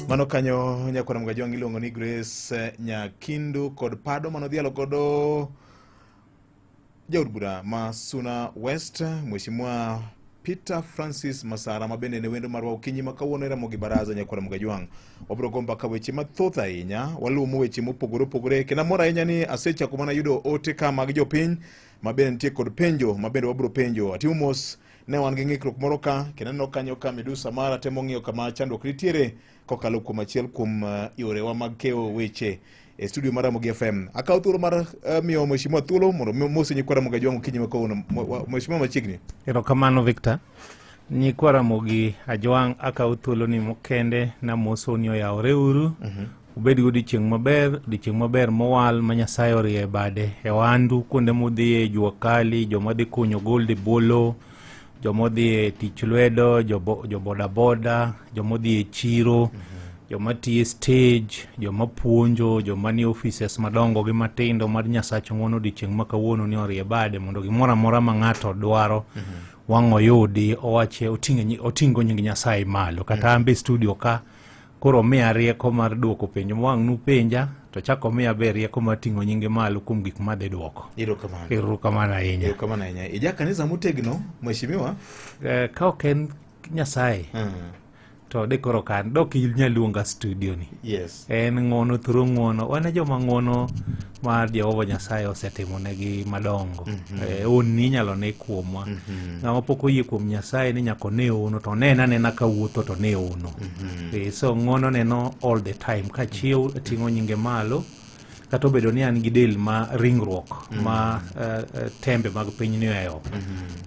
Mano kanyo nyakwara Mgajwang' iluongo ni Grace Nyakindu kod pado manodhialo godo jaod bura ma Suna West, Mheshimiwa Peter Francis Masara, ma bende ne wendo marwa okinyi ma kawuono e Ramogi Baraza. Nyakwara Mgajwang', wabiro go mbaka weche mathoth ahinya, walumo weche mopogore opogore, kendo amor ahinya ni asechako mana yudo ote ka mag jopiny ma bende nitie kod penjo ma bende wabiro penjo. Atimo mos ne wan gi ng'ikruok moro ka, kendo aneno kanyo ka midusa mara temo ng'iyo kama chandruok nitiere kokalo kuom achiel kuom yorewa mag keyo weche e studio mar Ramogi FM. Akawo thuolo mar miyo mheshimiwa thuolo mondo mosi nyikwa Ramogi Ajwang' okinyi ma kawuono. Mheshimiwa, machiegni. Erokamano, Victor. Nyikwa Ramogi Ajwang', akawo thuoloni mokende namoso ni oyawore uru. Ubed gi odiochieng' maber, odiochieng' maber mowal ma Nyasaye orie e bade e ohandu kuonde mudhiye, jua kali, joma dhi kunyo gold e bolo, joma odhi e tich lwedo, jo bodaboda, joma odhi e chiro, joma tiyo e stage, joma puonjo, joma nie offices madongo gi matindo. Mar Nyasach ng'wono odiochieng' ma kawuono ni orie bade mondo gimoro amora ma ng'ato dwaro wang' oyudi, owache oting'o nying Nyasaye malo. Kata an be studio ka koro omiya rieko mar duoko penjo ma wang' nupenja, to chak omiya be rieko mar ting'o nyinge malo kuom gik madhi duoko. Erokamano. Erokamano ahinya. Erokamano ahinya. Ija kanisa motegno, mheshimiwa. Ka ok en Nyasaye to de koro kan dok inyal luonga studio ni. En ng'uono thuro ng'uono, wan e joma ng'uono mar Jehova Nyasaye osetimonegi madongo. Honni inyalo ne kuomwa. Ng'ama pok oyie kuom Nyasaye ni nyaka one hono, to onene anena ka wuotho to ne hono. So ng'uono neno all the time kachiew ting'o nyinge malo, kata obedo ni an gi del ma ringruok ma tembe mag piny ni ohewo,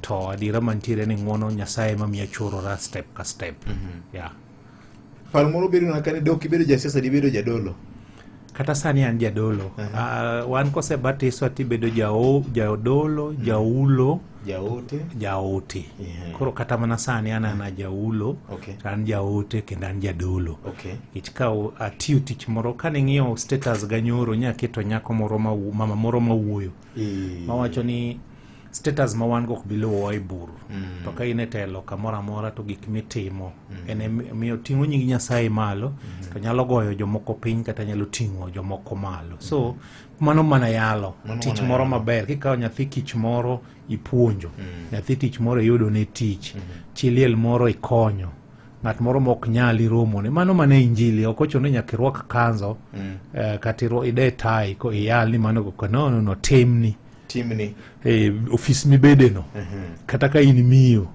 to adiera mantiere ni ng'uono Nyasaye mamiya chorora step ka step, yeah. Paro moro bedo na kane dok ibedo jasiasa, dibedo jadolo. Kata sani an jadolo. Wan kosebatiswa tibedo jadolo, jaulo, jaote, jaote. Koro kata mana sani an ana jaulo, an jaote kendo an jadolo. Nikech ka atiyo tich moro, kane ng'iyo status ga nyoro, nya keto nyako moro ma mama moro mawuoyo mawacho ni status ma wan go ok bi luwowa e bur. To ka in e telo kamoro amora, to gik mitimo en miyo ting'o nying Nyasaye malo, to nyalo goyo jomoko piny kata nyalo ting'o jomoko malo. So mano mana yalo. Mano tich mana moro yalo. Maber kikawo nyathi kich moro ipuonjo, nyathi tich moro iyudo ne tich, chi liel moro ikonyo, ng'at moro mok nyal iromone, mano mana injili. Ok ochuno ni nyaka irwak kanzo kata ide tai ko iyal ni mano go. No, no, no, timni. Timni. E ofis mibedeno, kata ka in miyo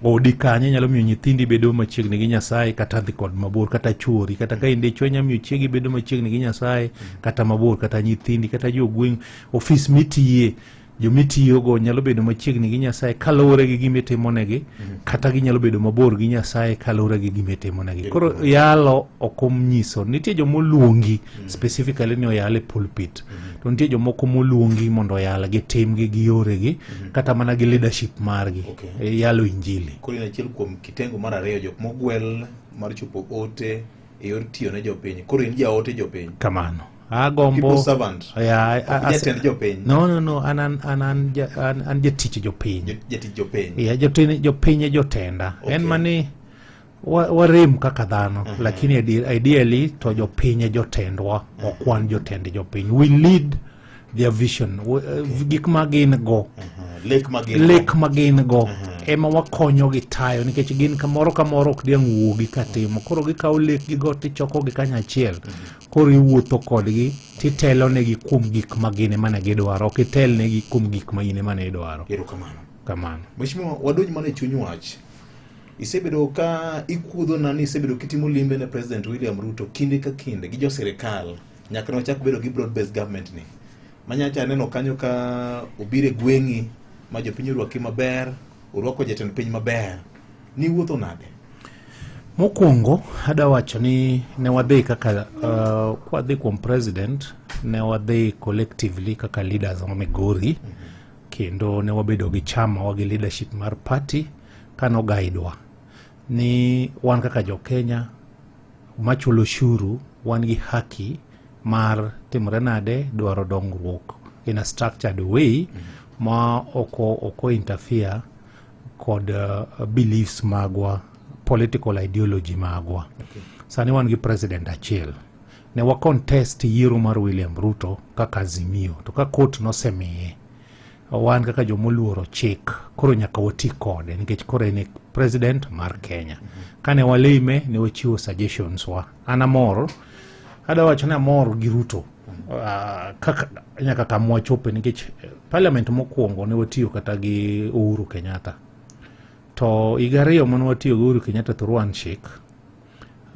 odi kanyo, nyalo miyo nyithindi bedo machiegni gi Nyasaye kata dhi kod mabor, kata chuori, kata ka in dichwo, nyalo miyo chiegi bedo machiegni gi Nyasaye kata mabor, kata nyithindi, kata jogweng', ofis mitiye, jomitiyogo nyalo bedo machiegni gi Nyasaye kaluwore gi gima itimonegi, kata ginyalo bedo mabor gi Nyasaye kaluwore gi gima itimonegi. Koro yalo ok onyiso nitie joma oluongi specifically ni oyal e pulpit, to nitie jomoko moluongi mondo oyal gi timgi gi yoregi, kata mana gi leadership margi e yalo injili. Koro in achiel kuom kitengo mar ariyo, jok mogwel mar chopo ote e yor tiyo ne jopiny. Koro in jaote jopiny. Kamano, agombo. People servant. Yeah, Ok jatend jopiny. No, an jatich jopiny. Jatich jopiny. Yeah, jopiny e jotenda. En mani warem kaka dhano, lakini ideally to jopiny e jotendwa, ok wan jotend jopiny. We lead their vision. Gik ma gin go, Lek ma gin. Lek ma gin go ema wakonyogi tayo, nikech gin kamoro kamoro ok diang' wuogi katimo. Koro gikawo lekgi go tichokogi kanyachiel, koro iwuotho kodgi titelonegi kuom gik ma gin ema ne gidwaro, ok itelnegi kuom gik ma in ema ne idwaro. Erokamano. Kamano. Mheshimiwa, wadonj mana e chuny wach. Isebedo ka ikuodho ni isebedo kitimo limbe ne President William Ruto kinde ka kinde gi jo sirikal nyaka ne wachak bedo gi broad based government ni. Manyacha aneno kanyo ka obiro e gweng'i ma jopiny orwaki maber, orwako jatend piny maber. Niwuotho nade? Mokwongo adwa wacho ni ne wadhi kaka kwadhi kuom president, ne wadhi collectively kaka leaders ma Migori, kendo ne wabedo gi chama wa gi leadership mar party kanogaidwa ni wan kaka jo Kenya machulo ushuru wan gi haki mar timore nade dwaro dongruok in a structured way ma oko interfere kod beliefs magwa. political ideology magwa. Sani wan gi president achiel. Ne wa contest yiero mar William Ruto kaka Azimio, to ka court nosemiye, wan kaka jomoluoro chik koro nyaka wati kode nikech koro en e president mar Kenya. Kane walime ne wachiwo suggestions wa. An amor, adwa wacho ni amor gi Ruto kaka nyaka kama wachope nikech parliament mokwongo ne watiyo kata gi Uhuru Kenyatta. To higa 2 mane watiyo gi Uhuru Kenyatta through handshake,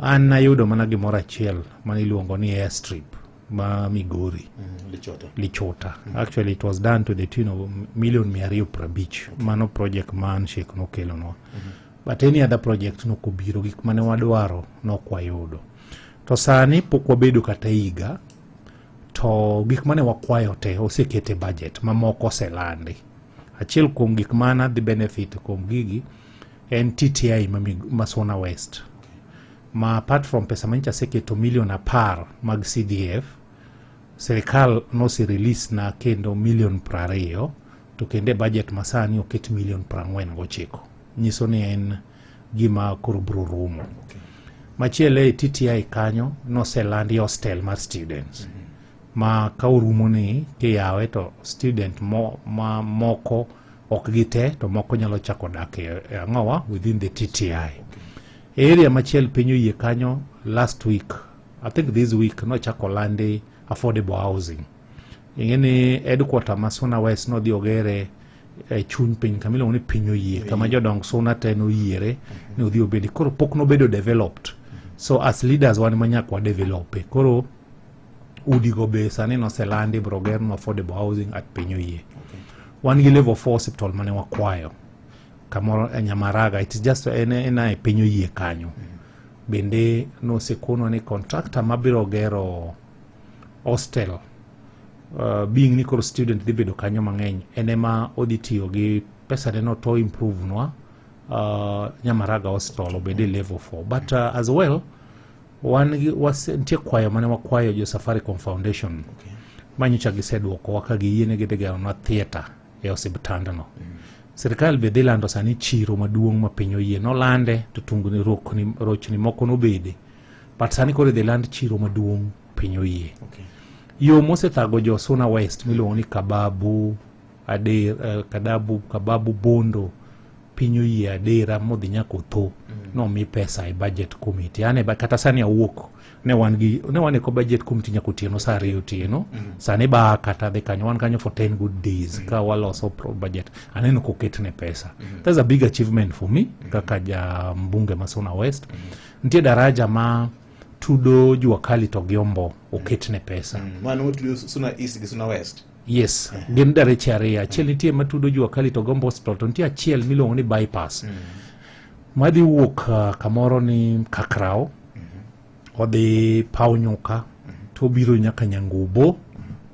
an nayudo mana gimoro achiel mane iluongo ni airstrip ma Migori. Lichota. Lichota. Actually it was done to the tune of million 250. Mano project ma handshake nokelonwa. But any other project nokobiro, gik mane wadwaro nok wayudo. To sani pok wabedo kata higa, to gik mane wakwayo te oseket e budget, mamoko oselandi. Achiel kuom gik mana dhi benefit kuom gigi en TTI ma Suna West. Ma apart from pesa manyicha aseketo milion 10 mag CDF, sirikal nose release na kendo milion 20, to kendo e budget masani oket milion 49. Nyiso ni en gima koro biro rumo. Machielo e TTI kanyo noselandi hostel mar students. Ma ka orumo ni kiyawe to student ma moko ok gite to moko nyalo chako dak e ang'owa within the TTI. E area machielo piny oyie kanyo last week, I think this week nochako landi affordable housing. Ing'e ni headquarter ma Suna West nodhi ogere e chuny piny kama iluongo ni piny oyie, kama jodong Suna te noyiere ni odhi obedi. Koro pok nobedo developed. So as leaders wan ma nyaka wa develop. Koro udigo be sani noselandi biro gernwa affordable housing at piny oyie. Wan gi level 4 hospital mane wakwayo kamoro e Nyamaraga, it is just en e piny oyie kanyo. Bende nosekonwa ni contractor mabiro gero hostel, being ni koro student dhi bedo kanyo mang'eny, en ema odhi tiyo gi pesane no to improve nwa Nyamaraga hostel obed e level 4. But as well wan gi nitie kwayo mane wakwayo jo Safaricom Foundation manyocha giseduokowa ka giyiene gidhi geronwa theatre e osiptandno. Sirikal be dhi lando sani chiro maduong' ma piny oyie nolande to tungni rochni moko nobede, but sani koro idhi land chiro maduong' piny oyie. Yo mosethago jo Suna West miluongo ni Kababu Ader, Kadabu, Kababu Bondo piny oyie Adera modhi nyaka Otho nomi pesa e budget committee. An e kata sani awuok ne wan gi ne wan e ko budget committee nyaka otieno saa 2 otieno. Sani ba kata dhi kanyo wan kanyo for 10 good days ka waloso pro budget aneno koketne pesa. That's a big achievement for me kaka ja mbunge ma Suna West. Nitie daraja ma tudo Jua Kali to gi Ombo oketne pesa. Mano tudo Suna East gi Suna West. Yes, gin dareche ariyo. Achiel nitie matudo Jua Kali to Gombo Hospital, to nitie achiel miluongo ni bypass. Madhi wuok kamoro ni Kakrao, odhi Paw Nyuka, to obiro nyaka Nyangubo,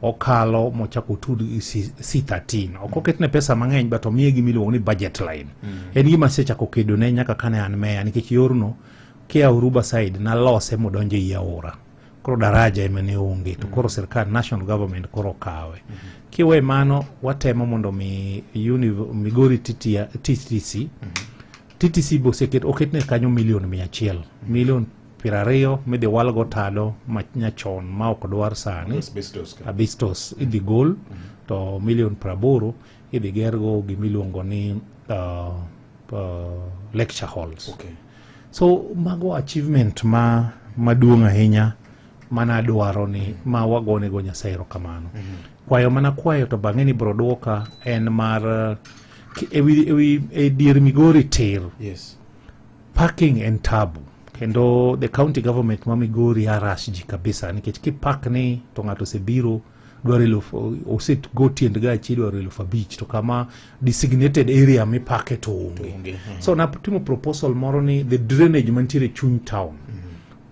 okalo mochako otud gi C13. Ok oketne pesa mang'eny, but omiye gima iluongo ni budget line. En gima asechako kedone nyaka kane an meya, nikech yorno kia Uruba side nalose modonjo ei aora. Koro daraja ema ne onge, to koro sirkal national government koro okawe. Kiwe mano, watemo mondo mi Migori TTC TTC be oseket oketne kanyo milion 100, milion 20 midhi walgo tado ma nyachon ma ok dwar sani. Asbestos ka. Asbestos idhi gol, to milion 80 idhi gergo gimiluongo ni lecture halls. So mago achievement ma maduong' ahinya mana adwaro ni ma wagonego Nyasaye erokamano. Kwayo mana kwayo to bang'e ni bro duoka en mar ewi e dier Migori tir. Parking en tabu kendo the county government ma Migori harass ji kabisa nikech kipark ni to ng'ato osebiro dwaro elufu osego tiend gachi dwaro 5,000 to kama designated area mipake to onge. Onge. So natimo proposal moro ni the drainage mantiere chuny town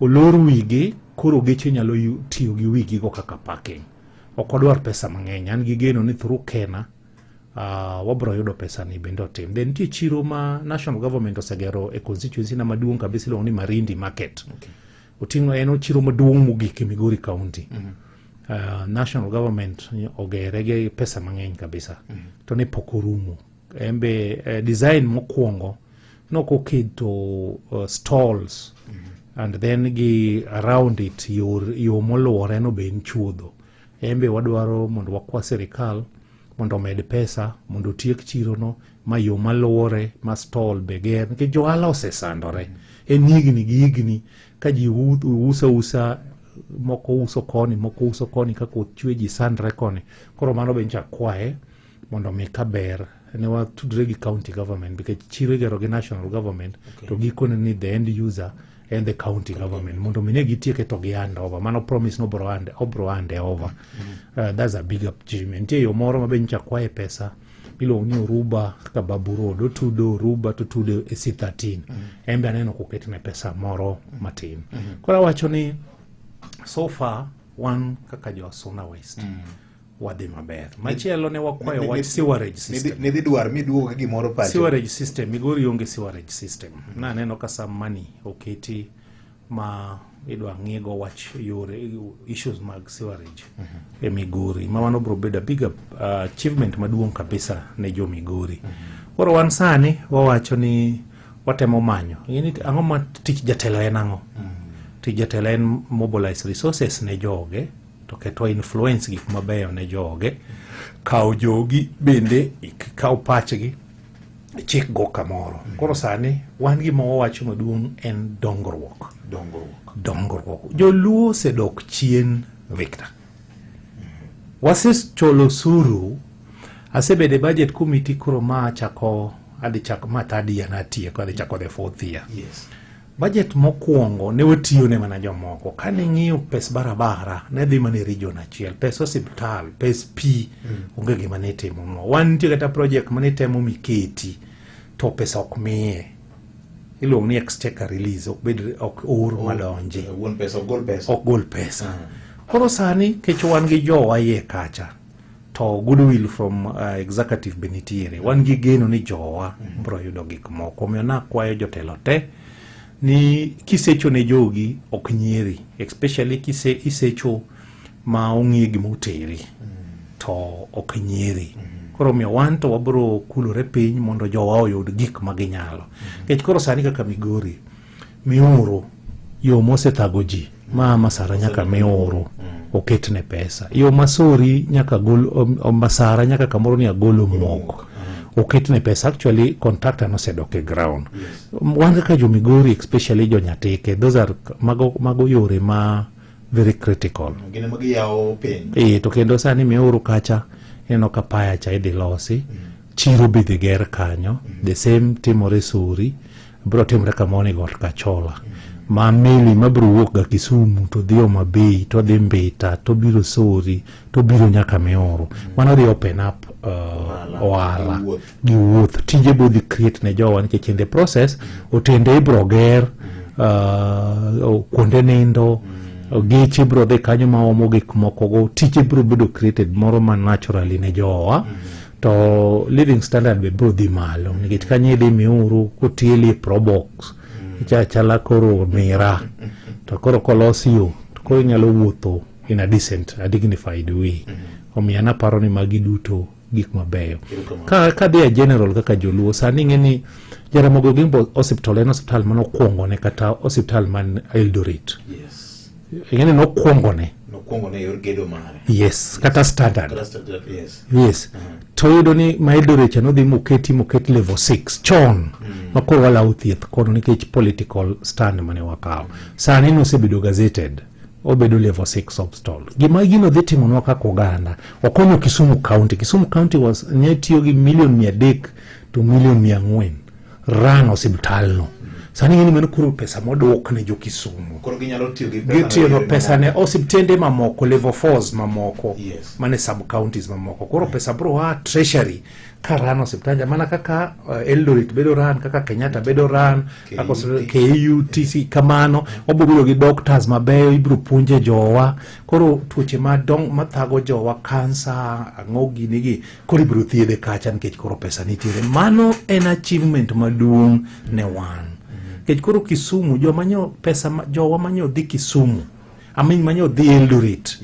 olor wigi koro geche nyalo tiyo gi wigi go kaka parking. Ok odwar pesa mang'eny. An gi geno ni through Kena wabro yudo pesa ni bende otim. Then nitie chiro ma national government osegero e constituency na maduong' kabisa iluongo ni Marindi Market. Oting'o en chiro maduong' mogik e Migori County. National government ogere gi pesa mang'eny kabisa. To ne pok orumo. En be design mokwongo Nokoketo stalls and then gi around it yor yo moluwore no be en chuodho. En be wadwaro mondo wakwa sirikal mondo omed pesa mondo otiek chirono ma yo maluwore ma stall be ger nikech johala osesandore. En higni gi higni ka ji uso usa moko uso koni moko uso koni ka koth chwe ji sandre koni. Koro mano be nyocha akwaye mondo mi kaber ne watudre gi county government nikech chiro igero gi national government to gikone ni the end user en the county government mondo mi ne gitieke to gi hand over mano promise no obro hand, obro hand over. That's a big achievement. Nitie yo moro ma be nyocha akwaye pesa iluongo ni Oruba kaka Babu Road otudo Oruba to otudo e C13. En be aneno koketne pesa moro matin. Koro awacho ni so far wan kaka jo Suna West wadhi maber. Machielo ne wakwayo wach sewerage system. Nidhi dwar miduogo gi gimoro pacho. Sewerage system, Migori onge sewerage system. Naneno ka some money oketi ma idwa ng'igo wach yore issues mag sewerage e Migori ma mano biro bedo a big achievement maduong' kabisa ne jo Migori. Koro wan sani wawacho ni watemo manyo Ing'e ni ang'o ma tich jatelo en ang'o? Tich jatelo en mobilize resources ne joge to ketwa influence gik mabeyo ne joge, kaw jogi bende ikaw pachgi chik go kamoro. Koro sani wan gima wawacho maduong' en dongruok. Dongruok. Dongruok. Joluo osedok chien Victor. Wasecholo osuru, asebedo e budget committee koro ma chako adhi chako ma third year natieko adhi chako the fourth year. Budget mokwongo ne watiyo ne mana jomoko. Kane ing'iyo pes barabara ne dhi mana e region achiel, pes osiptal, pes pi onge gima ne itimonwa. Wan nitie kata project mane itemo miketi to pesa ok miye. Iluongo ni exchequer release, ok bed ok or madonji. Wuon pesa ok gol pesa. Ok gol pesa. Koro sani kech wan gi jowa iye kacha to goodwill from executive be nitiere. Wan gi geno ni jowa biro yudo gik moko. Omiyo nakwayo jotelo te ni kisecho ne jogi ok nyieri, especially kise isecho ma ong'e gima oteri to ok nyieri. Koro omiyo wan to wabiro kulore piny mondo jowa oyud gik ma ginyalo. Nikech koro sani kaka Migori mioro yo mosethago ji ma Masara nyaka mioro oketne pesa. Yo Masori nyaka gol Masara nyaka kamoro ni agolo mok oketne pesa. Actually contractor nosedok e ground. Wan kaka jo Migori especially jo Nyatike, those are mago, mago yore ma very critical. Gin ema giyawo piny. To kendo sani mioro kacha ineno ka paya cha idhi losi, chiro be idhi ger kanyo, the same timore Sori, biro timore kamoro e got Kachola. Ma meli mabiro wuok ga Kisumu to dhi Homa Bay to dhi Mbita to biro Sori to biro nyaka Mioro. Mano dhi open up ohala gi wuoth. Tije bo dhi create ne jowa nikech in the process otende ibiro ger, kuonde nindo, geche biro dhi kanyo maomo gik moko go, tije biro bedo created moro ma naturally ne jowa. To living standard be biro dhi malo nikech kanyo idhi Miuru kotieli e probox chala koro mira to koro kolos yo to koro inyalo wuotho in a decent, a dignified way. Omiyo an aparo ni magi duto gik mabeyo. Ka kadhi e general kaka joluo sani ing'e ni Jaramogi Oginga Hospital en osiptal manokwongo ne kata osiptal man Eldoret. Ing'e ni nokwongo ne. Nokwongo ne yor gedo mare. Yes, kata standard. Kata standard, yes. Yes. To iyudo ni ma Eldoret cha nodhi moketi moket level 6 chon ma koro walawo thieth kono nikech political stand mane wakawo. Sani nosebedo gazetted. Obedo level 6 hospital. Gima gino dhi timonwa kaka oganda, okonyo Kisumu County. Kisumu County was ne tiyo gi milion 300 to milion 400 run osiptalno. Sani ng'eni mano koro pesa modwok ne jo Kisumu. Koro ginyalo tiyo gi pesa Gitiyo no no pesa ne osiptende mamoko, level 4s mamoko, mane sub counties mamoko. Koro pesa bro a treasury ka run osiptanja mana kaka Eldoret bedo run, kaka Kenyatta bedo run, kaka KUTC kamano. Wabiro bedo gi doctors mabeyo, ibiro puonje jowa. Koro tuoche madong mathago jowa, kansa, ang'o gini gi, koro ibiro thiedhe kacha nikech koro pesa nitiere. Mano en achievement maduong' ne wan. Nikech koro Kisumu, joma nyo pesa ma, jowa manyo dhi Kisumu. Amin manyo dhi Eldoret.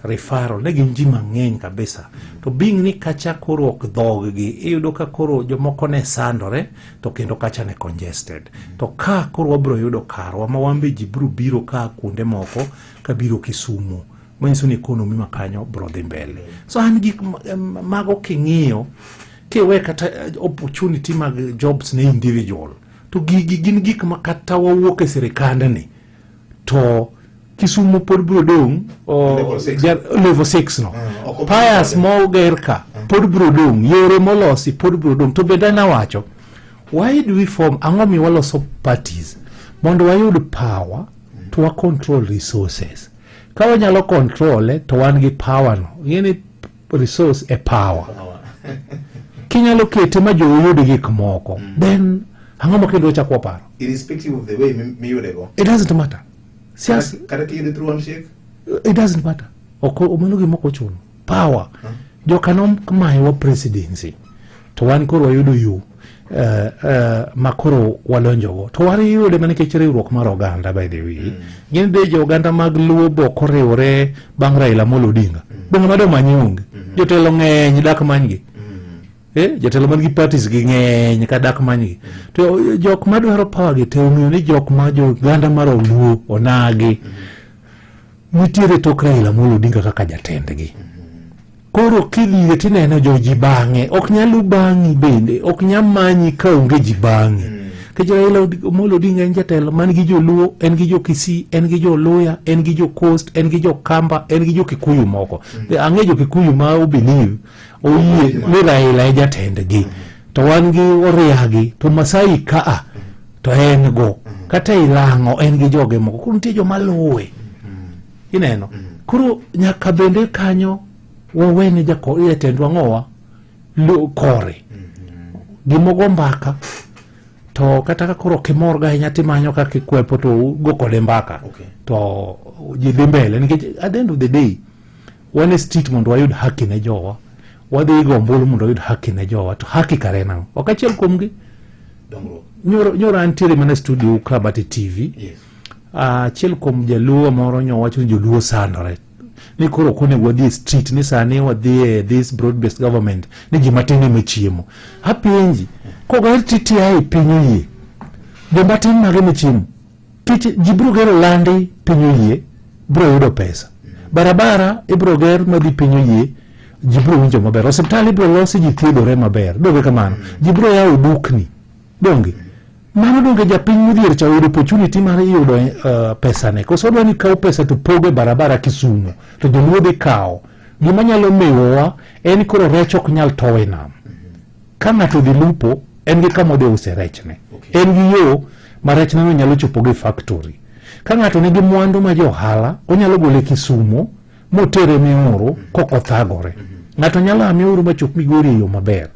Referral ne gin ji mang'eny kabisa. To being ni kacha koro ok dhog-gi, iyudo ka koro jomoko ne sandore to kendo kacha ne congested. To ka koro wabiro yudo karwa ma wan be ji biro biro ka kuonde moko ka biro Kisumu. Manyiso ni economy ma kanyo biro dhi mbele. So an gik mago king'iyo kiwe kata opportunity mag jobs ne individual to gigi gin gik ma kata wawuok e sirikandni to Kisumu pod biro dong' Level six. level 6 no Ok obi piers bedo. moger ka pod biro dong' yore molosi pod biro dong' to bende nawacho why do we form ang'o mi waloso parties mondo wayud power to wa control resources ka wanyalo control e to wan gi power no ing'e ni resource e power kinyalo kete ma jou yud gik moko then ang'o ma kendo wachako waparo Irrespective of the way miyudego. It doesn't matter. Siasa Kata kiyude through handshake. It doesn't matter. Ok mano gima ok ochuno. Power. Joka nomayowa presidency. To wan koro wayudo yo ma koro wadonjogo. To wariyude mana nikech riwruok mar oganda by the way. Gin de jo oganda mag Luo bo koriwore bang' Raila Amolo Odinga. Be ng'ama domany onge. Jotelo ng'eny dak manygi. Jotelo man gi parties gi ng'eny ka dak manygi. To jok madwaro power gi te ong'eyo ni jok ma jo oganda mar Oluo onagi. Nitiere tok Raila Amolo Odinga kaka jatendgi. Koro kidhiye tineno jo ji bang'e, ok nyal lu bang'i bende, ok nyal manyi ka onge ji bang'i. Nikech Raila Amolo Odinga en jatelo man gi joluo, en gi jo Kisii, en gi jo Luya, en gi jo Coast, en gi jo Kamba, en gi jo Kikuyu moko. Ang'e jo Kikuyu ma o believe oyie ni Raila e jatendgi. To wan gi Oriagi, to Masai kaa to en go. Kata Ilang'o en gi joge moko. Koro nitie joma luwe. Ineno? Koro nyaka bende kanyo wawene jatendwa ng'owa kore. Gimogo mbaka to kata ka koro ok imor ga ahinya timanyo kaka ikwepo to ugo kode mbaka. To ji dhi mbele nikech at the end of the day wan e street mondo wayud haki ne jowa, wadhi go ombulu mondo wayud haki ne jowa, to haki kare en ang'o? Ok achiel kuomgi. Dongruok. Nyoro antiere mana e studio ka but e TV. Achiel kuom jaluo moro nyo wacho ni joluo sandore ni koro ok onego wadhi e street ni sani wadhi e this broad based government ni ji matin ema chiemo. Apenji, koger TTI piny oyie, joma tin mage ma chiemo? Kech ji biro gero landi piny oyie, biro yudo pesa. Barabara ibiro ger madhi piny oyie, ji biro winjo maber. Osiptal ibiro losi ji thiedhore maber. Donge kamano? Ji biro yawo dukni. Donge? Mano donge japiny modhier cha oyudo opportunity mar yudo pesane. Koso odwa ni kaw pesa to pogo e barabara Kisumu to joluo dhi kawo. Gima nyalo mewowa en koro rech ok nyal tow e nam. Ka ng'ato odhi lupo, en gi kama odhi use rechne. En gi yo ma rechne no nyalo chopo gi factory. Ka ng'ato nigi mwandu ma jo ohala, onyalo gole Kisumu motere Miuru kok othagore. Ng'ato nyalo a Miuru machop Migori e yo maber.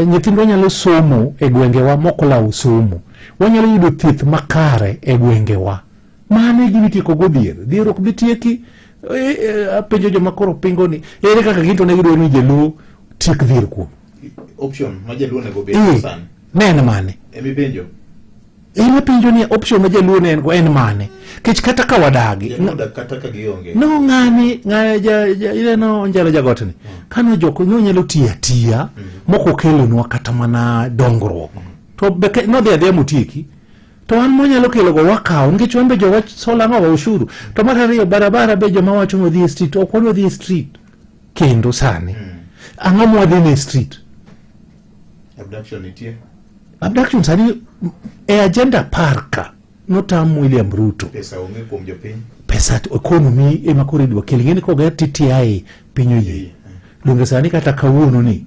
Nyithindwa nyalo somo e gwengewa mok olawo somo. Wanyalo yudo thieth makare e gwengewa. Mano e gima itieko go dhier. Dhier ok bi tieki. Apenjo joma koro pingo ni ere kaka gin to ne gidwaro ni jaluo tiek dhier kuom. Option ma jaluo onego bed sani. Ne en mane? Emi penjo. En apenjo ni option ma jaluo ne en go en mane? Kech kata ka wadagi. Jaluo odak kata ka gionge. No ng'ani, ng'ani ja, ja, ineno Onjalo Jagotni. Kano jok no nyalo tiyo atiya mok okelonwa kata mana dongruok. To be nodhi adhiya motieki. To wan mwanyalo kelo go wakawo nikech wan be jowa solo ang'o wa ushuru. To mar ariyo barabara be joma wacho ni wadhi e street ok wadwa dhi e street kendo sani. Ang'o mwadhi ne street? Abduction nitie. Abduction sani e agenda par ka notam William Ruto. Pesa onge kuom jopiny. Pesa economy ema koro idwa kel. Ing'e ni koger TTI piny oyie. Donge sani kata kawuono ni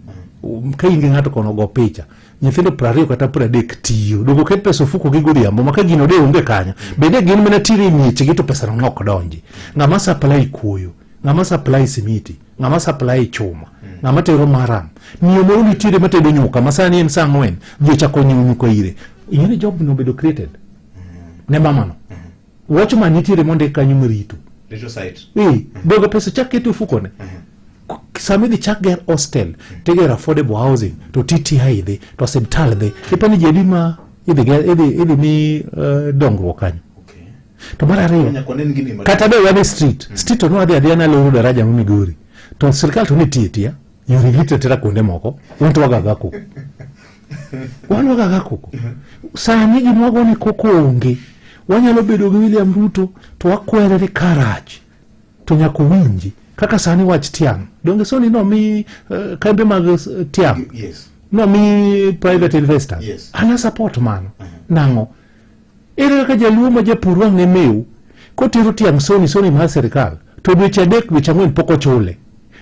ka in gi ng'ato kono go picha nyithindo 20 kata 30 tiyo. Donge oket pesa ofuko gi godhiambo ma ka gino de onge kanyo. Bende gin mana tire e miechgi to pesa no ok donji. Ng'ama supply kuoyo, ng'ama supply simiti, ng'ama supply chuma, ng'ama tero maram. Miyo moro nitiere matedo nyuka ma sani en saa 4, ji ochako nyiewo nyuka ire. Ing'e ni job no obedo created ne mamano. Watchman nitiere mondik kanyo marito. Rito site. Donge pesa chak keto e ofukone. Sama idhi chak ger hostel, tigero affordable housing, to TTI dhi, to osiptal dhi. Ipani ji adi ma idhi mi dongruok kanyo. To mar ariyo, Nyaka wanen gini maduong'. kata be wan e street, street to nwadhi adhiya naloro daraja ma Migori. To sirkal to nitie tiya, yore gi tera kuonde moko, wan to wagaga koko. Wan wagaga koko. Sani gima wago ni koko onge. Wanyalo bedo gi William Ruto to wakwere ni karach to nyaka owinji. Kaka sani wach tiang'. Donge soni nomi kambe mag tiang'? Yes. Nomi private investors. Yes. Ana support mano. Nang'o? Ere kaka jaluo ma japur wang' ne mew kotero tiang' soni soni mar sirkal to dweche adek dweche ang'wen pok ochule.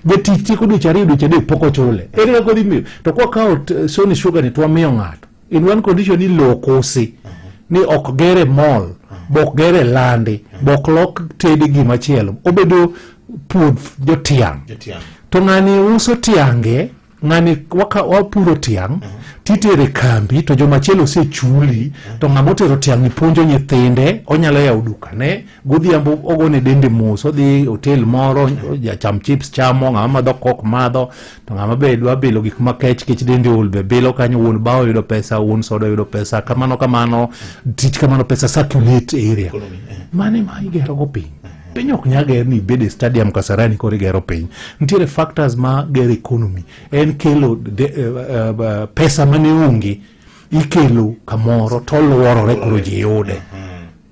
Jatich tieko dweche ariyo dweche adek pok ochule. Ere kaka odhi miyo? To kwakawo soni sugar ni to wamiyo ng'ato. In one condition ni lowo kosi ni ok gere mall, bok gere landi, bok lok tedi gimachielo. Obedo puoth jotiang'. Jotiang'. To ng'ani uso tiange, ng'ani waka, wapuro tiang' titere kambi to jomachielo osechuli to ng'ama otero tiang' ni puonjo nyithinde onyalo yawo dukane godhiambo ogone dende mos odhi hotel moro jacham chips chamo ng'ama madho kok madho to ng'ama be dwa bilo gik makech kech dende ol be bilo kanyo wuon bao yudo pesa wuon soda yudo pesa kamano kamano tich kamano pesa circulate area Economy, eh. mano ema igerogo piny piny ok nyal ger ni ibed e stadium Kasarani koro igero piny nitiere factors ma gero economy en kelo de, pesa mane onge ikelo kamoro to luorore koro ji yude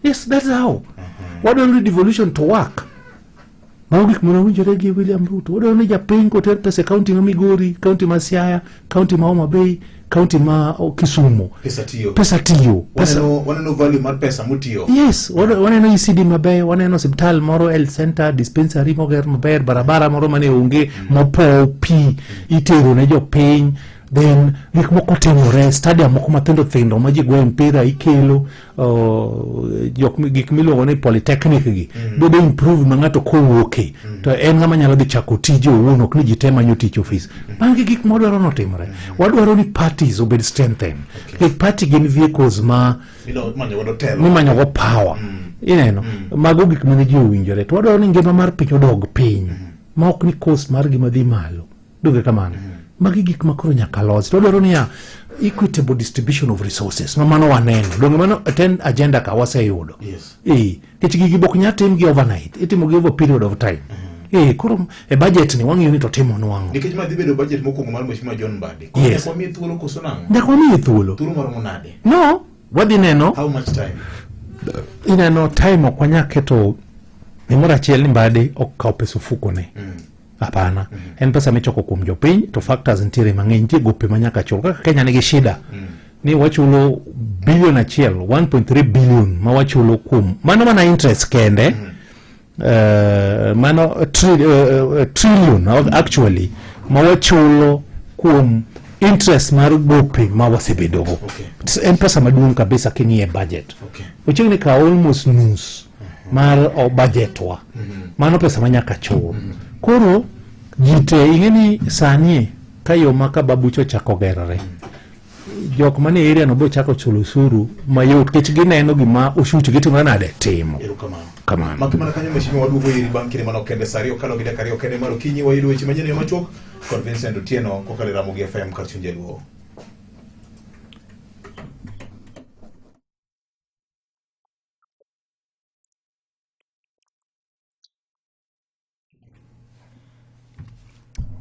yes that's how wadwaro ni devolution to work mago gik mane owinjore gi William Ruto wadwaro ni japiny koter pesa e kaunti ma Migori kaunti ma Siaya kaunti ma Homa Bay kaunti ma Kisumu Pesa tiyo. pesa tiyo pesa, Waneno, waneno value mar pesa motiyo. Yes, waneno ECD mabeyo, waneno osiptal moro, health center, dispensary moger maber, barabara moro mane onge mopow pi itero ne jopiny. Then gik moko timore, stadium moko mathindo thindo ma ji goye mpira ikelo, jok gik miluongo ni polytechnic gi bedo improve ma ng'ato kowuoke to en ng'ama nyalo dhi chako tije owuon, ok ni ji te manyo tich ofis. Magi gik mwadwaro notimore. Wadwaro ni parties obed strengthen. Nikech party gin vehicles ma Mimanyo godo telo. mimanyo go power. Ineno, mago gik mane ji owinjore. To wadwaro ni ngima mar piny odog piny, ma ok ni cost mar gima dhi malo. Donge kamano? Magi gik ma koro nyaka losi. To wadwaro niya, equitable distribution of resources. Ma mano waneno. Donge mano ten agenda ka waseyudo. Yes. Eh, nikech gigi bok nyal tim gi overnight. Itimo gi over period of time. Eh, koro e budget ni wang'iyo ni to timo nwang'o. Nikech ma dhi bedo budget mokwongo mar Mheshimiwa John Mbadi. Yes. Nyaka wamiye thuolo koso nang'o? Nyaka wamiye thuolo. Thuolo maromo nade? No, wadhi neno. How much time? Ineno time ok wanyal keto gimoro achiel ni Mbadi ok kaw pesa ofukone. Hapana. En pesa michoko kuom jopiny to factors nitiere mang'eny, nitie gope ma nyaka chul. Kaka Kenya nigi shida ni wachulo bilion achiel, 1.3 billion ma wachulo kuom mano mana interest kende. Mano trillion actually ma wachulo kuom interest mar gope ma wasebedogo. Okay. En pesa maduong' kabisa king'iye budget. Okay. Ochiegni ka almost nus mar budget wa. Mano pesa ma nyaka chul. Koro ji te ing'e ni sani ka yo ma ka babucho ochako gerore, jok manie area no bo chako chulo osuru mayot nikech gineno gima oshuch gitimore nade timo. Erokamano. Kamano. Mak mana kanyo mheshimiwa, waduogo iri bang' kinde manok kende saa ariyo kalo gi dakika ariyo kende mar okinyi wayudo weche manyien e yo machuok kod Vincent Otieno kokalo e Ramogi FM kar chuny Jaluo.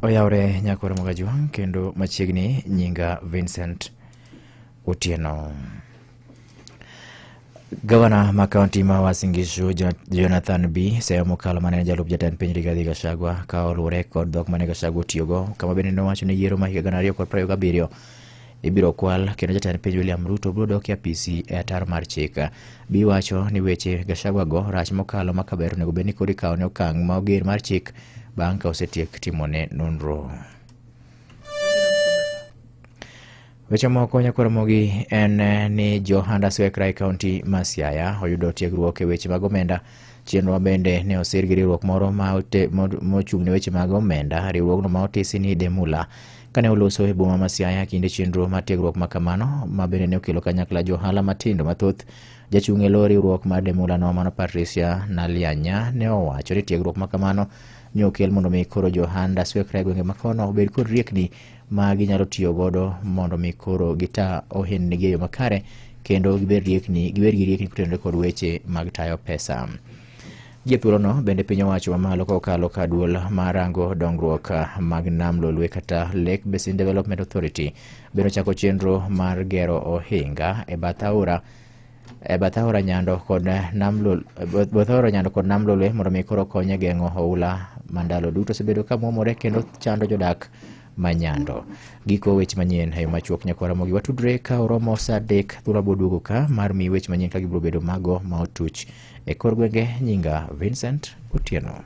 Oyawre nyakwar Mogajwang' kendo machiegni nyinga Vincent Otieno. Gavana ma kaunti ma Uasin Gishu Jonathan B seyo mokalo mane en jalup jatend piny Rigathi Gachagua ka oluwore kod dhok mane Gachagua otiyogo kama bende nowacho ni yiero ma higa 2027 ibiro kwal kendo jatend piny William Ruto biro dok e apisi e ataro mar chik. B wacho ni weche Gachagua go rach mokalo ma kaber onego bed ni koro ikawo ne okang' ma oger mar chik bang' ka osetiek timone nonro. Weche moko nyakwar Ramogi en ni Johanda Swekra e kaunti ma Siaya oyudo tiegruok e weche mag omenda. Chenro ma bende ne osir gi riwruok moro ma mochung' ne weche mag omenda, riwruogno ma otisi ni Demula. Kane oloso e boma ma Siaya kinde chenro mar tiegruok ma kamano, ma bende ne okelo kanyakla jo ohala matindo mathoth, jachung' e lo riwruok mar Demula no mano Patricia Nalianya ne owacho ni tiegruok ma kamano ne okel mondo mi koro jo ohand aswekra e gwenge ma kono obed kod riekni ma ginyalo tiyo godo mondo mi koro gita ohendnigi e yo makare kendo gibed riekni gibed gi riekni kotenore kod weche mag tayo pesa. Gie thuolono bende piny owacho mamalo kokalo ka duol mar rango dongruok mag nam Lolwe kata Lake Basin Development Authority bende ochako chenro mar gero ohinga e bath aora e bath aora Nyando kod nam Lol bath aora Nyando kod nam Lolwe mondo mi koro kony e geng'o oula ma ndalo duto osebedo ka muomore kendo chando jodak ma Nyando. Giko weche manyien e yo machuok nyakwar Ramogi watudre ka oromo saa adek thuolo abiro duogo ka mar miyi weche manyien ka gibiro bedo mago ma otuch e kor gwenge nyinga Vincent Otieno.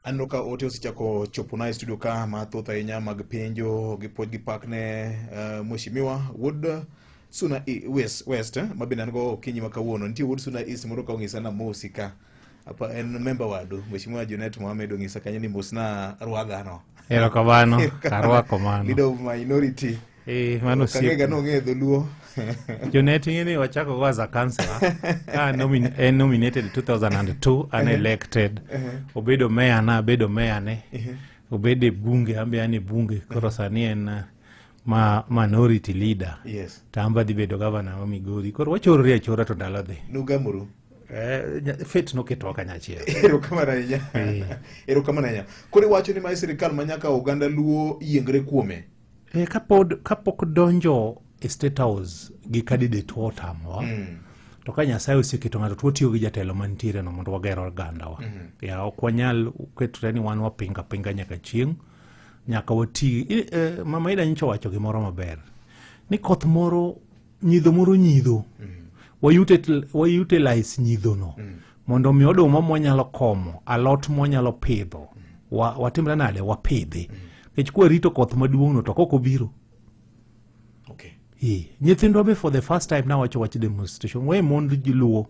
Aneno ka ote osechako chopona e studio ka mathoth ahinya mag penjo gi puoch gi pak ne uh, mheshimiwa wuod Suna e West, West eh, ma bende an go okinyi ma kawuono. Nitie wuod Suna East moro ka ong'isa na mosi ka. Apa en member wadu Mheshimiwa Junet Mohamed ong'isa kanyo ni mosna rwadhano. Erokamano, arwako mano. Leader of minority. Eh, mano Kang'ega osiep. nong'e dholuo. Junet ing'e ni wachako go as a councillor. Ka nomin, en nominated 2002 an elected. Obedo mayor na abedo mayor ne. Obedo e bunge an be an e bunge. Koro sani en eh, ma minority leader. Yes. To an be adhi bedo governor ma Migori. Koro wachorore achora to ndalo dhi. Nugamoru. Eh, fate noketowa kanyachiel. Erokamano ahinya. Eh. Erokamano ahinya. Koro iwacho ni mae sirikal ma nyaka oganda luo yiengre kuome. E, kapod kapok donjo e State House gi candidate wa otamowa mm. to ka Nyasaye oseketo ng'ato to watiyo gi jatelo mantiere no mondo wager ogandawa mm -hmm. ya ok wanyal ketore ni wan wapinga pinga nyaka chieng' nyaka wati e, mama Ida nyicho wacho gimoro maber ni koth moro nyidho moro nyidho mm. wa utilize nyidhono mm. mondo mi oduma mwanyalo komo alot mwanyalo pidho mm. wa, watimre nade wapidhi nikech mm. kwarito koth maduong'no to kok obiro okay. e, nyithindwa be for the first time nawacho wach demonstration we mond luo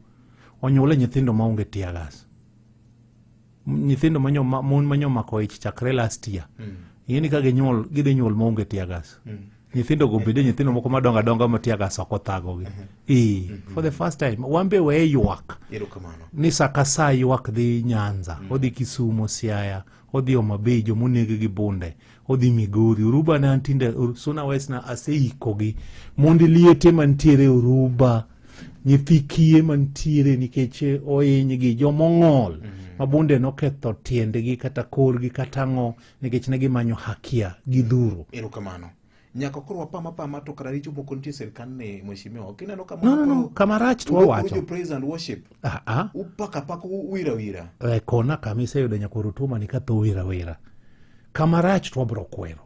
onyuole nyithindo maonge tear gas nyithindo manyo mon manyo mako ich chakre last year mm. ing'eni ka ginyuol gidhi nyuol maonge tear gas mm. nyithindo go bende nyithindo moko madongo adonga ma tear gas ok othagogi mm -hmm. e, mm -hmm. for the first time wan be weye ywak ni sa ka sa ywak dhi Nyanza mm. odhi Kisumo Siaya odhi Homa Bay jomoneg gi bunde odhi Migori Uruba ne antinde Suna West na aseikogi mond liete mantiere Uruba nyithi kiye mantiere nikech ohinygi jomong'ol mm -hmm. ma bunde noketho tiendgi kata korgi kata ang'o nikech ne gimanyo hakia gidhuro. Erokamano. Nyaka koro wapam apama to kara richo moko nitie sirkandni mheshimiwa. Ok ineno kama No, no, no, kama rach to wawacho. Ujo praise and worship. Ah, ah. Upaka paka uwira wira. E, kona kama iseyudo nyakoro tuoma ni katho wira wira. Kama rach to wabro kwero.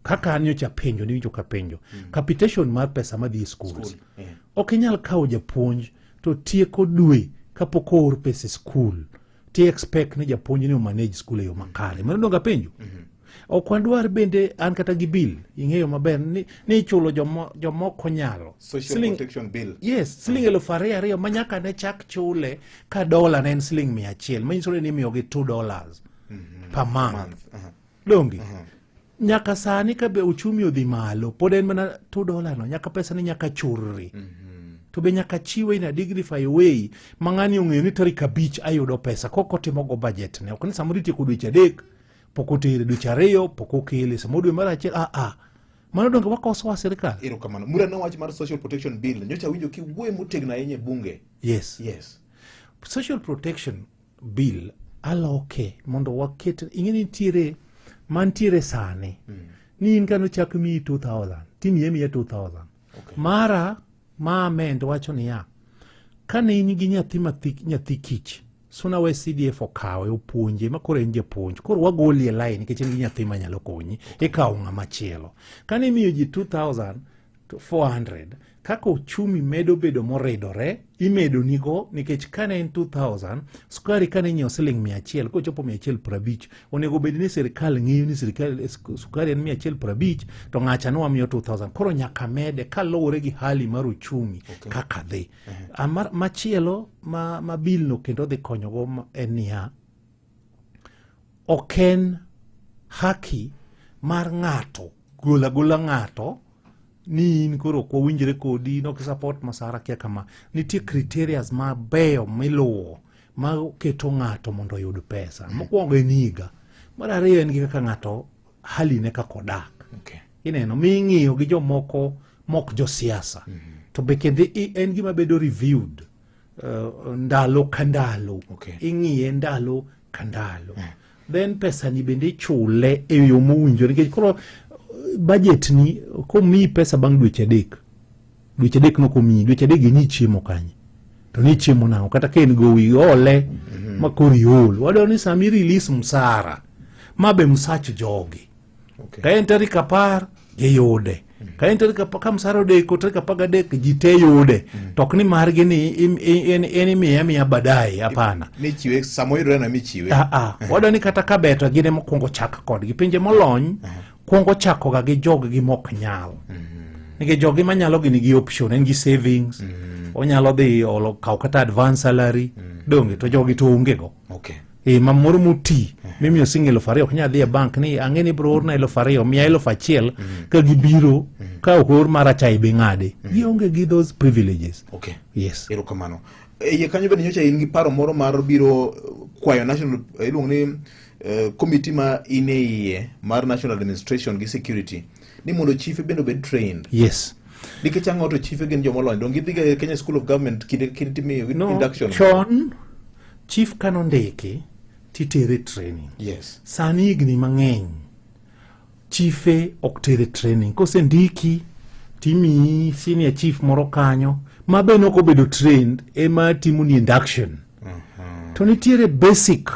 Kaka an nyocha penjo niwinjo ka penjo. Mm. Capitation mar pesa madhi e schools. School, yeah. Ok inyal kawo japuonj to tieko dwe kapok oor pesa e school. Ti expect ni japuonj ni omanage school e yo makare. Mano donge apenjo? Mm -hmm. Ok wadwar bende an kata gi bill ing'eyo maber ni, ni ichulo jomoko nyalo. Social siling, protection bill. Yes, siling 2000 ma nyaka ne chak chule ka dola ne en siling 100 manyiso ni imiyogi $2 mm -hmm. per month. month. Uh -huh. Donge? Uh -huh. Nyaka sani ka be uchumi odhi malo pod en mana $2 no nyaka pesa ni nyaka churri. Mm -hmm. To be nyaka chiwe in a dignified way ma ng'ani ong'eyo ni tarik 5 ayudo pesa kok otimogo budget ne. Ok ni samoro itieko dweche 3 pok otere dweche 2 pok okele samoro dwe mar 1 ah ah mano donge wakoso wa sirikal. Erokamano. Mura na wach mar social protection bill nyocha winjo kiwuoyo motegno ahinya e bunge. Yes. Yes. Social protection bill aloke mondo waket ing'e nitiere Mantiere sani ni in kano chak miyi 2000 timiye miya 2000. Mara ma amend wacho niya, kane in gi nyathi mathi, nyathi kich Suna West CDF okawe opuonje ma koro en japuonj koro wagoli e line nikech en gi nyathi manyalo konyi ikawo ng'ama chielo. Kane imiyo ji 2400 kaka uchumi medo bedo moridore imedo nigo nikech kane en 2000 sukari kane inyiewo siling 100 kochopo 150 onego bed ni sirikal ng'iyo ni sirikal eh, sukari en 150 to ng'acha ne wamiyo 2000 koro nyaka mede kaluwore gi hali mar uchumi kaka dhi uh-huh. Machielo ma, ma bill no kendo dhi konyogo en niya ok en haki mar ng'ato golo agola ng'ato ni in koro ok wawinjre kodi nok support masara kia kama nitie criterias mabeyo miluwo ma keto ng'ato mondo oyud pesa mokwongo en higa mar ariyo en gi kaka ng'ato haline kaka odak okay. Ineno ming'iyo gi jomoko mok josiasa to be kendo en gima bedo reviewed ndalo ka ndalo okay. Ing'iye ndalo ka ndalo Then pesa ni bende ichule e yo mowinjore nikech koro budget ni komiyi pesa bang' dweche adek dweche adek nokomiyi dweche adek gi ni chiemo kanye to ni chiemo nang'o kata ka en gowi ole ma koro iol wadwaro ni sama i release msara ma be msach jogi okay. Ka en tarik 10 giyude ka en tarik ka msara odeko tarik 13 ji te yude to ok ni margi ni en imiye amiya baadaye hapana michiwe sama oyudore na michiwe ah, ah. Wadwa ni kata ka beto gin ema kwongo chak kodgi pinje molony kwongo chakoga gi jog gi mok nyal nikech jogi manyalo gi nigi option en gi savings onyalo dhi olo kaw kata advance salary donge to jogi to onge go okay. E, ma moro moti mimiyo siling 2000 ok nyal dhi e bank ni ang'e ni bro orna 2000 miya 1000 ka gibiro ka ok or mara cha ibi ng'adi gionge gi those privileges okay. Yes. Erokamano. E iye kanyo bende nyocha in gi paro moro mar biro kwayo national iluongo ni committee ma in e iye mar national administration gi security ni mondo chife bende obed trained. Yes. Nikech ang'o to chife gin jomolony donge gidhiga e Kenya School of Government kinde ka kinde timiyo no, induction. Chon chief kanondiki titere training. Yes. Sani higni mang'eny chife ok tere training kosendiki timiyi senior chief moro kanyo ma be nok obedo trained ema timoni induction to nitiere basic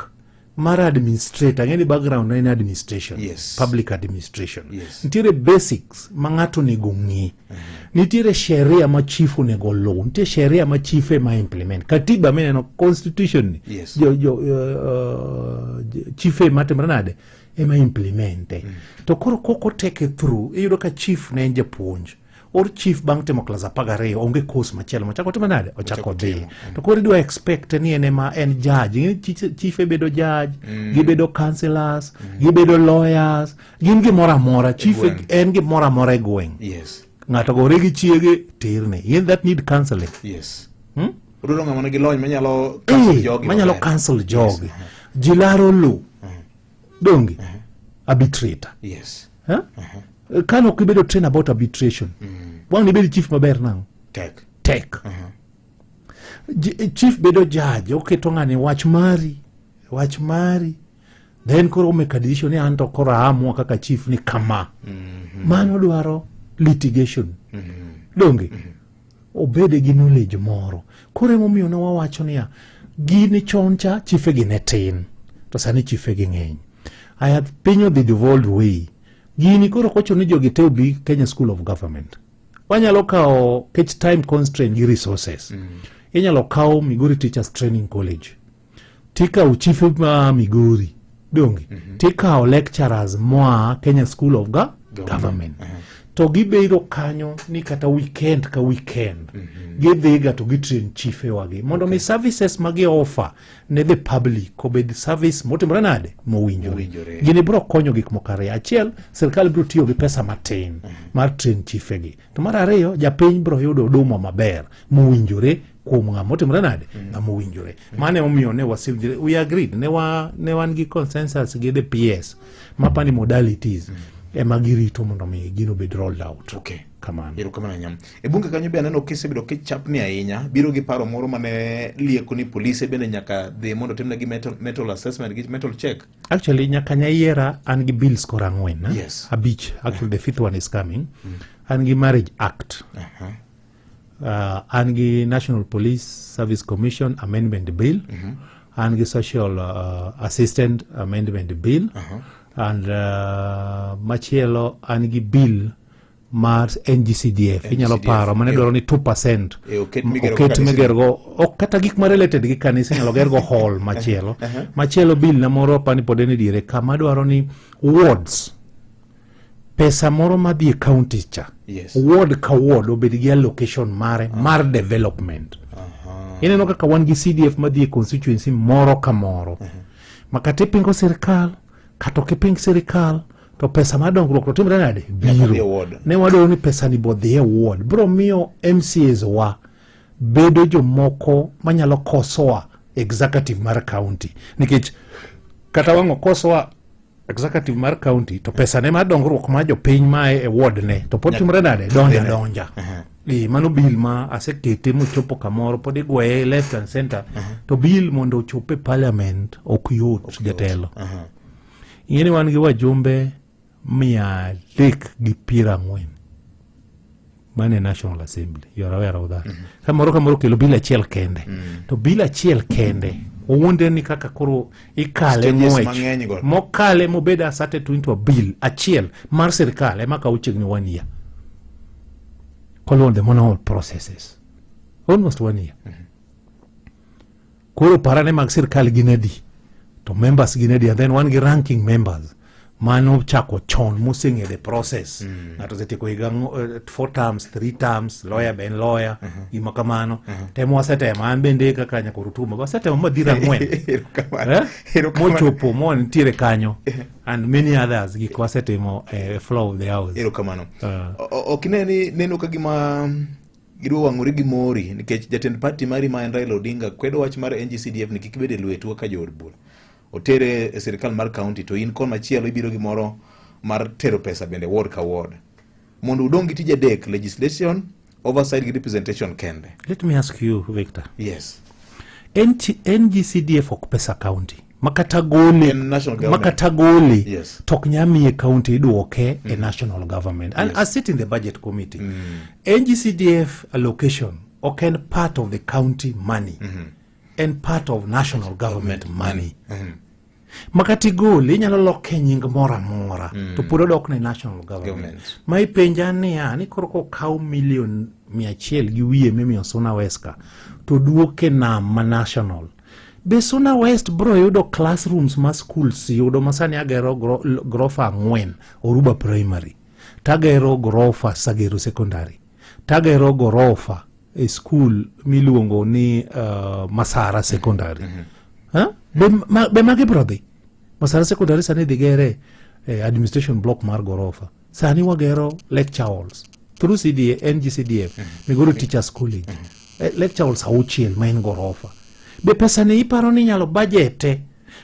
mar administrator ang'e ni background en administration Yes. public administration Yes. nitiere basics ma ng'ato onego ng'i nitiere sheria ma chief onego oluw nitie sheria ma chief ema implement katiba mineno constitution ni Yes. jo, jo, chief ema timre nade ema implemente to koro koko take through iyudo ka chief ne en japuonj or chief bang' timo klas 12 onge course machielo mochako timo nade ochako dhi to koro idwa expect ni en ema en judge Ing'e ni chief e bedo judge gibedo councillors gibedo lawyers gin gimoro amora chief gweng'. en gimoro amora e gweng' Yes. ng'ato gore gi chiege terne in that need counseling Yes. Odwaro ng'ama nigi lony manyalo counsel jogi manyalo maber. counsel jogi ji laro lo donge arbitrator Yes. Huh? Kane ok ibedo train about arbitration wang' nibed chief maber nang'o Tek. tek Chief bedo judge oketo ng'ani wach mari wach mari then koro omake a decision ni anto koro aamua kaka chief ni kama mano dwaro litigation donge obede gi knowledge moro koro emomiyo ne wawacho niya gini chon cha chife gi ne tin to sani chife gi ng'eny aya piny odhi devolved way gini koro kochuno ni jogi te obi Kenya School of Government wanyalo kawo kech time constraint gi resources inyalo kaw Migori Teachers Training College tikawo chife ma Migori donge tikawo lecturers moa Kenya School of Government to gibedo kanyo ni kata weekend ka weekend gidhiga to gitrain chife wagi mondo mi services ma gi offer ne the public obed service motimore nade mowinjore Mowinjore. gini biro konyo gik moko ariyo achiel sirkal biro tiyo gi pesa matin mar train chifegi to mar ariyo japiny biro yudo huduma maber mowinjore kuom ng'ama otimore nade ng'ama owinjore mano emomiyo ne wasewinjore we agreed ne, wa, ne wan gi consensus gi the PS mapani modalities ema girito mondo mi gino obed rolled out. Okay. Kamano. Erokamano ahinya. E bunge kanyo be aneno kisebedo kichapni ahinya, biro gi paro moro mane lieko ni polise bende nyaka dhi mondo timnegi mental assessment gi mental check. Actually, nyaka nyayiera an gi bills koro ang'wen. Eh? Yes. Abich. Actually, the fifth one is coming. An gi Marriage Act. An gi National Police Service Commission Amendment Bill. An gi Social Assistant Amendment Bill. And machielo an gi bill mar NGCDF. Inyalo NGCDF, paro mane dwaro ni 2% oket migero oket kanisa. migerogo ok kata gik ma related gi kanisa inyalo gergo hall machielo. Machielo bill na moro apani pod en e diere kama dwaro ni wards pesa moro madhi e county cha ward ka ward obed gi allocation mare mar development. Ineno kaka wan gi CDF madhi e constituency moro ka moro ma kata ipingo sirikal kata ok iping sirikal to pesa mar dongruok to timre nade Nyaka dhi e biro ward. ne wadwaro ni pesa ni bodhi e ward bro miyo MCAs wa bedo jomoko manyalo kosoa executive mar county nikech kata wang' okosoa executive mar county to pesa ne mar dongruok mar jopiny mae e ward ne to pod timre nade donja donja. Mano bill ma asekete mochopo kamoro pod igweye left and center. To bill mondo ochop e parliament ok yot jatelo. Ing'e ni wan gi wajumbe 340 mane National Assembly, you are aware of that. Kamoro kamoro kelo bill achiel kende. To bill achiel kende owuonde ni kaka koro ikale Stages ng'wech mang'eny go. mokale mobed asserted to into a bill achiel mar sirikal ema kawo chiegni one year koluwo the normal processes, almost one year. Koro parane mag sirikal gin adi to members gin adi, and then wan gi ranking members mano chako chon moseng'e the process. Ng'ato osetieko higa four terms, three terms, lawyer be en lawyer. Gima kamano temo wasetemo, an bende kaka nyakorutuma wasetemo madhiro ang'wen. Erokamano. Eh? Erokamano. Mochopo mo nitiere kanyo and many others gik wasetimo e floor of the house. Erokamano. Ah. Ok ine ni neno ka gima gidwa wang'ore gi mori nikech jatend party mari ma en Raila Odinga kwedo wach mar NGCDF ni kik bed e lwetu kaka jood bura. Otere e sirikal mar county to in kon machielo ibiro gi moro mar tero pesa bende ward ka ward. Mondo udong' gi tije adek, legislation, oversight gi representation kende. Let me ask you, Victor. Yes. NGCDF ok pesa county makata gole En national government. Makata gole to ok nyamiye county, iduoke e national government and I sit in the budget committee. NGCDF allocation ok en part of the county money, en part of national government money. Makata igole inyalo loke nying moro amora to pod odok ne national government. Government. Ma ipenja niya ni koro kokaw milion 100 gi wiye mimiyo Suna West ka to duoke nam ma national, be Suna West bro yudo classrooms ma schools yudo masani? Agero grofa ang'wen Oruba Primary, tagero gorofa Sagero Secondary, tagero gorofa e skul miluongo ni Masara Secondary. Huh? Be magi bro dhi Masara Secondary sani dhi gere administration block mar gorofa. Sani wagero lecture halls through CDA, NGCDF. Migoro Teachers College. Lecture halls auchiel ma en gorofa. Be pesa ni iparo ni inyalo bajete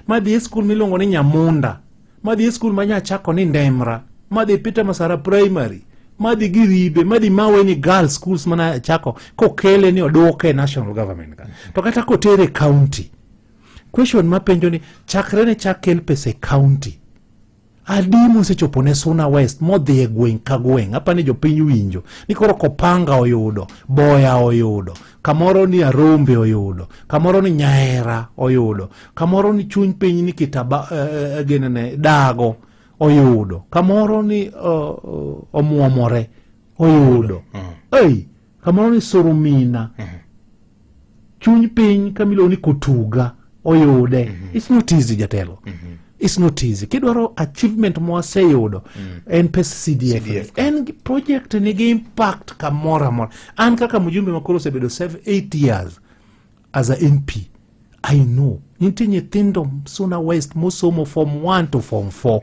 madhi e skul miluongo ni Nyamunda, madhi e skul ma Nyachako ni Ndemra, madhi Peter Masara Primary, madhi Giribe, madhi Maweni Girls schools mana chako kokele ni oduoke e national government ka to kata kotere county? Question mapenjo ni chakre ne chak kel pesa e county, adi mosechopo ne Suna West modhi e gweng' ka gweng'? Apa ni jopiny winjo ni koro Kopanga oyudo, Boya oyudo, kamoro ni Arombe oyudo, kamoro ni Nyaera oyudo, kamoro ni chuny piny ni Kitaba ginene Dago oyudo, kamoro ni Omuomore oyudo. Ei, kamoro ni Soromina chuny piny kamiluongo ni Kotuga oyude. It's not easy, jatelo. It's not easy. Kidwaro achievement mwaseyudo en pes CDF. CDF. En gi project nigi impact kamoro amora. An kaka mjumbe makoro osebedo 7 8 years as a MP, I know nitie nyithindo Suna West mosomo form 1 to form 4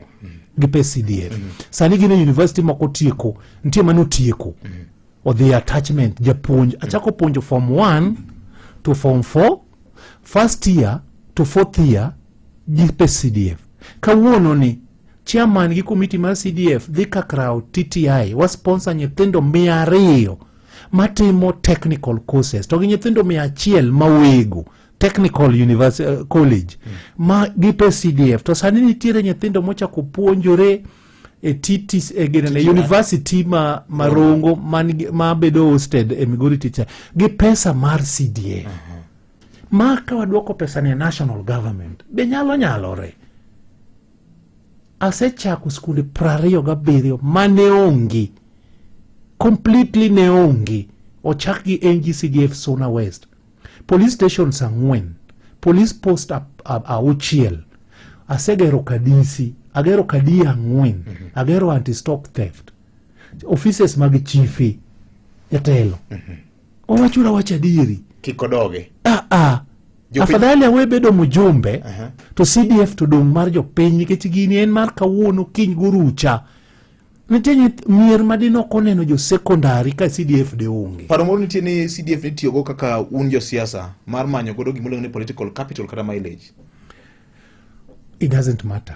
gi pes CDF. Sani gin e university moko tieko, nitie manotieko odhi attachment japuonj. Achako puonjo form 1 to form 4, first year to fourth year gi pes CDF. Kawuono ni Chairman gi komiti mar CDF dhi ka krawo TTI wa sponsor nyithindo 200 matimo technical courses to gi nyithindo 100 mawego technical university college ma gi pe CDF to sani nitiere nyithindo mochako puonjore e TTC e ginene university ma Marongo man ma bedo hosted e Migori Teacher gi pesa mar CDF. Ma ka waduoko pesa ne national government be nyalo nyalore. Asechako skunde 27 mane onge completely ne onge ochak gi NGCDF Suna West police stations 4 police post 6 asegero kadisi agero kadi 4 agero anti stock theft offices mag chife jatelo owachura wach adieri Kik odogi. ah, ah. Afadhali awe bedo mjumbe to CDF to dong' mar jopiny nikech gini en mar kawuono kiny gorucha. Nitie mier ma dine ok oneno jo sekondari ka CDF de onge. Paro moro nitie ni CDF nitiyogo kaka un josiasa mar manyo godo gima iluongo ni political capital kata mileage. It doesn't matter.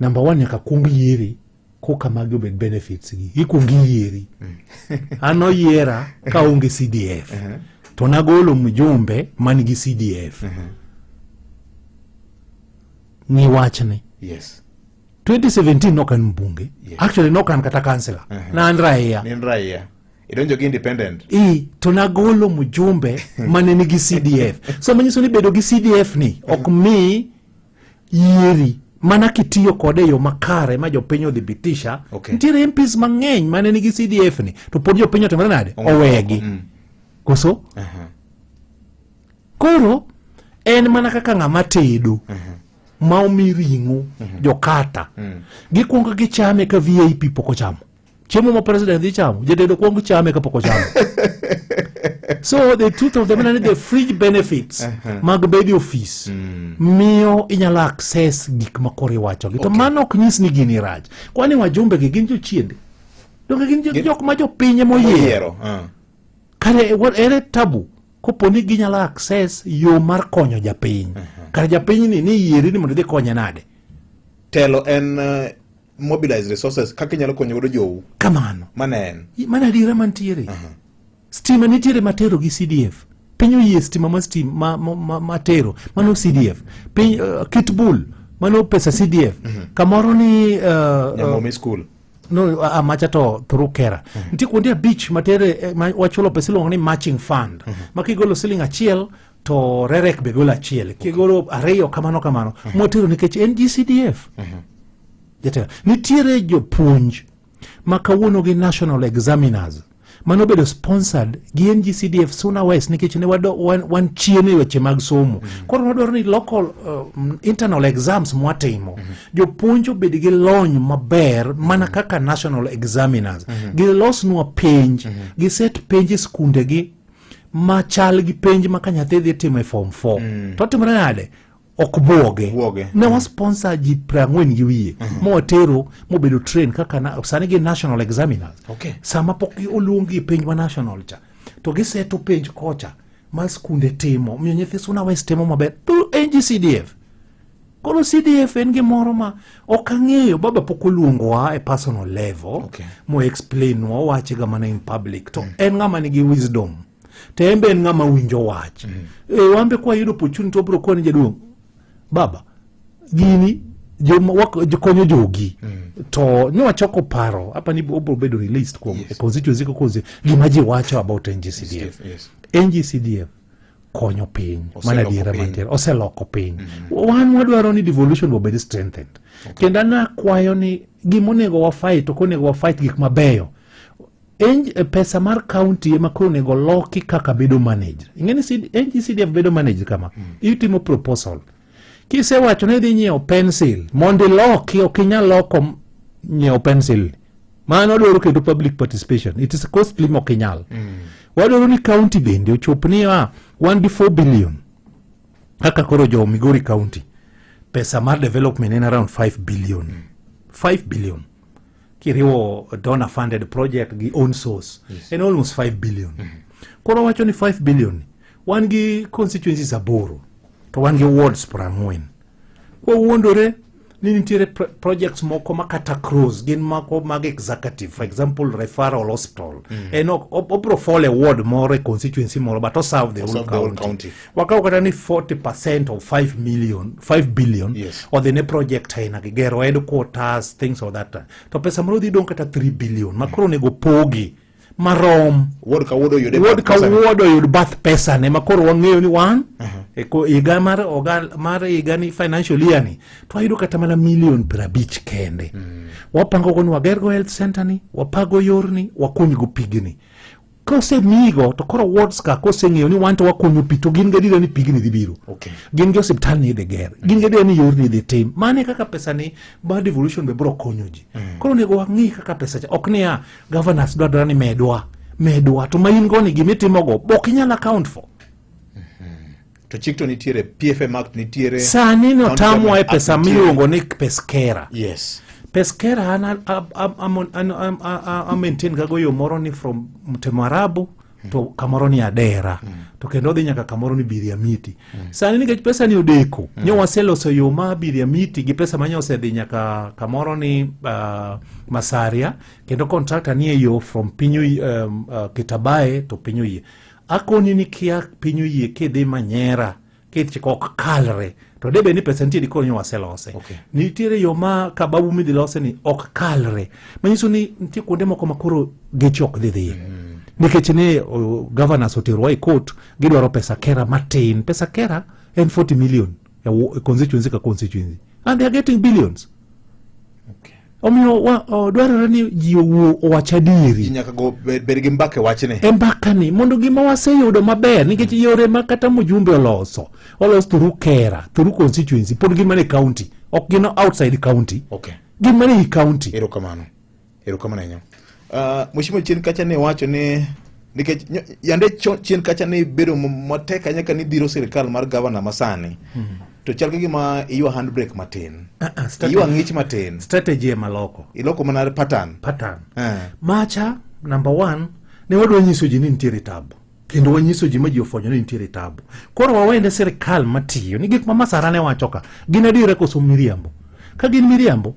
Number one, nyaka kuong yieri koka magi obed benefits gi. Ikuong iyieri. An oyiera ka onge CDF. To nagolo mjumbe man gi CDF. Ng'i wachni. Yes. 2017 nok an mbunge. Yes. Actually nok an kata councillor. Na an raia. Ni en raia. Idonjo gi independent. I to nagolo mjumbe mane nigi CDF. So manyiso ni bedo gi CDF ni ok mi yieri mana kitiyo kode e yo makare ma jopiny odhibitisha. Okay. Nitiere MPs mang'eny mane nigi CDF ni to pod jopiny otimore nade? Owegi. Koso? Koro en mana kaka ng'ama tedo ma omi ring'o jokata gikwongo gichame ka VIP pok ochamo chiemo ma president dhi chamo jatedo kwongo chame kapok ochamo. So the truth of the matter ni the fringe benefits mag bedo e ofis miyo inyalo access gik ma koro iwachogi to mano ok nyis ni gini rach. Kwani wajumbe gi gin jochiende? Donge gin jok ma jopiny ema oyiero? Oyiero. Kare ere tabu kopo ni ginyalo access yo mar konyo japiny? Kare japiny ni yieri ni mondo idhi konye nade? Telo en mobilize resources kaka inyalo konyo godo jou. Kamano. Mano en. Mano adiera mantiere. Stima nitiere matero gi CDF. Piny oyie stima ma stima ma, ma, ma, matero mano CDF. Piny Kitbull mano pesa CDF. Kamoro ni Nyamomi school. No, macha to through Kera. Nitie kuonde 5 matere ma wachulo pesa iluongo ni matching fund. Ma kigolo siling 1 to Rerek be golo 1. Kigolo 2 kamano kamano. Mwatero nikech en GCDF. Jatelo. Nitiere jopuonj ma kawuono gi national examiners mano bedo sponsored gi NGCDF Suna West nikech ne wan chien e weche mag somo. Koro wadwaro ni local internal exams mwatimo jopuonj obed gi lony maber mana kaka national examiners. Gilosnwa penj, giset penj e skundegi machal gi penj ma ka nyathi dhi timo e form 4. To timore nade? Ok buoge. Buoge. Ne wa sponsor ji 40 gi wiye mowatero mobedo train kaka sani gin national examiners. Sama pok oluongi e penj ma national cha to giseto penj kocha ma skunde timo miyo nyithi Suna West timo maber through NGCDF. Koro CDF en gimoro ma ok ang'eyo, baba pok oluongowa e personal level mo explain nwa, owache ga mana in public to en ng'ama nigi wisdom to en be en ng'ama winjo wach. Wan be kwayudo opportunity wabiro koni jaduong' baba gini konyo jogi to ne wachoko paro apa ni obiro bedo released kuom constituency ka constituency gima ji wacho about NGCDF. NGCDF konyo piny mana adiera mantiere oseloko piny. Wan wadwaro ni devolution obed strengthened. Kendo an akwayo ni gimonego wa fight ok onego wa fight gik mabeyo. Pesa mar county ema koro onego loki kaka bedo managed. Ing'e ni NGCDF bedo managed kama. Itimo proposal. Kisewacho ni idhi nyiewo pencil, mondo iloki ok inyal loko nyiewo pencil. Mano dwaro kendo public participation. It is costly mok inyal. Wadwaro ni county bende ochop ni wan gi 4 billion. Kaka koro jo Migori County, pesa mar development en around 5 billion. 5 billion. Kiriwo donor funded project gi own source, en almost 5 billion. Koro wacho ni 5 billion, wan gi constituencies 8 to wan gi wards 40. Kwa wuondore ni nitiere projects moko ma kata cross gin moko mag executive, for example referral hospital. En ok obro fall e ward moro e constituency moro, but oserve the whole Serve the whole county. county. Wakaw kata ni 40% of 5 million, 5 billion odhi ne project aina gi gero headquarters, things of that. To pesa moro dhi dong' kata 3 billion ma koro onego pogi marom. Ward ka ward oyude ward ka pesa ne. Ward oyud bath pesa ne ma koro wang'eyo ni wan e higa mar oga mar higa ni financial year ni to wayudo kata mana milion 50 kende. Wapango go ni wagergo health center ni, wapago yorni, wakunygo pigni. Kosemigo to koro wards ka koseng'eyo ni wan to wakunyo pi, to gin gadiera ni pigni dhi biro. Gin gi osiptal ni idhi ger, gin gadiera ni yorni idhi tim. Mano e kaka pesa ni mar devolution be biro konyo ji. Koro onego wang'i kaka pesa cha ok niya governors dwa dwara ni medwa medwa, to ma in go ni gimitimogo ok inyal account for. To chik to nitiere, PFM Act nitiere. Sani County notamwa e Government Act pesa nitiere. miluongo ni pes kera. Pes kera an a maintain gago yo moro ni from Mtemarabu to kamoro ni Adera to kendo odhi nyaka kamoro ni Biriamiti. Sani nikech pesa ni odeko, nyo waseloso yo ma Biriamiti gi pesa ma nyo osedhi nyaka kamoro ni Masaria, kendo contractor ni e yo from piny Kitabae to piny oyie. Akoni ni kia piny oyie kidhi Manyera kichiko ok kalre, to debe ni pesa nitie dikoro nyo waselose. Nitiere yo ma Kababu midhi lose ni ok kalre, manyiso ni nitie kuonde moko ma koro geche ok dhi dhiye. Nikech ni governors oterowa e court, gidwaro pesa kera matin. Pesa kera en 40 million e constituency ka constituency, and they are getting billions. Omiyo dwarore ni ji owuo owach adieri. Ji nyaka go bed gi mbaka e wachni. E mbakani mondo gima waseyudo maber, nikech yore ma kata mjumbe oloso olos through kera, through constituency, pod gin mana e county, ok gin outside county. Gin mana ei county. Erokamano. Erokamano ahinya. Mheshimiwa, chien kacha ne wacho ni nikech yande chien kacha ne bedo matek ahinya ka nidhiro sirikal mar gavana masani. To chal ka gima iywa handbrake matin. Iywa ng'ich matin. Strategy ema loko. Iloko mana pattern. Pattern. Macha, number 1, ne wadwa nyiso ji ni nitiere tabu. Kendo wanyiso ji ma ji ofwenyo ni nitiere tabu. Koro wawene sirikal matiyo ni gik ma Masara ne wacho ka gin adiera koso miriambo. Ka gin miriambo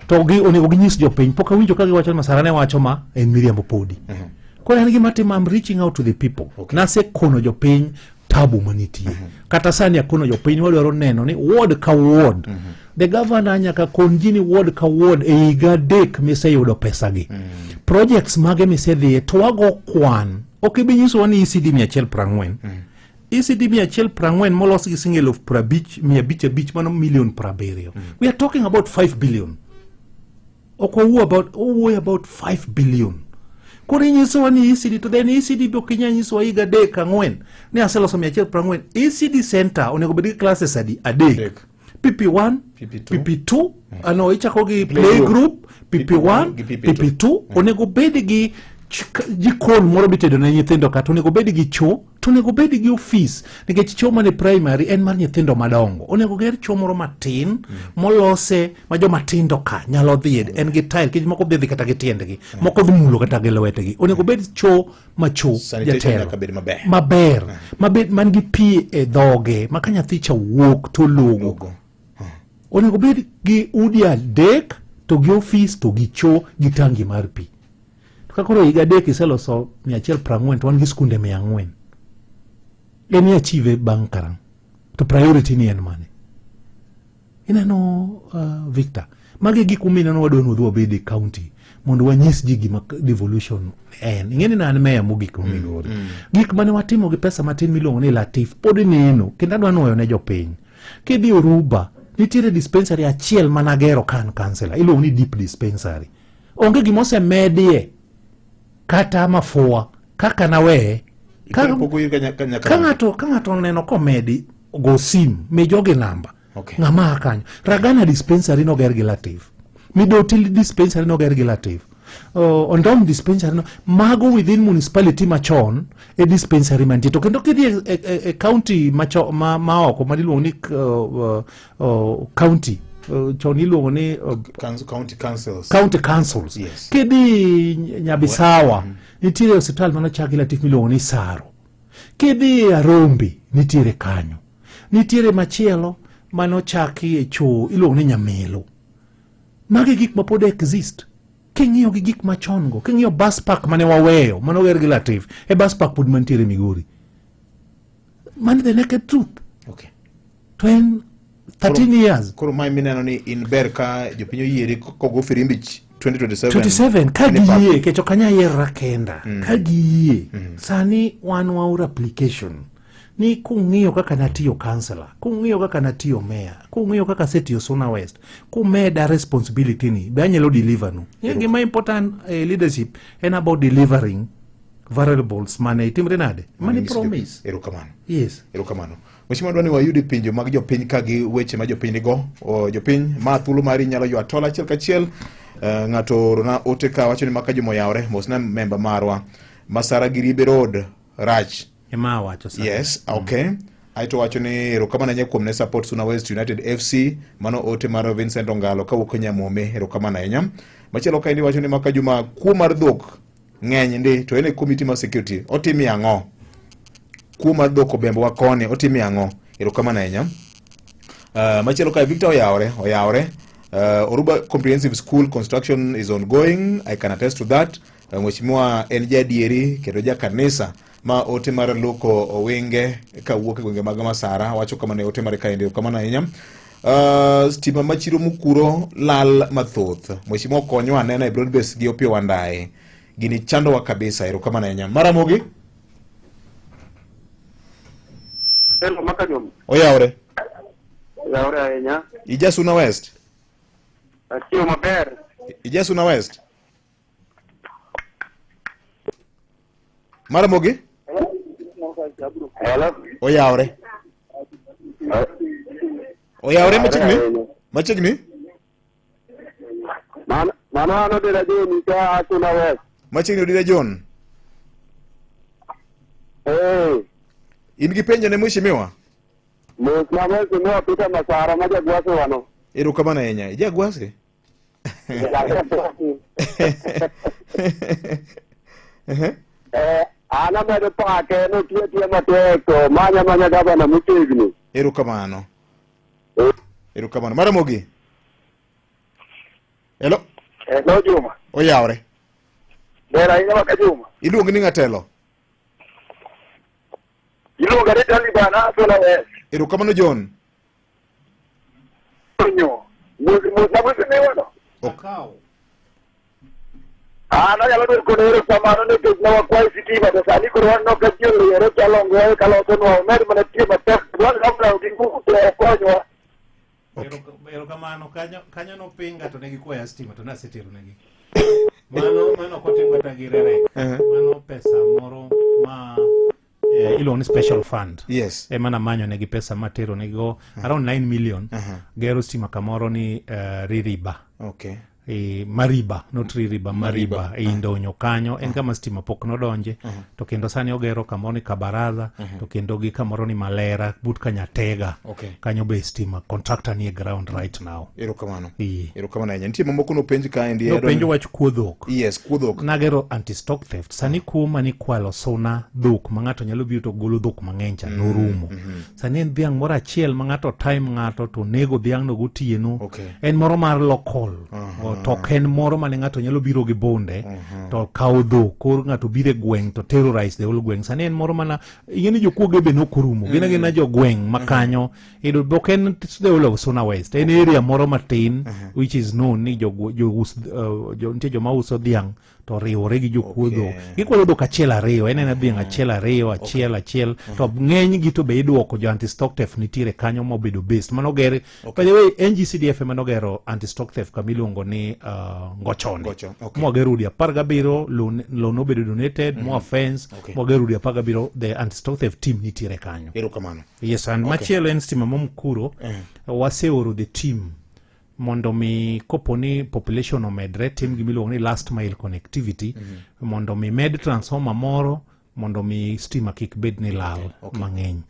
to onego ginyis jopiny. Pok awinjo ka giwacho ni Masara ne wacho ma en miriambo podi. Koro en gima timo, I'm reaching out to the people. Nasekono jopiny tabu manitie. Kata sani akono jopiny wadwaro neno ni ward ka ward. The governor nyaka kon ji ni ward ka ward e higa 3 miseyudo pesagi. Projects mage misedhiye to wago kwan. Ok ibi nyisowa ni ECD mia achiel prang'wen. ECD mia achiel prang'wen molos gi siling eluf prabich, mia abich abich, mano milion 70. We are talking about 5 billion. Ok wawuo about, wawuoyo about 5 billion. Koro inyisowa ni ECD, to then ECD be ok inyal nyisowa higa 3 4 ni aseloso mia achiel prang'wen. ECD center onego bed gi classes adi? 3. 3. PP1, PP2. PP2, ano ichako gi Play play group. group, PP1, gi PP2. PP2, onego bed gi jikon moro mitedo ne nyithindo, kata onego bed gi cho, to onego bed gi ofis, nikech cho mane primary en mar nyithindo madongo. Onego ger cho moro matin molose ma joma tindo ka nyalo dhiye, en gi tile, nikech moko dhi kata gi tiendgi, moko dhi mulo kata gi lwetgi. Onego bed cho ma cho Sanitation jatelo. nyaka bed maber. Maber, mabed man gi pi e dhoge, ma ka nyathi cha wuok to logo. Logo. Onego bed gi udi 3 to gi ofis to gi cho gi tangi mar pi. To ka koro higa 3 iseloso mia achiel prang'wen to wan gi skunde mia ang'wen. En i achieve bang' karang'? To priority ni en mane? Ineno, Victor, magi e gik momiyo ineno wadwa ni wadhi wabed e county mondo wanyis ji gima devolution en. Ing'e ni an meya mogik ma Migori. Gik mane watimo gi pesa matin miluongo ni Latif pod neno, kendo adwa nwoyo ne jopiny. Kidhi Oruba, nitiere dispensary achiel managero ka an councillor, iluongo ni deep dispensary. Onge gima osemedie kata mafua kaka naweye. Pok oyud ka nyaka Ka ng'ato oneno komedi, go sim, mi jogi namba. Ng'ama a kanyo. Ragana dispensary noger gi Latif. Midoti dispensary noger gi Latif. Ondom dispensary no, mago within municipality machon e dispensary mantie. To kendo kidhi e county macho, ma oko ma iluongo ni county, chon iluongo ni County councils. County councils. Kidhi Nyabisawa, nitiere osiptal manochak gi Latif miluongo ni Saro. Kidhi Arombi, nitiere kanyo. Nitiere machielo manochaki e choo iluongo ni Nyamelo. Magi gik ma pod exist. King'iyo gi gik machon go, king'iyo bus park mane waweyo, mane oger gi Latif, e bus park pod mantiere Migori. Mano the naked truth. Okay. To en 13 years. Koro mae mineno ni in ber ka jopiny oyieri kogo firimbi 2027. 27 ka Ni pak. giyie kech ok anyal yiera kenda ka giyie sani wan waoro application ni kung'iyo kaka natiyo kansela kung'iyo kaka natiyo meya kung'iyo kaka asetiyo Suna West kumeda responsibility ni be anyalo deliver nu Ing'e gima important eh, leadership en about delivering variables mane itimre nade mane Nyiso jopiny. promise Erokamano. yes Erokamano. Mheshimiwa dwa ni wayudi penjo mag jopiny ka gi weche ma jopiny nigo. O, jopiny ma thuolo mari nyalo ywa tol achiel kachiel. Uh, ng'ato orona ote ka wacho ni maka juma oyawre mosna memba marwa Masara gi Ribe Road rach. Ema awacho sani. Yes, okay. Aeto wacho ni erokamano ahinya kuom ne support Suna West United FC. Mano ote mar Vincent Ongalo kawuok Nyamome, erokamano ahinya. Machielo kaendi wacho ni maka juma kuo mar dhok ng'eny ndi to en e komiti mar security otimie ang'o? Kuo mar dhok obembowa koni otimie ang'o? Erokamano ahinya. Machielo kae Victor oyawore, oyawore. Oruba Comprehensive School construction is ongoing. I can attest to that. Mheshimiwa en jadieri kendo ja kanisa ma ote mar Luko Owinge kawuok e gwenge mag Masara wacho kamano e ote mare kaendi kamano ahinya. Stima ma chiro Mukuro lal mathoth. Mheshimiwa okonywa anena e broad base gi Opiyo Wandayi. Gini chandowa kabisa, erokamano ahinya. Maramogi Hello, Makanyom. oyawre. Oyawre ahinya. Ija Suna West. Achiewo maber. Ija Suna West. Maramogi Hello. oyawre. Oyawre machiegni. Machiegni. Mano mano an Odera John ka Suna West. Machiegni Odira John. Eh, In gi penjo ne mheshimiwa? mos ma mheshimiwa Peter Masara ma jagwase wano. Erokamano ahinya. Ijagwase? Eh, an amedo pake notiyo tiyo matek to manya manya gavana motegno. Erokamano. Erokamano. Maramogi. Hello. Hello Juma. Oyawre. Ber ahinya maka Juma. Iluongi ni ng'atelo. Iluonga ni Taliban Suna West. Erokamano John. Nyo. Mos mos na mheshimiwa no. Akaw. An anyalo dwoko ne erokamano nikech ne wakwayo sitima to sani koro waneno ka ji oliere chalongoe kalosonwa omed mana tiyo matek dwar gavana gi nguvu to okonywa. Erokamano kanyo kanyo nopinga to ne gikwaya stima to nasetero negi. Mano mano ok otim kata gi rerek. Mano pesa moro ma eh, iluongo ni special fund. Yes. Ema namanyo negi pesa matero negigo around 9 million gero stima kamoro ni Ririba. Okay. E, Mariba, not Ririba, Mariba, Mariba. E Indonyo kanyo en kama stima pok nodonje to kendo sani ogero kamoro ni Kabaradha to kendo gi kamoro ni Malera but Kanyatega Okay. kanyo be stima contractor nie ground right now. Erokamano. Ee. Erokamano ahinya. Nitie mamoko nopenj kaendi. Nopenjo wach kuo dhok. Yes, kuo dhok. Nagero anti stock theft. Sani kuo mani kwalo suna dhok ma ng'ato nyalo biro to golo dhok mang'eny cha norumo. Sani en dhiang' moro achiel ma ng'ato time ng'ato to nego dhiang'no gotieno. Okay. En moro mar local. To ok en moro mane ng'ato nyalo biro gi bunde to kawo dhok. Koro ng'ato biro e gweng' to terrorize the whole gweng'. Sani en moro mana ing'e ni jokuoge be nokorumo. Gin agina jogweng' ma kanyo. Iyudo ok en the whole of Suna West. En area moro matin which is known ni nitie joma uso dhiang' to riwore gi jokuo dhok. Gikwalo dhok achiel ariyo, en ena dhiang' achiel ariyo, achiel achiel. To ng'eny gi to be iduoko jo anti stock theft nitiere kanyo mobedo based. Mano ger, by the way, NGCDF ema nogero anti stock theft kama iluongo ni Ngochone. Ngocho, okay. Mwagero udi 17, loan nobedo donated, mwa fence, mwagero udi 17, the anti stock theft team nitiere kanyo. Erokamano. Yes, and machielo en stima ma Mukuro, waseoro the team mondo mi kopo ni population omedre tim gima iluongo ni last mile connectivity mondo mi med transformer moro mondo mi stima kik bed ni lal mang'eny.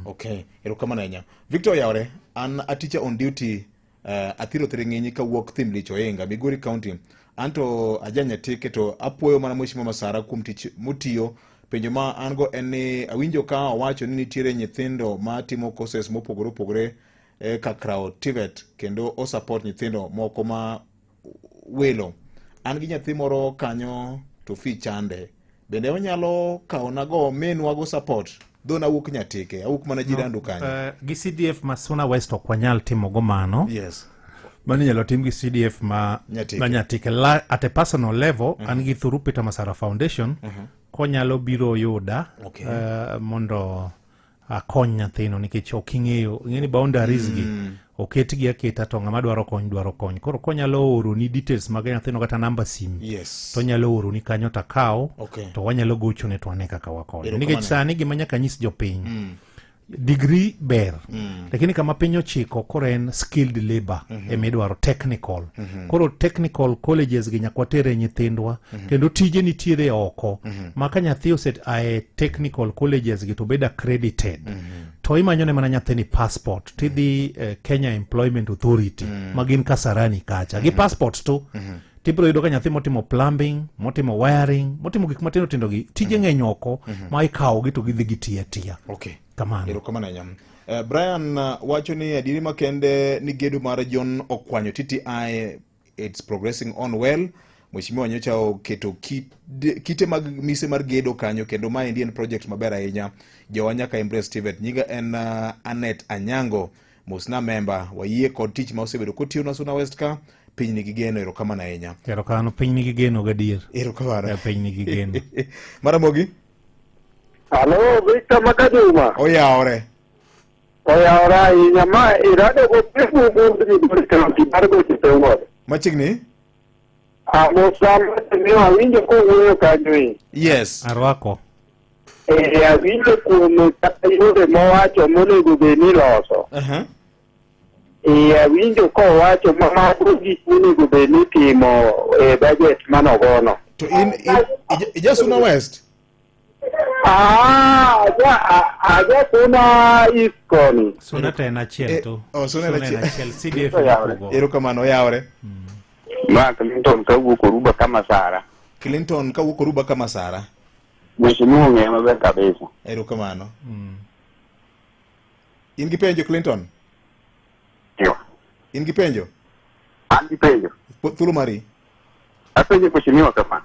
Okay, erokamano ahinya. Victor Oyawre, an a teacher on duty Athiro Thiring'inyi kawuok Thimlich Oinga, Migori County. Anto ajanyatike to apuoyo mana Mheshimiwa Masara kuom tich motiyo. Penjo ma an go en ni awinjo ka owacho ni nitiere nyithindo ma timo courses mopogore opogore. eh, Kakrawo TVET kendo o support nyithindo moko ma welo. An gi nyathi moro kanyo to fee chande. Bende onyalo kawonago minwago support dho nawuok Nyatike, awuok mana jirandu kanyo. Gi CDF ma Suna West ok wanyal timogo mano. Yes. Mano inyalo tim gi CDF ma Nyatike. ma Nyatike. At a personal level, an gi through Peter Masara Foundation, konyalo biro yuda mondo akony nyathino nikech ok ing'eyo ing'e ni boundaries gi oketgi aketa to ng'ama dwaro kony dwaro kony. Koro konyalo oroni details mag nyathino kata namba simu to onyalo oroni kanyo to akaw to wanyalo gochone to wane kaka wakonyo. Erokamano. Nikech sani gima nyaka nyis jopiny degree ber lakini kama piny ochiko koro en skilled labor ema idwaro technical koro technical colleges gi nyaka watere nyithindwa kendo tije nitiere oko ma ka nyathi ose ae technical colleges gi to bedo accredited to imanyone mana nyathini passport tidhi Kenya Employment Authority ma gin Kasarani kacha gi passport to tibiro yudo ka nyathi motimo plumbing motimo wiring motimo gik matindo tindo gi tije ng'eny oko ma ikawogi to gidhi gitiyo atiya Kamano. Erokamano ahinya. Brian wacho ni adieri makende ni gedo mar John Okwanyo TTI it's progressing on well. Mheshimiwa nyocha oketo kite mag mise mar gedo kanyo kendo maendi en project maber ahinya. Jowa nyaka embrace TVET. Nyinga en Anet Anyango. Mosna member wayie kod tich ma osebedo kotiyo na Suna West ka piny nigi geno. Erokamano ahinya. Erokamano, piny nigi geno gadier. Erokamano. Piny nigi geno. Maramogi. Halo, Victor Makajuma. Oyawore. Oyawore ahinya ma irado go Facebook Migori County mar gocho e wuod. Machiegni? Amosa miyo awinjo kowuoyo kanyo e. Yes. Arwako. Eh, awinjo kuom kata yore mowacho monego bed ni iloso. Eh, awinjo kowacho ma mago gik monego bed ni itimo e budget manogono. To in ija Suna West? Ah, aja Suna East koni. Suna to en achiel to. Oh, Suna en en achiel. achiel. CDF Oyawre. mokwongo. Erokamano, oyawore. Ma Clinton kawuok Oruba Kamasara. Clinton kawuok Oruba Kamasara. Mheshimiwa ong'eya maber kabisa. Erokamano. In gi penjo Clinton? Yo. In gi penjo? An gi penjo. Thuolo mari. Apenjo mheshimiwa kama.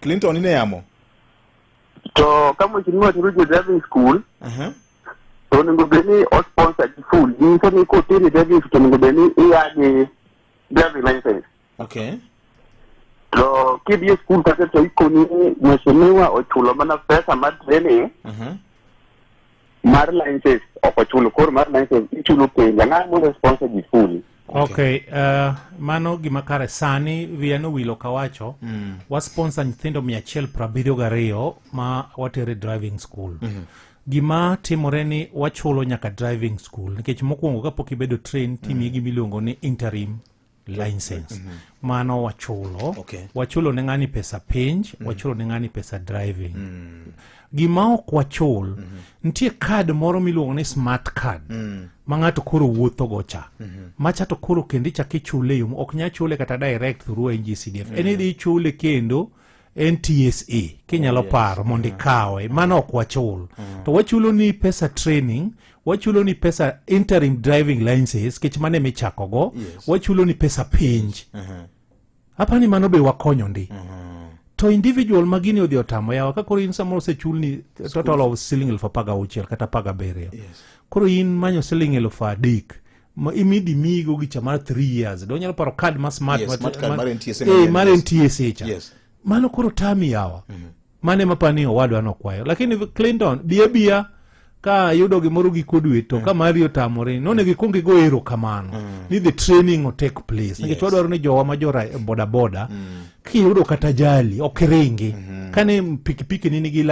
Clinton ine yamo? To ka mheshimiwa tero ji driving school, to onego bed ni o sponsor gi full. Nyiso ni koteri driving school to onego bed ni iya gi driving license. To kidhi e school kata to ikoni ni mheshimiwa ochulo mana pesa mar training mar license ok ochulo koro mar license ichulo penj ang'o mondo sponsor ji full. Okay, mano gima kare sani wiya nowilo kawacho wa sponsor nyithindo 172 ma watere driving school. Gima timore ni wachulo nyaka driving school nikech mokwongo kapok ibedo train timiyi gima iluongo ni interim license. Mano wachulo. Wachulo ne ng'ani pesa penj, wachulo ne ng'ani pesa driving. Gima ok wachul, nitie card moro miluongo ni smart card ma ng'ato koro wuotho go cha. Macha to koro kendo ichak ichule e yo ok nyal chule kata direct through NGCDF. En idhi ichule kendo NTSA kinyalo paro mondo ikawe. Mano ok wachul. To wachulo ni pesa training, wachulo ni pesa interim driving license kech mane michako go, wachulo ni pesa penj. Apani mano be wakonyo ndi. To individual ma gini odhi otamo yawa ka koro in samoro osechulni total of siling 16,000 kata 17. Koro in manyo siling 3,000 ma imidi miyigo gicha mar 3 years. Do nyalo paro card ma smart Yes, smart card mar NTSA mar yes. NTSA cha. Mano koro tami yawa. Mane mapani owadwa nokwayo. Lakini Clinton biya biya ka yudo gimoro giko dwe to ka mari otamore nonego ikwong igo erokamano ni the training o take place nikech wadwaro ni jowa ma jora boda boda kiyudo kata jali ok ringi kane pikipiki ni nigi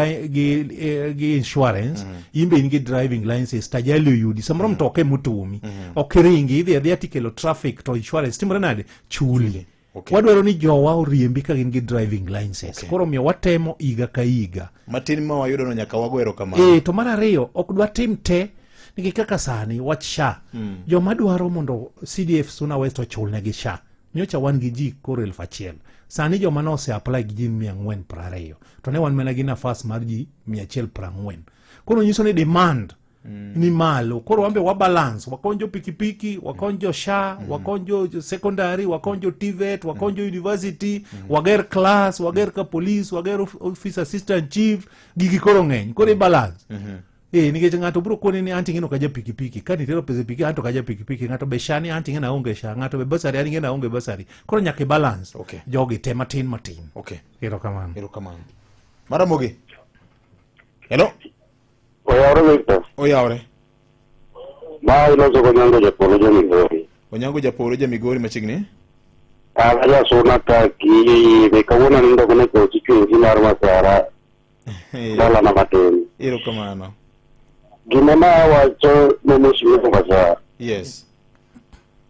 gi insurance in be in gi driving license to ajali oyudi samoro mtoka emotuomi ok ringi idhi adhiya tikelo traffic to insurance timore nade chuli. Wadwaro ni jowa oriembi ka gin gi driving license. Koro omiyo watemo higa ka higa. Matin ma wayudo no nyaka wago erokamano. To mar ariyo ok dwa tim te nikech kaka sani wach SHA. Joma dwaro mondo CDF Suna West ochulnegi SHA. Nyocha wan gi ji koro 1000. Sani joma ne ose apply gi ji 420. To ne wan mana gi nafas mar ji 140. Koro nyiso ni demand ni malo. Koro wambe wa balance, wakonjo pikipiki, wakonjo SHA, wakonjo secondary, wakonjo TVET, wakonjo university, wager class, wager ka police, wager office assistant chief, gigi koro ng'eny. Koro i balance. Eh, nikech ng'ato biro koni ni anti ng'eno kaja pikipiki ka nitero pesa e pikipiki anto kaja pikipiki ng'ato be SHA ni anti ng'eno aonge SHA ng'ato be bursary an ng'eno aonge bursary koro nyaka i balance jogi te matin matin. Erokamano. Erokamano. Maramogi. Hello. Oyawre Victor. Oyawre. Ma iloso go Onyango Japolo ja Migori. Onyango Japolo ja Migori machiegni. An ajasuna ka ki be kawuono anindo kone kochi chungi mar masara dalana matin. Erokamano. Gima na awacho ne Mheshimiwa Masara.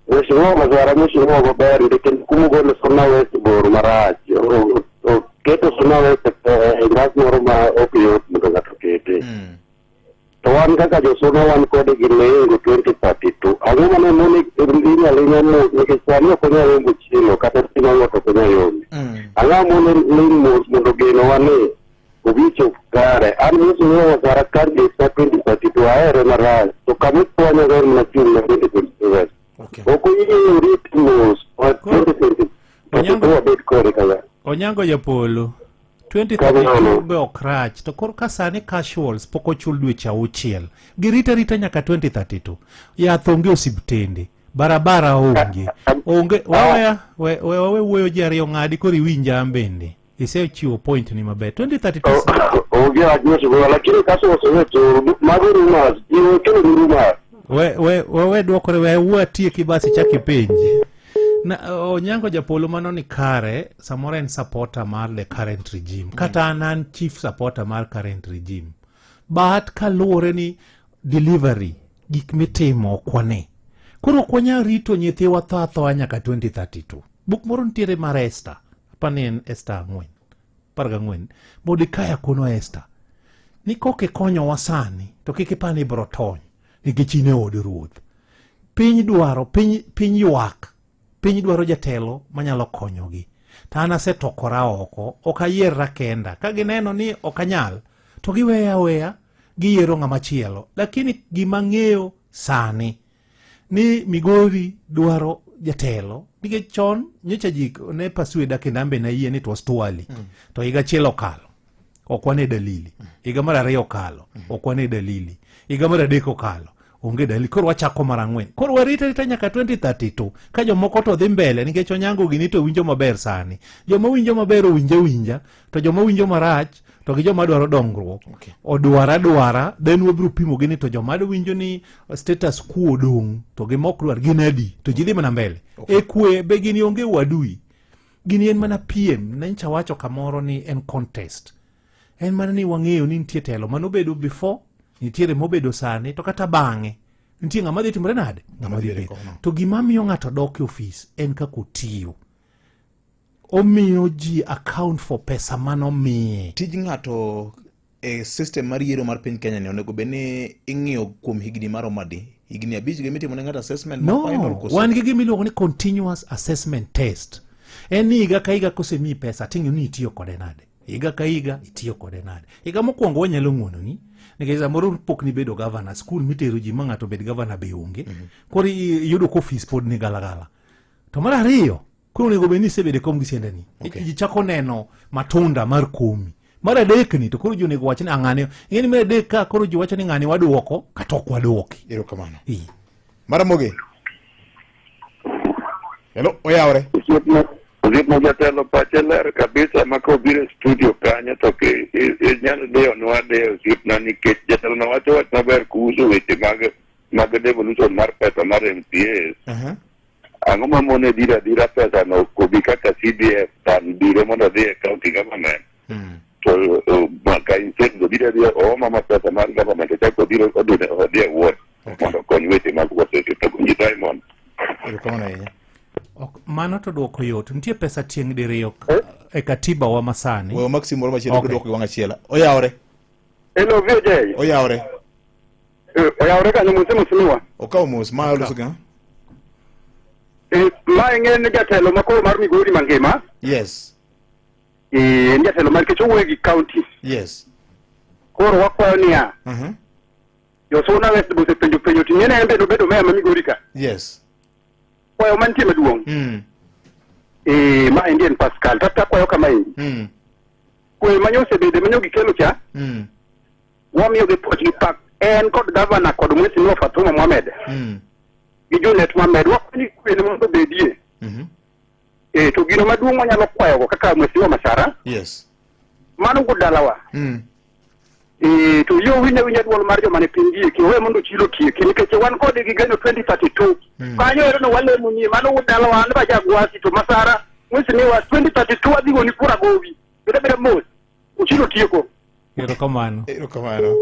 Mheshimiwa Masara, Mheshimiwa maber ndi kendo kumogolo Suna West bor marach. Oketo Suna West e ngas moro ma ok yot mondo ng'ato okete. To wan kaka josuna wan kode gi lengo 2032. Ang'o mane mone linya linya mos nikech sani ok onyal yombo chiemo kata ting'o to ok onyal yombe. Ang'o mone ling mos mondo genowa ni obi chop kare. An Mheshimiwa Masara candidate ma 2032 ahere marach to kama ikwanya go en mana chung' ma 2027. Ok oyie orit mos ma 2022 wabed kode kaka. Onyango Japolo 2032 be ok rach to koro ka sani casuals pok ochul dweche auchiel girita arita nyaka 2032 yath onge osiptende barabara onge onge waweya we we wawe wuoyo ji ariyo ng'adi koro iwinja an bende isechiwo point ni maber 2032 Onge wach mheshimiwa lakini casuals osewe mago rumors jiwo kelo ni rumors. We we we we dwokore we wuo atieki basi chak ipenji na Onyango Japolo mano ni kare samoro en supporter mar the current regime kata an an chief supporter mar current regime but kaluwore ni delivery gik mitimo ok wane koro ok wanyal rito nyithiwa tho athoa nyaka 2032 buk moro nitiere mar Esther apani en Esther ang'wen 14 Mordekai kono Esther ni kok ikonyowa sani to kik ipar ni ibiro tony nikech in e od ruoth piny dwaro piny piny ywak piny dwaro jatelo manyalo konyogi to an asetokora oko ok ayierra kenda ka gineno ni ok anyal to giweya aweya giyiero ng'ama chielo lakini gima ng'eyo sani ni Migori dwaro jatelo nikech chon nyocha ji ne persuade kendo an be nayie ni it was too early to higa achiel okalo ok wane dalili higa mar ariyo okalo ok wane dalili higa mar adek okalo onge dalili koro wachako mar ang'wen koro warito arita nyaka 2032 ka jomoko to dhi mbele nikech Onyango gini to winjo maber sani joma winjo maber owinja winja to joma winjo marach to gi joma dwaro dongruok odwara dwara then wabiro pimo gi ni to joma winjo ni status quo odong' to gi mok dwar gin adi to ji dhi mana mbele e kwe be gini onge wadui gini en mana piem ne ncha wacho kamoro ni en contest en mana ni wang'eyo ni nitie telo manobedo before nitiere mobedo sani to kata bang'e nitie ng'ama dhi timore nade ng'ama dhi bedo to gima miyo ng'ato dok e ofis en kaka otiyo omiyo ji account for pesa manomiye tij ng'ato e system mar yiero mar piny Kenya ni onego bed ni ing'iyo kuom higni maromo adi higni abich gi mitimo ne ng'ato assessment no final koso? wan gi gima iluongo ni continuous assessment test en ni higa ka higa kosemiyi pesa ting'eyo ni itiyo kode nade higa ka higa itiyo kode nade higa mokwongo wanyalo ng'wononi nikech samoro pok nibedo gavana skul mitero ji ma ng'ato obed gavana be onge koro iyudo ka ofis pod ni galagala to mar ariyo koro onego bed ni isebedo e kom gi siendani ji chako neno matunda mar komi mar adek ni to koro ji onego wach ni ang'ane ing'e ni mar adek ka koro ji wacho ni ng'ani waduoko kata ok waduoki erokamano Ee. Maramogi hello oyawre Osiepna osiepna jatelo pache ler kabisa ma kobiro e studio kanyo to inyalo deyonwa adeya osiepna nikech jatelo no wacho wach maber kuhusu weche mag mag devolution mar pesa mar MCAs. Ang'o ma mone dhiro adhira pesa no kobi kaka CDF than biro mondo odhi e county government to ka instead odhiro adhira ooma ma pesa mar government ochak odhiro odhi odhi e ward mondo okony weche mag waseche to gonji Diamond. Erokamano ahinya. Ok, mano to dwoko yot nitie pesa tieng' diriyo e katiba wa masani Wewe Maxi moro machielo okay. Dwoko gi wang' achiel. Oyawre. Hello VJ. Oyawre. Oyawre kanyo mose mosimiwa. Okawo mos ma oloso ga. Ma ing'e ni jatelo ma koro mar Migori mangima. Yes. En jatelo mar nikech owuoyo gi county. Yes. Koro wakwayo niya, Josuna West be osepenjo penjo to ing'e ni en bende obedo meya ma Migori ka. Yes. Kwayo mantie maduong'. Eh, ma endi en Pascal. Tata akwayo kama endi. Kwe manyo osebede manyo gikelo cha, wamiyogi puoch gi pak. En kod gavana kod mheshimiwa Fatuma Mohamed gi Junet Mohamed wakwayo ni kwe mondo obedie. Eh, to gino maduong' wanyalo kwayogo kaka mheshimiwa Masara, mano wuod dalawa. Eh, to yo winja winja duol mar joma ne piny gi eki owe mondo chilo otieki nikech wan kode gi geno 2032 kanyo ero no walemo nie mano wuod dalawa an ba jagwasi to Masara mheshimiwa 2032 adhi goni kura gowi beda beda mos ochilo tieko. Erokamano. Erokamano.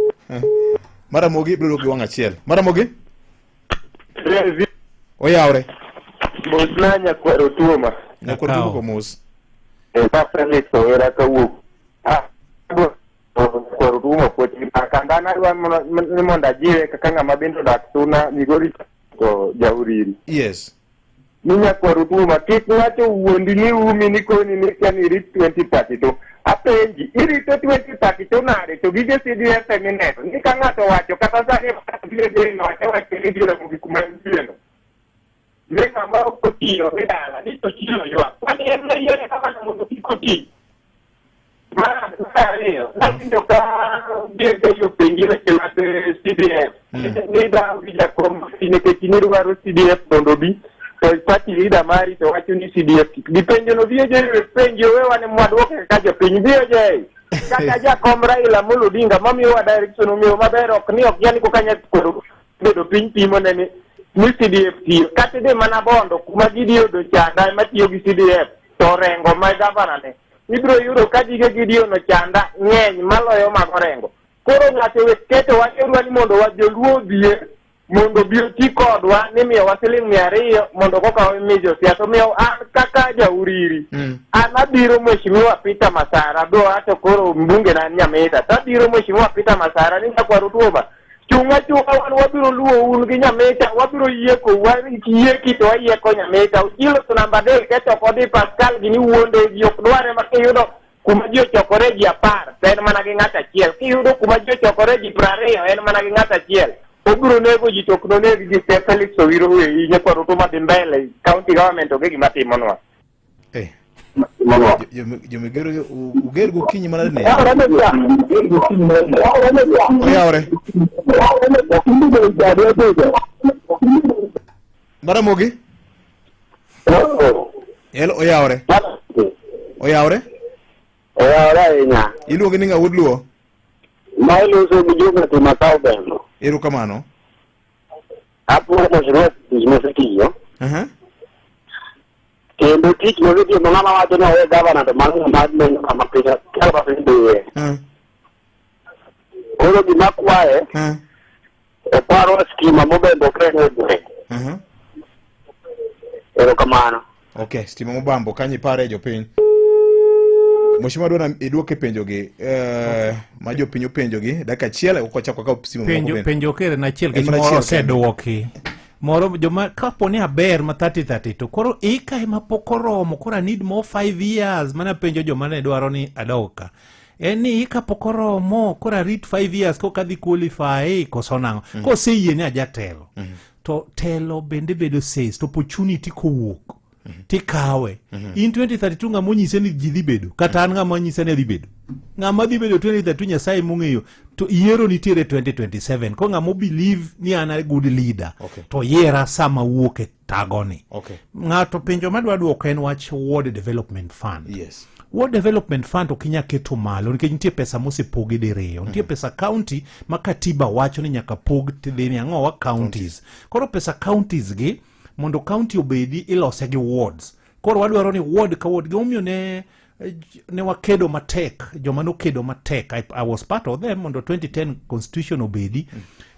Maramogi biro gi wang' achiel. Maramogi? Oyawre. Mosna nyakwar Otuoma. Nyakwar Otuoma ko mos. E pa Felix Owera kawuok. Ah, nyakwar Otuoma puoch gi pak. An adwa ni mondo ajiwe kaka ng'ama bende odak Suna Migori to jauriri. Yes. Ni nyakwar Otuoma kik ng'ato wuondi ni umi ni koni ni kia ni irit 2032. Apenji, irito 2032 nade to gige CDF emineno? Ni ka ng'ato owacho kata sani nowacho wacho ni biro romo gi kuma entieno. Ni ng'ama ok otiyo dhi dala ni to chilo ywak. Kwani en noyiene kamano mondo kik oti? Mar ariyo, nawinjo ka Gege openji weche mag CDF. Ni dhaw gi jakom nikech nidwaro CDF mondo obi to party leader mari to wacho ni CDF kik bi. Penjo no VJ penjo wewa ne mwadwoke kaka jopiny. VJ kata jakom Raila Amolo Odinga mamiyowa direction omiyo maber ok ni ok yani koka nyakwaro bedo piny pimo ne ni ni CDF tiyo. Kata idhi mana Bondo kuma Gideon Ochanda ema tiyo gi CDF to Orengo ma gavana ne ibiro yudo ka gige Gideon Ochanda ng'eny maloyo mag Orengo. Koro ng'ato wek keto wach odwa ni mondo wa joluo odhier mondo obi oti kodwa ni miyowa siling 200 mondo koka omi josiasa. Omiyo an kaka jauriri an abiro Mheshimiwa Peter Masara do ato koro mbunge na Nyamita to abiro Mheshimiwa Peter Masara ni nyakwar Otuoma chung' achung'a wan wabiro luwo un gi Nyamita wabiro yieko yieki to wayieko Nyamita. Ochilo to namba 3 keto ok odhi Pascal gini wuonde ji ok dware ma kiyudo kuma ji ochokore ji 10 to en mana gi ng'ato achiel. Kiyudo kuma ji ochokore ji 20 en mana gi ng'ato achiel. Obiro nego ji to ok noneg ji te. Felix Owiro weyi nyakwar Otuoma dhi mbele county government onge gima timonwa. Jomigero uger gokinyi mana ne. Oyawre. Maramogi? Hello, oyawre. Oyawre? Oyawre ahinya. Iluongi ni ng'a wuod Luo? Ma iloso gi Juma Tuma Kaw Bendo. Erokamano. Apuoyo mheshimiwa tich mosetiyo. Kendo tich mosetiyo ma ng'ama wacho ni owe gavana to mano ng'ama neno ng'ama piny kama piny dhiye. Koro gima kwaye oparwa stima mobembo kendo e gweng'. Erokamano. Okay, stima mobambo kanyo ipare jopiny. Mheshimiwa dwaro iduoke penjogi ma jopiny openjogi dakika achiel ok wachak wakaw simu moko Penjo bende. penjo kere na achiel En kech mana moro achiel kende. oseduoki. Moro joma kapo ni aber ma 30 30 to koro ika ema pok oromo koro I need more 5 years mana penjo joma ne dwaro ni adog ka. En ni ika pok oromo koro arit 5 years koka adhi qualify koso nang'o. Koseyie ni ajatelo. To telo bende bedo says to opportunity kowuok tikawe. In 2032 ng'ama onyise ni ji dhi bedo kata an ng'ama onyise ni adhi bedo. Ng'ama dhi bedo 2032 Nyasaye mong'eyo to yiero nitiere 2027 ko ng'ama believe ni an a good leader to yiera sama wuok e tagoni. Ng'ato penjo madwa duoko en wach Ward Development Fund. Ward Development Fund ok inyal keto malo nikech nitie pesa mosepogi diriyo. Nitie pesa county ma katiba wacho ni nyaka pog tidhi ni ang'o wa counties. Koro pesa counties gi mondo county obedi ilose gi wards. Koro wadwaro ni ward ka ward gimomiyo ne wakedo matek, joma nokedo matek, I was part of them mondo 2010 constitution obedi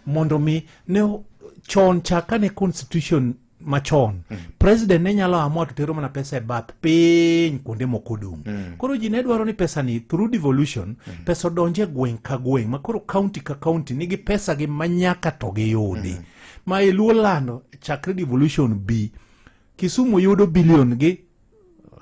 mondo mi ne chon cha kane constitution machon president ne nyalo amua to tero mana pesa e bath piny kuonde moko odong'. Koro ji ne dwaro ni pesa ni through devolution pesa odonje e gweng' ka gweng' ma koro county ka county nigi pesa gi manyaka to giyudi. Ma e Luo lando chakre devolution B Kisumu yudo bilion gi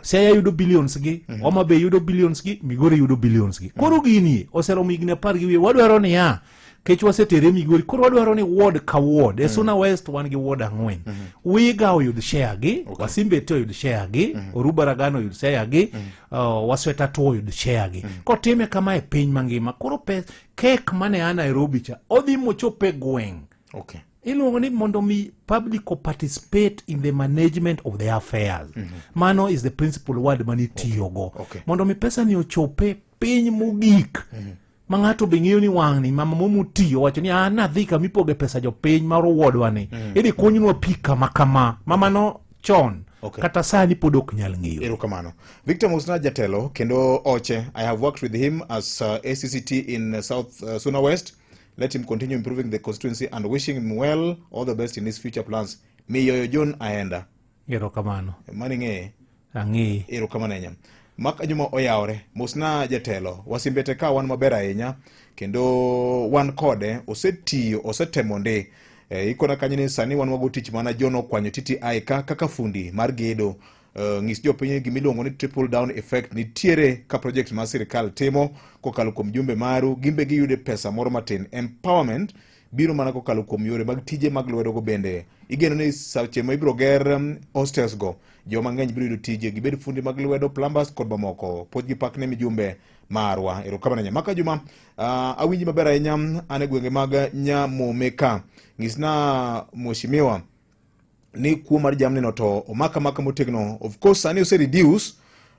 Siaya yudo billions gi mm -hmm. Homa Bay yudo billions gi Migori yudo billions gi koro gini oseromo higni apar gi wiye wadwaro niya kech wasetere Migori koro wadwaro ni ward ka ward e Suna West wan gi ward ang'wen mm -hmm. Wiga oyud share gi okay. Wasimbete oyud share gi mm -hmm. Oruba Ragano oyud share gi mm -hmm. Wasweta Tuo oyud share gi mm -hmm. kotime kama e piny mangima koro pes kek mane a Nairobi cha odhi mochop e gweng' okay. iluongo ni mondo mi public participate in the management of the affairs mm -hmm. mano is the principal word manitiyogo okay. okay. mondo mi pesa ni ochope piny mogik mm -hmm. ma ng'ato be ng'eyo ni wang'ni mama momuti owacho ni an nadhi kama ipoge pesa jopiny mar wuodwa ni mm. idhi kunynwa pi kama kama mamano chon Okay. kata sani pod ok nyal ng'eyo erokamano victor mosna jatelo kendo oche i have worked with him as uh, acct in uh, south uh, suna west let him continue improving the constituency and wishing him well all the best in his future plans miyoyo john aenda erokamano mani ng'eye ang'eye erokamano ahinya mak ajuma oyawre mosna jatelo wasimbete ka wan maber ahinya kendo wan kode osetiyo osetemo ndi e, ikona kanyo ni sani wan wago tich mana John okwanyo TTI ka kaka fundi mar gedo Uh, ng'is jopiny gima iluongo ni triple down effect nitiere ka project mar sirikal timo kokalo kuom jumbe maru gimbe giyude pesa moro matin empowerment biro mana kokalo kuom yore mag tije mag lwedo go bende igeno ni seche ma ibiro ger um, hostels go joma ng'eny biro yudo tije gibed fundi mag lwedo plumbers kod mamoko puoch gi pak ne mijumbe marwa erokamano ahinya maka juma uh, awinji maber ahinya an e gwenge mag nyamome ka nyisna mheshimiwa ni kuo mar jamni no to omaka maka motegno of course sani ose reduce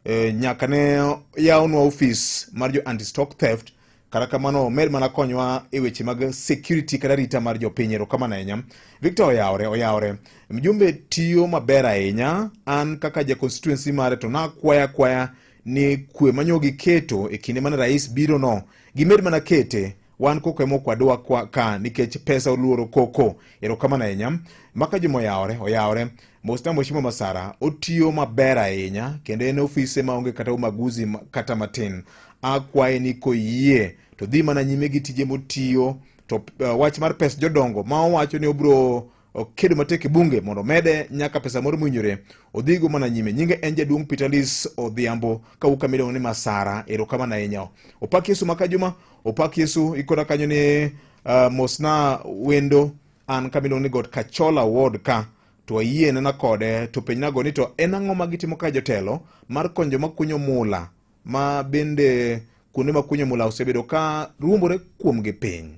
eh, nyaka ne yawnwa ofis mar jo anti stock theft kata kamano omed mana konywa e weche mag security kata rita mar jopiny erokamano ahinya victor oyawre oyawre mjumbe tiyo maber ahinya an kaka ja constituency mare to nakwaya kwaya ni kwe manyo giketo e kinde mane rais biro no gimed mana kete wan koko ema ok wadwa kwa ka nikech pesa oluoro koko erokamano ahinya maka juma oyawore oyawore mosna mheshimiwa masara otiyo maber ahinya kendo en ofise maonge kata umaguzi kata matin akwaye ni koyie to dhi mana nyime gi tije motiyo to uh, wach mar pes jodongo ma owacho ni obro okedo matek e bunge mondo omede nyaka pesa moro mowinjore odhigo mana nyime. Nyinge en jaduong' Peter Lis Odhiambo kawuok kama iluongo ni Masara. Erokamano ahinya. Opak Yesu maka Juma, opak Yesu ikona kanyo ni uh, mosna wendo an kama iluongo ni Got Kachola Ward ka to ayie nena kode to penjnago ni to en ang'o ma gitimo ka jotelo mar konyo joma kunyo mula ma bende kuonde ma kunyo mula osebedo ka ruombore kuomgi piny.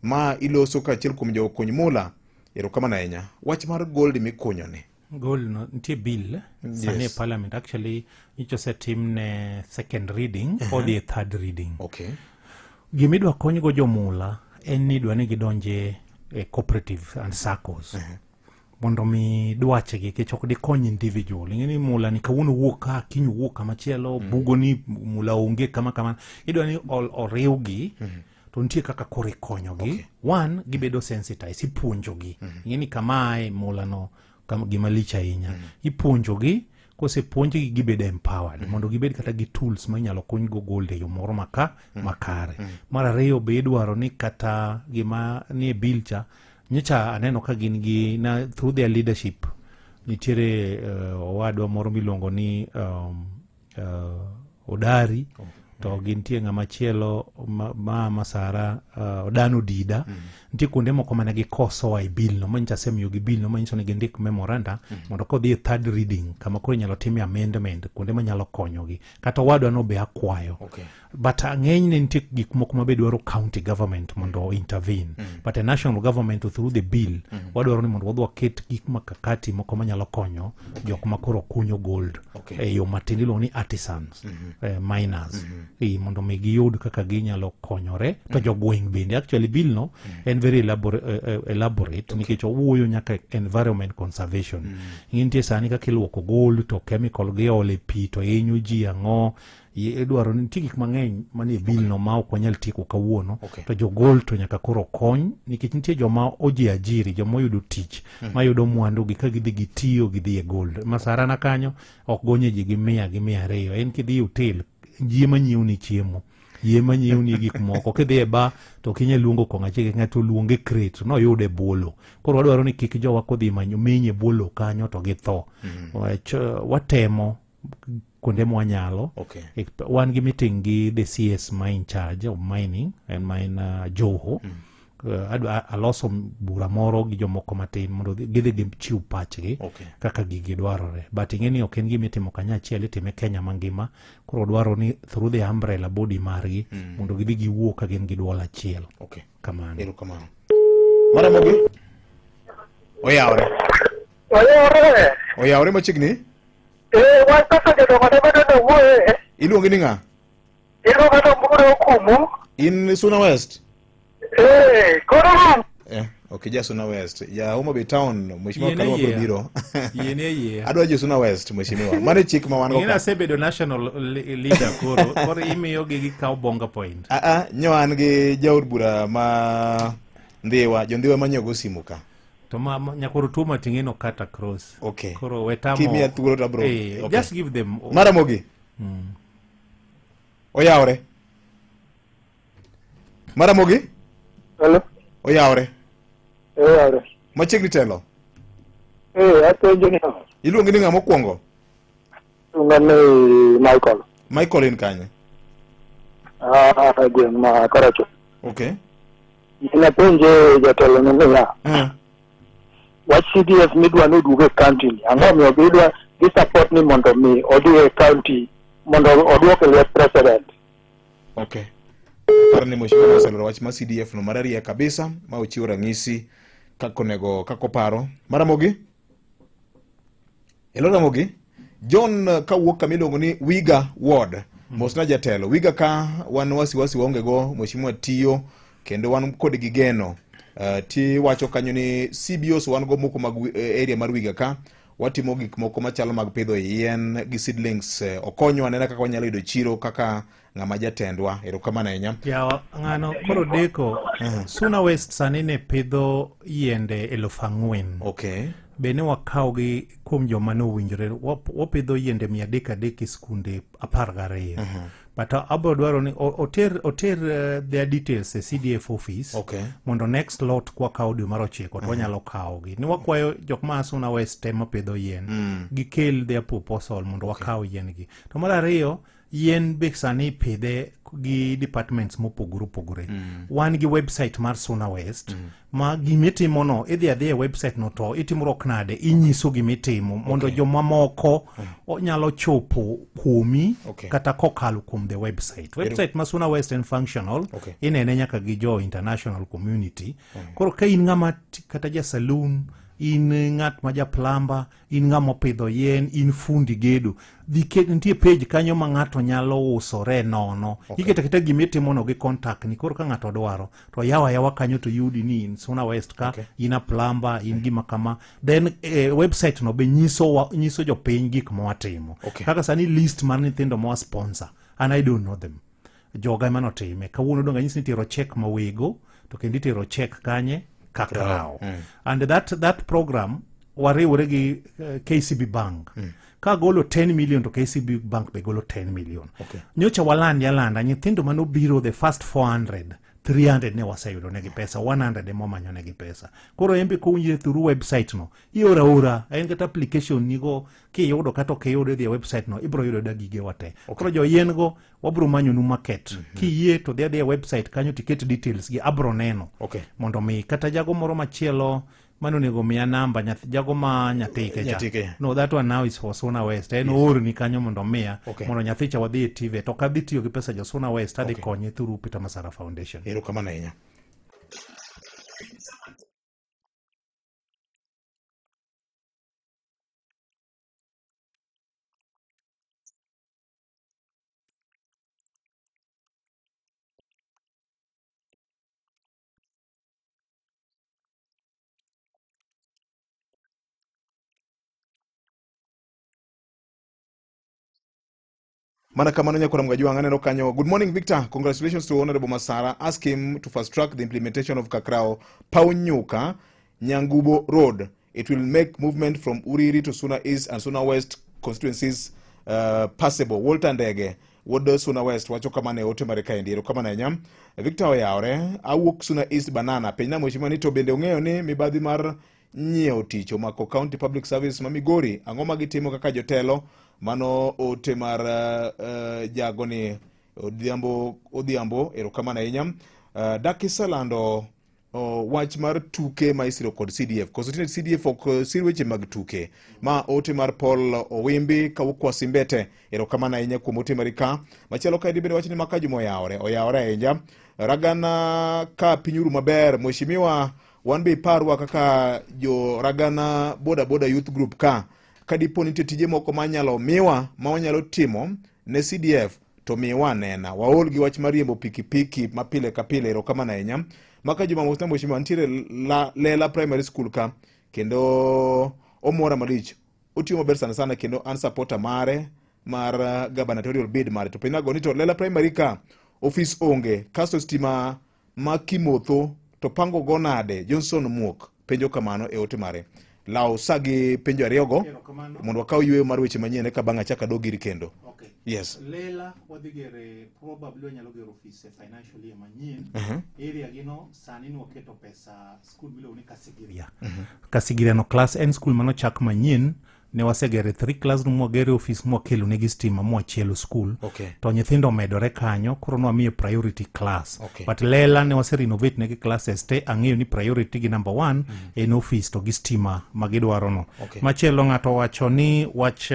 Ma iloso kaachiel kuom jokuny mula. Erokamano ahinya. Wach mar gold mikunyo ni. Gold no nitie bill sani e parliament actually nyocha osetim ne second reading uh -huh. odhi e third reading. Okay. Gima idwa konygo jomula en ni idwa ni gidonje e cooperative and SACCOs. Uh -huh. mondo mi dwachgi nikech ok dikony individual ing'e ni mula ni kawuono wuok ka kiny owuok kamachielo mm. bugo ni mula onge kama kama idwa ni oriwgi mm. to nitie kaka koro ikonyogi okay. one gibedo sensitized ipuonjogi mm. ing'e ni kamae mulano kama gima lich ahinya mm. ipuonjogi kosepuonjgi gibedo empowered mm. mondo gibed kata gi tools ma inyalo kunygo gold e yo moro maka mm. makare mm. mar ariyo be idwaro ni kata gima nie bill cha nyocha aneno ka gin gi na through their leadership nitiere uh, owadwa moro miluongo ni um, uh, Odari oh. to gintie ng'ama chielo ma, ma Masara uh, Odano Dida mm. nitie kuonde moko mane gikosowa e bill no manyicha asemiyogi bill no manyiso ni gindik memoranda mm. mondo kodhi e third reading kama koro inyalo timie amendment kuonde manyalo konyogi kata owadwa no be akwayo okay. but uh, ng'enyne nitie gik moko ma be dwaro county government mondo intervene mm. but a national government through the bill mm. wadwaro ni mondo wadhi waket gik makakati moko manyalo konyo okay. jok ma koro kunyo gold okay. e yo matin iluongo ni artisans mm -hmm. eh, miners mm -hmm. e, mondo mi giyud kaka ginyalo konyore mm -hmm. to jogweng' bende actually bill no mm -hmm. en very elaborate, uh, elaborate okay. nikech owuoyo nyaka environment conservation mm -hmm. nitie sani kaka iluoko gold to chemical giolo e pi to hinyo ji ang'o idwaro ni nitie gik mang'eny manie bill no ma ok wanyal tieko kawuono Okay. to jogol to nyaka koro kony nikech nitie joma ojiajiri joma oyudo tich mm. mayudo mwandu gi ka gidhi gitiyo gidhi e gold masara na kanyo ok gonye ji gi mia gi mia ariyo en kidhi e hotel ji ema nyiewni chiemo yie ma nyiewni gik moko kidhi e ba to ok inyal luongo kong'o achiel ng'ato oluonge crate noyude e bolo koro wadwaro ni kik jowa kodhi manyo menye bolo kanyo to githo mm. watemo kuonde mwanyalo. Okay. Wan gi meeting gi the CS ma in charge of mining en ma en Joho. Aloso bura moro gi jomoko matin mondo gidhi gichiw pachgi kaka gigi dwarore, but ing'e ni ok en gima itimo kanyachiel, itime Kenya mangima. Koro dwaro ni through the umbrella body margi mondo gidhi giwuo ka gin gi duol achiel. Kamano. Erokamano. Maramogi. Oyawre. Oyawre. Oyawre machiegni. Eh, wach kaka jodongo ne bedo no wuoye. Iluongi ni ng'a? Iluonga ni Omburo Okumu. In Suna West? Eh, koro Ok, ja Suna West. Ja Homa Bay Town, Mheshimiwa Yiene Kaluma biro yie. biro. Yiene yie. Adwa jo Suna West, Mheshimiwa. Mano e chik ma wan go Ing'e ka. asebedo national leader koro, koro imiyogi gikawo bonga point. Ah, ah, nyo an gi jaod bura ma Ndhiwa, jo Ndhiwa ma nyogo simu ka. To ma nyakoro tuo mating'e no cut across. Okay. Koro wetamo. Kimiya thuolo to abro. Eh, Okay. just give them. Maramogi. Oyawre. Maramogi? Hello. Oyawre. Oyawre. Machiegni telo. Eh, apenjo ni Iluongi ni ng'a mokwongo? Iluonga ni Michael. Michael in kanye? Ah, gweng' ma Karacho. Okay. Napenje jatelo ni niya. Wach CDF midwa ni oduog e county ni. Ang'o omiyo gidwa gi support ni mondo mi odhi e county mondo oduok e lwet president. Okay. Aparo ni mheshimiwa oseloro wach ma CDF no marariya kabisa ma ochiwo ranyisi kaka onego kaka oparo. Maramogi? Hello Ramogi. John kawuok kama iluongo ni Wiga Ward. Mosna jatelo. Wiga ka wan wasiwasi waonge go, mheshimiwa tiyo kendo wan kod gi geno. Ti wacho kanyo ni CBOs wan go moko mag area mar Wiga ka watimo gik moko machalo mag pidho yien gi seedlings. Okonywa anena kaka wanyalo yudo chiro kaka ng'ama jatendwa. Erokamano ahinya. Yawa, ng'ano koro deko. Suna West sani ne pidho yiende 4,000. Okay. Be ne wakawgi kuom joma ne owinjore. Wapidho yiende mia adek adek e skunde 12. But abro dwaro ni oter their details e CDF office. Okay. Mondo next lot kwakawo dwe mar 9 to wanyalo kawogi. Ni wakwayo jok ma Suna West te mapidho yien. Gikel their proposal mondo wakaw yien gi. To mar ariyo, yien be sani ipidhe gi departments mopogore opogore. Wan gi website mar Suna West. Ma gimitimo no, idhi adhiya e website no to itimruok nade, inyiso gimitimo mondo jomamoko onyalo chopo kuomi kata kokalo kuom the website. Website ma Suna West en functional, inene nyaka gi jo international community. Koro ka in ng'ama kata ja saloon, in ng'at ma ja plumber, in ng'ama opidho yien, in fundi gedo, dhi ket, nitie page kanyo ma ng'ato nyalo usore nono. Iketo aketa gima itimono gi contact ni, koro ka ng'ato dwaro to yawa ayawa kanyo to yudi ni in Suna West ka, in a plumber, in gima kama. Then website no be nyiso jopiny gik ma watimo. Kaka sani list mar nyithindo ma wa sponsor, and I don't know them. Joga ema notime. Kawuono donge anyisi ni itero check ma wego, to kendo itero check kanye? Kakrao. And that program wariwore gi KCB Bank. Ka golo 10 million to KCB Bank be golo 10 million. Nyocha walandi alanda nyithindo manobiro the first 400, 300 ne waseyudo negi pesa, 100 ema omanyo negi pesa. Koro en be kowinjre through website no, ioro aora, en kata application nigo kiyudo kata ok iyudo idhi e website no, ibro yudo da gige wa te. Koro jo yien go wabro manyo nu market. Kiyie to dhi adhiya e website kanyo tiket details gi abro neno. Mondo mi kata jago moro machielo mano onego miya namba jago ma nyathike cha. Nyathike. No, that one now is for Suna West. En oorni kanyo mondo miya, mondo nyathi cha wadhi e TV. To ok adhi tiyo gi pesa jo Suna West, adhi konye through Peter Masara Foundation. Erokamano ahinya. Mana kamano nyakora Mgajwang' aneno kanyo. Good morning Victor, congratulations to Honorable Masara. Ask him to fast track the implementation of Kakrao Paunyuka Nyangubo Road. It will make movement from Uriri to Suna East and Suna West constituencies passable. Walter Ndege, wuod Suna West, wacho kamano e ote mare kaendi. Erokamano ahinya. Victor Oyawre, awuok Suna East Banana. Penjna mheshimiwa ni to bende ong'eyo ni mibadhi mar nyiewo tich omako County Public Service ma Migori. Ang'o ma gitimo kaka jotelo? Mano ote mar jagoni Odhiambo Odhiambo, erokamano ahinya. Dak iselando wach mar tuke ma isiro kod CDF koso tinde CDF ok sir weche mag tuke. Ma ote mar Paul Owimbi kawuok kwa Simbete, erokamano ahinya kuom ote mari ka. Machielo kaendi bende wach ni maka juma oyawore, oyawore ahinya. Ragana ka pinyuru maber, mheshimiwa wan be iparwa kaka jo Ragana Boda Boda Youth Group ka kadipo nitie tije moko manyalo miwa ma wanyalo timo ne CDF to miwa nena waol gi wach mar riembo pikipiki ma pile ka pile. Erokamano ahinya. Maka juma mosna mheshimiwa nitiere Lela Primary School ka kendo omora malich, otiyo maber sana sana kendo an supporter mare mar gubernatorial bid mare. To penjago ni to Lela Primary ka ofis onge kasto stima ma Kimotho to pango go nade? Johnson Muok penjo kamano e ote mare. Law sa gi penjo ariyogo mondo wakaw yueyo mar weche manyien eka bang'e achak adog iri kendo. Okay. Yes. Lela wadhi gere probably wanyalo gero ofis e financial year manyien. Area gino sani ne waketo pesa school miluongo ni Kasigiria. Kasigiria no class en school manochak manyien ne wasegere 3 classroom mwagere ofis mwakelo negi stima mwachielo school. To nyithindo omedore kanyo koro nwamiyo priority class. But Lela ne wase renovate negi classes te, ang'eyo ni priority gi number 1 en office to gi stima ma gidwaro no. Machielo ng'ato wacho ni wach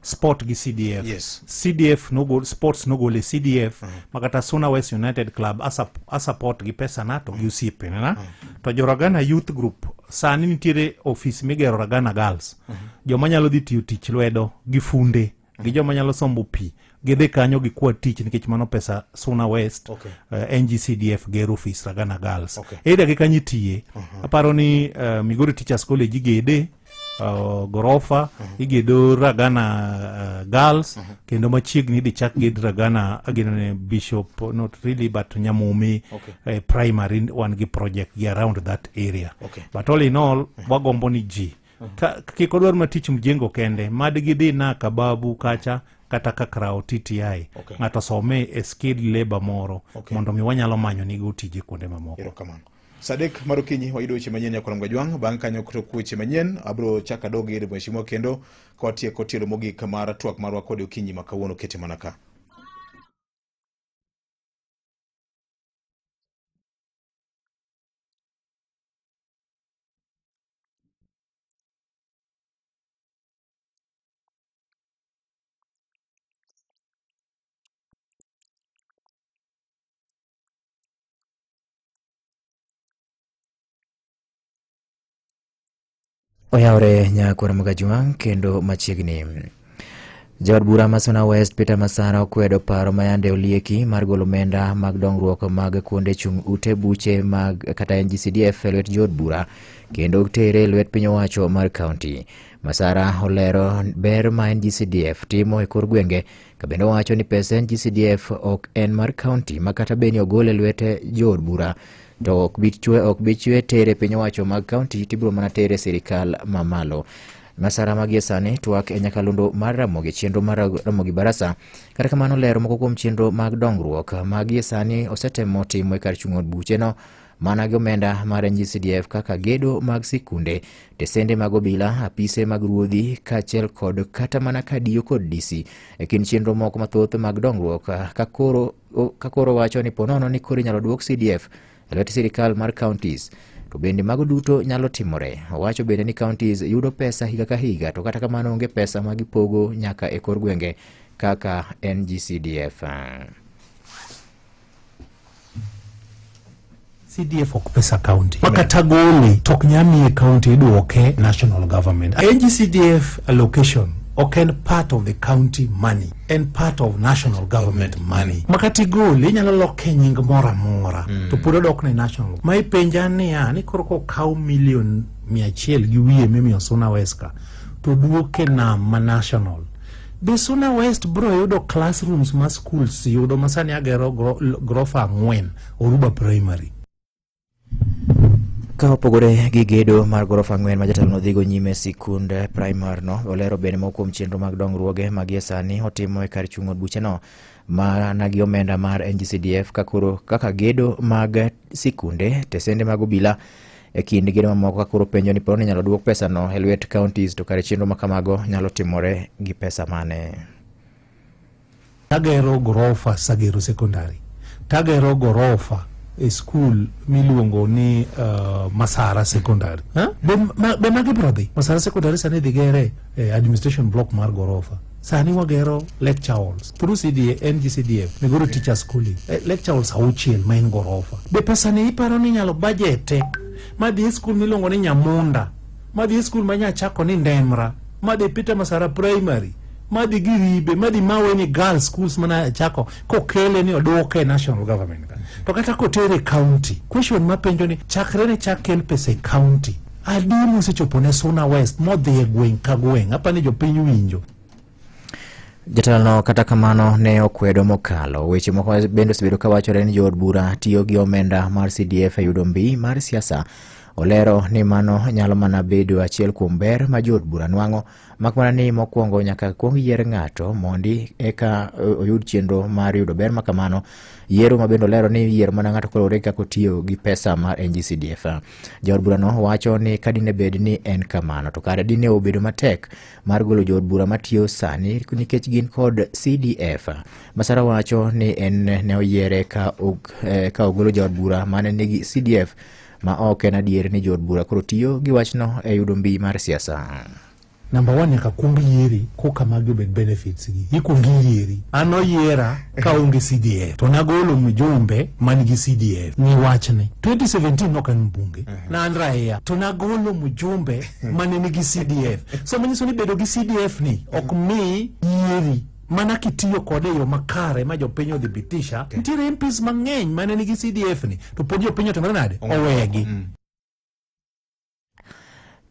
sport gi CDF. CDF nogol, sports nogol e CDF makata Suna West United Club asupport gi pesa na to gi osiepene na. To jo Ragana Youth Group sani nitiere ofis migero Ragana Girls. Joma nyalo dhi tiyo tich lwedo gi funde gi joma nyalo sombo pi gidhi kanyo gikwa tich nikech mano pesa Suna West. NGCDF gero ofis Ragana Girls. Area gi kanyo itiye. Aparo ni Migori Teachers College igede gorofa, igedo Ragana Girls, kendo machiegni idhi chak ged Ragana ageno ne Bishop, not really but Nyamumi primary wan gi project gi around that area. But all in all wagombo ni ji kik odwar ma tich mjengo kende, mad gidhi na Kababu kacha kata Kakrao TTI. Ng'ato some e skilled labor moro mondo mi wanyalo manyo nigo tije kuonde mamoko. Erokamano. Saa 3 mar okinyi wayudo weche manyien nyakora Mgajwang'. Bang' kanyo tok weche manyien abro chako adog ir mheshimiwa kendo ka watieko tielo mogik mar twak marwa kod okinyi ma kawuono kete mana ka. Oyawre nyakwar Mgajwang' kendo machiegni. Jaod bura ma Suna West Peter Masara okwedo paro ma yande olieki mar golo omenda mag dongruok mag kuonde chung' ute buche mag kata NGCDF e lwet jood bura kendo tere e lwet piny owacho mar kaunti. Masara olero ber ma NGCDF timo e kor gwenge ka bende owacho ni pesa NGCDF ok en mar kaunti ma kata bed ni ogole e lwet jood bura to ok bi chwe tere piny owacho mag kaunti to ibiro mana tere sirikal mamalo. Masara magie sani twak e nyakalondo mar Ramogi chenro mar Ramogi Barasa. Kata kamano lero moko kuom chenro mag dongruok magie sani osetemo timo e kar chung' od bucheno mana gi omenda mar NGCDF kaka gedo mag sikunde, tesende mag obila, apise mag ruodhi kaachiel kod kata mana kadiyo kod DC e kind chenro moko mathoth mag dongruok ka koro wacho ni ponono ni koro inyalo duok CDF e lwet sirikal mar counties. To bende mago duto nyalo timore. Owacho bende ni counties yudo pesa higa ka higa to kata kamano onge pesa ma gipogo nyaka e kor gwenge kaka NGCDF. CDF ok pesa county. Ma kata gole to ok nyal miye county iduoke national government. NGCDF allocation ok en part of the county money, en part of national government money. Ma kata igole inyalo loke nying moro amora to pod odok ne national. Ma ipenja niya ni koro kokaw milion 100 gi wiye mimiyo Suna West ka to duoke nam ma national. Be Suna West bro yudo classrooms ma schools yudo ma sani agero grofa 4 Oruba Primary. Ka opogore gi gedo mar gorofa 4 ma jatelo nodhigo nyime sikund primar no, olero bende moko kuom chenro mag dongruoge ma gie sani otimo e kar chung' od bucheno mana gi omenda mar NGCDF kakoro kaka gedo mag sikunde, tesende mag obila e kind gedo mamoko ka koro penjo ni paro ni inyalo duok pesano e lwet counties to kare chenro ma kamago nyalo timore gi pesa mane. Tagero gorofa Sagero Secondary, tagero gorofa e skul miluongo ni Masara Secondary. Ha? Be, ma, be magi biro dhi? Masara Secondary sani idhi gere e administration block mar gorofa. Sani wagero lecture halls through CDA, NGCDF, Migoro Teachers College. Lecture halls auchiel ma en gorofa. Be pesa ni iparo ni inyalo budgete madhi e skul miluongo ni Nyamunda, madhi e skul ma Nyachako ni Ndemra, madhi Peter Masara Primary, madhi Giribe, madhi Maweni Girls Schools mana chako kokele ni oduoke e national government ka. To kata kotere e county, question mapenjo ni chakre ne chak kel pesa e county, adi mosechopo ne Suna West modhi e gweng' ka gweng', apa ni jopiny winjo. Jatelono kata kamano ne okwedo mokalo weche moko bende osebedo ka wachore ni jood bura tiyo gi omenda mar CDF e yudo mbi mar siasa. Olero ni mano nyalo mana bedo achiel kuom ber ma jood bura nwang'o, mak mana ni mokwongo nyaka kuong yier ng'ato mondi eka oyud chenro mar yudo ber ma kamano. Yiero ma bende olero ni yiero mana ng'ato kaluwore gi kaka otiyo gi pesa mar NGCDF. Jaod burano wacho ni ka dine bed ni en kamano to kare dine obedo matek mar golo jood bura matiyo sani nikech gin kod CDF. Masara wacho ni en ne oyiere ka ogolo jaod bura mane nigi CDF ma ok en adier ni jood bura koro tiyo gi wachno e yudo mbi mar siasa. Number one, nyaka kuong yieri koka magi obed benefits gi. Ikuong iyieri. An oyiera ka onge CDF. To nagolo mjumbe man gi CDF. Ni wachni. 2017 nok an mbunge. Na an raia. To nagolo mjumbe mane nigi CDF. So manyiso ni bedo gi CDF ni ok mi yieri. Mana kitiyo kode e yo makare ma jopiny odhibitisha. Nitiere MPs mang'eny mane nigi CDF ni. To pod jopiny otimore nade? Owegi.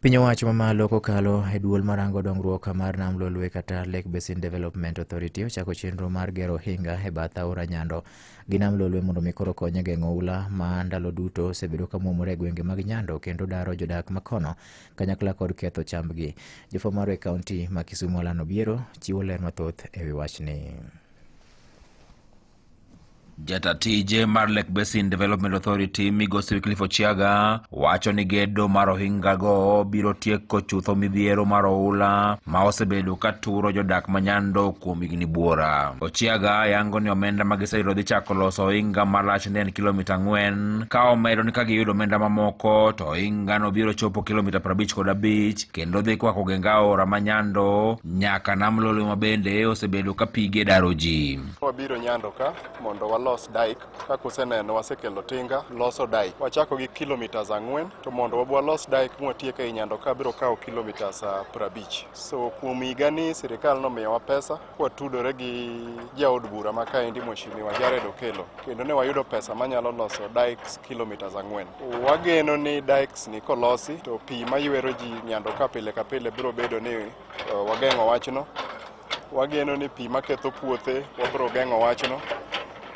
Piny owacho mamalo kokalo e duol marango dongruok mar Nam Lolwe kata Lake Basin Development Authority ochako chenro mar gero ohinga e bath aora Nyando gi Nam Lolwe mondo mi koro konye geng'o oula ma ndalo duto osebedo ka muomore e gwenge mag Nyando kendo daro jodak makono kanyakla kod ketho chambgi. Jofwamb marwa e kaunti ma Kisumu Alan Obiero chiwo ler mathoth e wi wachni. Jata tije mar Lake Basin Development Authority migosi Wycliffe Ochiaga wacho ni gedo mar ohinga go biro tieko chutho midhiero mar oula ma osebedo ka turo jodak ma Nyando kuom higni buora. Ochiaga yango ni omenda ma giseyudo dhi chako loso ohinga ma lachne en kilomita 4, ka omedo ni ka giyudo omenda mamoko to ohingano biro chopo kilomita 55 kendo dhi kwako geng aora ma Nyando nyaka Nam Lolwe ma bende osebedo ka pige daro ji. Wabiro Nyando ka mondo walos dike. Kaka useneno wasekelo tinga loso dike. Wachako gi kilometers 4 to mondo wab walos dike mwatiek ei Nyando ka biro kawo kilometers 50. So kuom higa ni sirikal nomiyowa pesa kwatudore gi jaod bura ma kaendi Mheshimiwa Jared Okello, kendo ne wayudo pesa manyalo loso dikes kilometers 4. Wageno ni dikes ni kolosi to pi maywero ji Nyando ka pile ka pile biro bedo ni wageng'o wachno. Wageno ni pi maketho puothe wabiro geng'o wachno,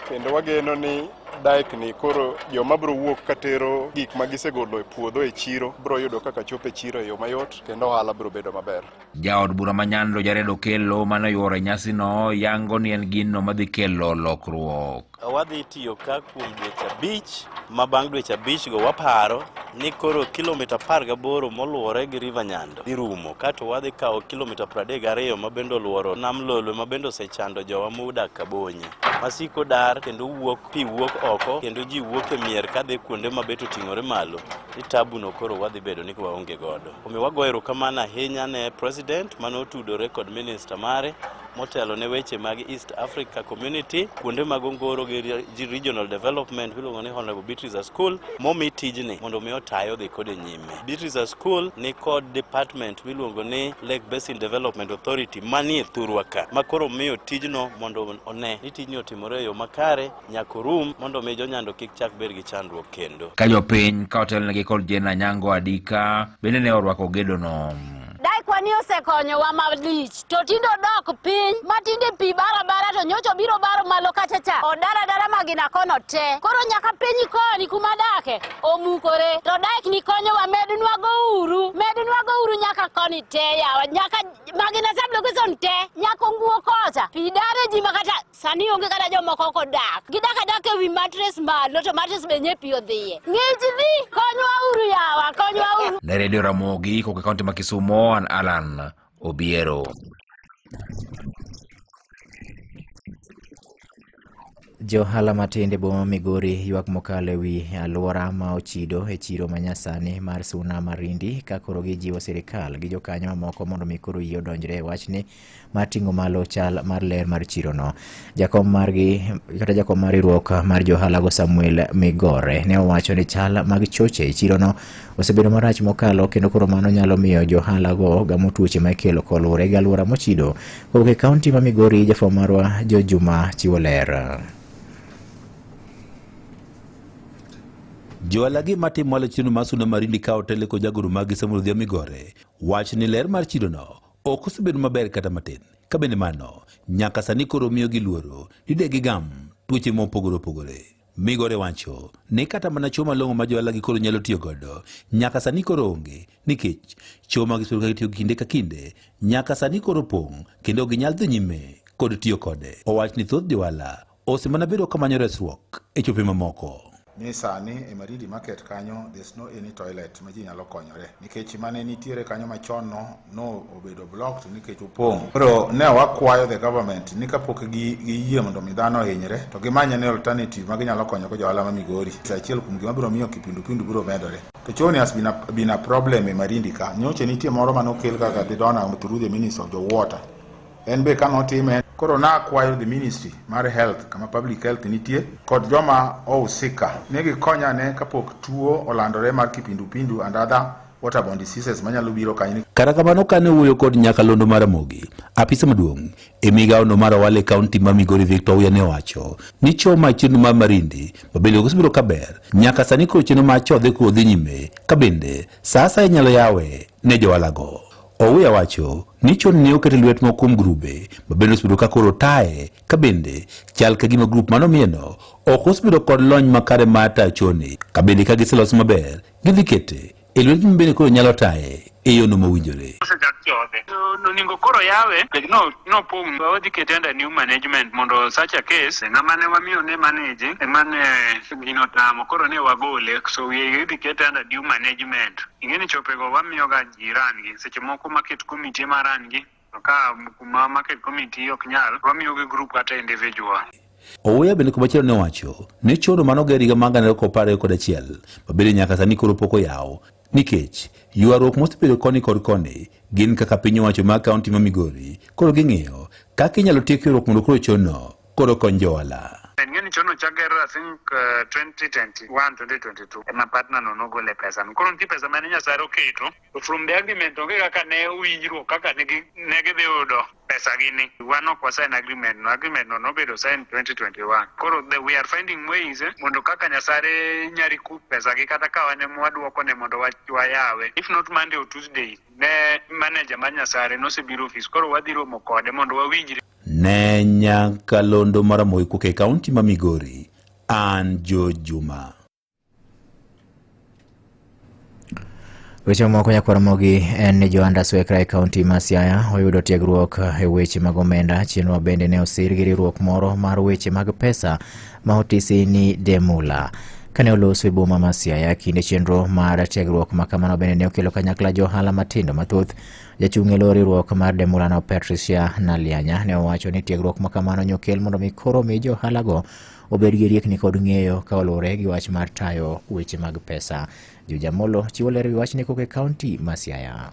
kendo wageno ni dike ni koro joma biro wuok katero gik ma gisegolo e puodho e chiro biro yudo kaka chopo e chiro e yo mayot, kendo ohala biro bedo maber. Jaod bura ma Nyando Jared Okello mane oyuoro e nyasino yango ni en gino madhi kelo lokruok. Wadhi tiyo ka kuom dweche 5, ma bang' dweche 5 go waparo ni koro kilomita 18 moluwore gi River Nyando dhi rumo, kato wadhi kawo kilomita 32 ma bende oluoro Nam Lolwe ma bende osechando jowa modak Kabonye. Masiko dar kendo wuok, pi wuok oko kendo ji wuok e mier kadhi kuonde ma bet oting'ore malo, ni tabu no koro wadhi bedo ni waonge godo. Omiyo wagoyo erokamano ahinya ne President mane otudore kod minister mare motelo ne weche mag East Africa Community, kuonde mag Ongoro gi Regional Development miluongo ni Honorable Beatrice Askul, momi tijni mondo mi otaye odhi kode nyime. Beatrice Askul ni kod department miluongo ni Lake Basin Development Authority manie thurwa ka, ma koro miyo tijno mondo one ni tijni otimore e yo makare nyaka orum mondo mi jonyando kik chak bed gi chandruok kendo. Ka jopiny ka otelnegi kod Jane Anyango Adika bende ne orwako gedono. Dai kwa ni ni osekonyowa malich to tinde odok piny ma tinde pi barabara to nyocha obiro baro malo kacha cha odara dara magina kono te koro nyaka piny koni kuma dake omukore to dyke ni konyowa mednwa go uru mednwa go uru nyaka koni te yawa nyaka magina sublocation te nyaka onguo kocha pi dare ji makata sani onge kata jomoko ok odak gidak adaka ewi matres malo to matres be nye pi odhiye ng'ich dhi konywa uru yawa konywa uru. Ne Radio Ramogi kowuok e kaunti ma Kisumo, an Alan Obiero. Johala matindo e boma Migori ywak mokalo e wi alwora ma ochido e chiro ma nyasani mar Suna Marindi ka koro gijiwo sirikal gi jokanyo mamoko mondo mi koro yie odonjre e wachni mar ting'o malo chal mar ler mar chirono. Jakom margi kata jakom mar riwruok mar johala go Samuel Migore ne owacho ni chal mag choche e chirono osebedo marach mokalo kendo koro mano nyalo miyo johala go gamo tuoche ma ikelo koluwore gi alwora mochido. Kowuok e kaunti ma Migori, jafwambo marwa Jo Juma chiwo ler. Johala gi matimo ohala e chirono mar Suna Marindi ka otele kod jagoro margi Samuel Odhiambo Migore wacho ni ler mar chirono ok osebedo maber kata matin ka bende mano nyaka sani koro miyogi luoro ni de gigam tuoche mopogore opogore. Migore wacho ni kata mana choo malong'o ma johala gi koro nyalo tiyo godo nyaka sani koro onge nikech choo ma gisebedo ka gitiyo kinde ka kinde nyaka sani koro pong' kendo ok ginyal dhi nyime kod tiyo kode. Owach ni thoth johala osemana bedo ka manyo resruok e chope mamoko. Ni sani e Marindi Market kanyo there's no any toilet ma ji nyalo konyore nikech mane nitiere kanyo machon no no obedo blocked nikech opong'. Koro ne wakwayo the government ni kapok giyie mondo mi dhano ohinyre to gimany ane alternative ma ginyalo konyogo johala ma Migori. Achiel kuom gima biro miyo kipindupindu biro medore. To choo ni has been a problem e Marindi ka. Nyocha nitie moro mane okel kaka the donor through the Ministry of the Water. En be kane otime, koro nakwayo the ministry mar health kama public health nitie kod joma ohusika ni gikonya ane kapok tuo olandore mar kipindupindu and other waterborne diseases manyalo biro kanyo. Kata kamano kane owuoyo kod nyakalondo mar Ramogi, apisa maduong' e migawono mar ohala e kaunti ma Migori Victor Ouya ne owacho ni choo ma chenro mar Marindi ma bende ok osebedo kaber nyaka sani koro chenro mar chodhe koro dhi nyime ka bende sa asaya inyalo yawe ne johalago. Ouya wacho ni chon ne oket lwet moko kuom grube ma bende osebedo ka koro taye ka bende chal ka gima grup mano mieno ok osebedo kod lony makare mar tayo choni ka bende ka giselose maber gidhi kete e lwet ma bende koro nyalo taye e yono mowinjore. Osechak chodhe. Onego koro yawe, nikech no nopong' wadhi kete under new management mondo such a case ng'ama ne wamiyo ne manage ema ne gino otamo koro ne wagole so idhi kete under new management. Ing'e ni chopego wamiyoga ji run gi seche moko market committee ema run gi to ka kuma market committee ok nyal wamiyogi group kata individual. Owuoya bende komachielo ne owacho ni chono mane oger higa mar 2021 ma bende nyaka sani koro pok oyaw nikech ywaruok mosebedo koni kod koni gin kaka piny owacho mar kaunti ma Migori koro ging'iyo kaka inyalo tiek ywaruok mondo koro chono koro kony johala. Ing'e ni chono chak ger I think 2021 2022 ema partner no nogole pesa no. Koro nitie pesa mane Nyasaye oketo to from the agreement onge kaka ne winjruok kaka ne gidhi yudo pesa gini. Wan ok wa sign agreement no, agreement no nobedo sign 2021. Koro we are finding ways mondo kaka Nyasaye nya recoup pesa gi kata ka wan ema waduoko ne mondo wayawe. If not Monday or Tuesday ne manager mar Nyasaye nosebiro ofis koro wadhi romo kode mondo wawinjre. Ne nyakalondo mar Ramogi kuok e kaunti ma Migori, an George Juma. Weche mamoko nyakwar Ramogi en ni Joanda Swekra e kaunti ma Siaya oyudo tiegruok e weche mag omenda. Chenro bende ne osir gi riwruok moro mar weche mag pesa ma otisi ni Demula. Kane oloso e boma ma Siaya kinde chenro mar tiegruok ma kamano bende ne okelo kanyakla johala matindo mathoth. Jachung' e lo riwruok mar Demulano Patricia Nalianya ne owacho ni tiegruok ma kamano nyokel mondo mi koro mi johalago obed gi riekni kod ng'eyo ka oluwore gi wach mar tayo weche mag pesa. Jojamolo chiwo ler e wi wachni kowuok e kaunti ma Siaya.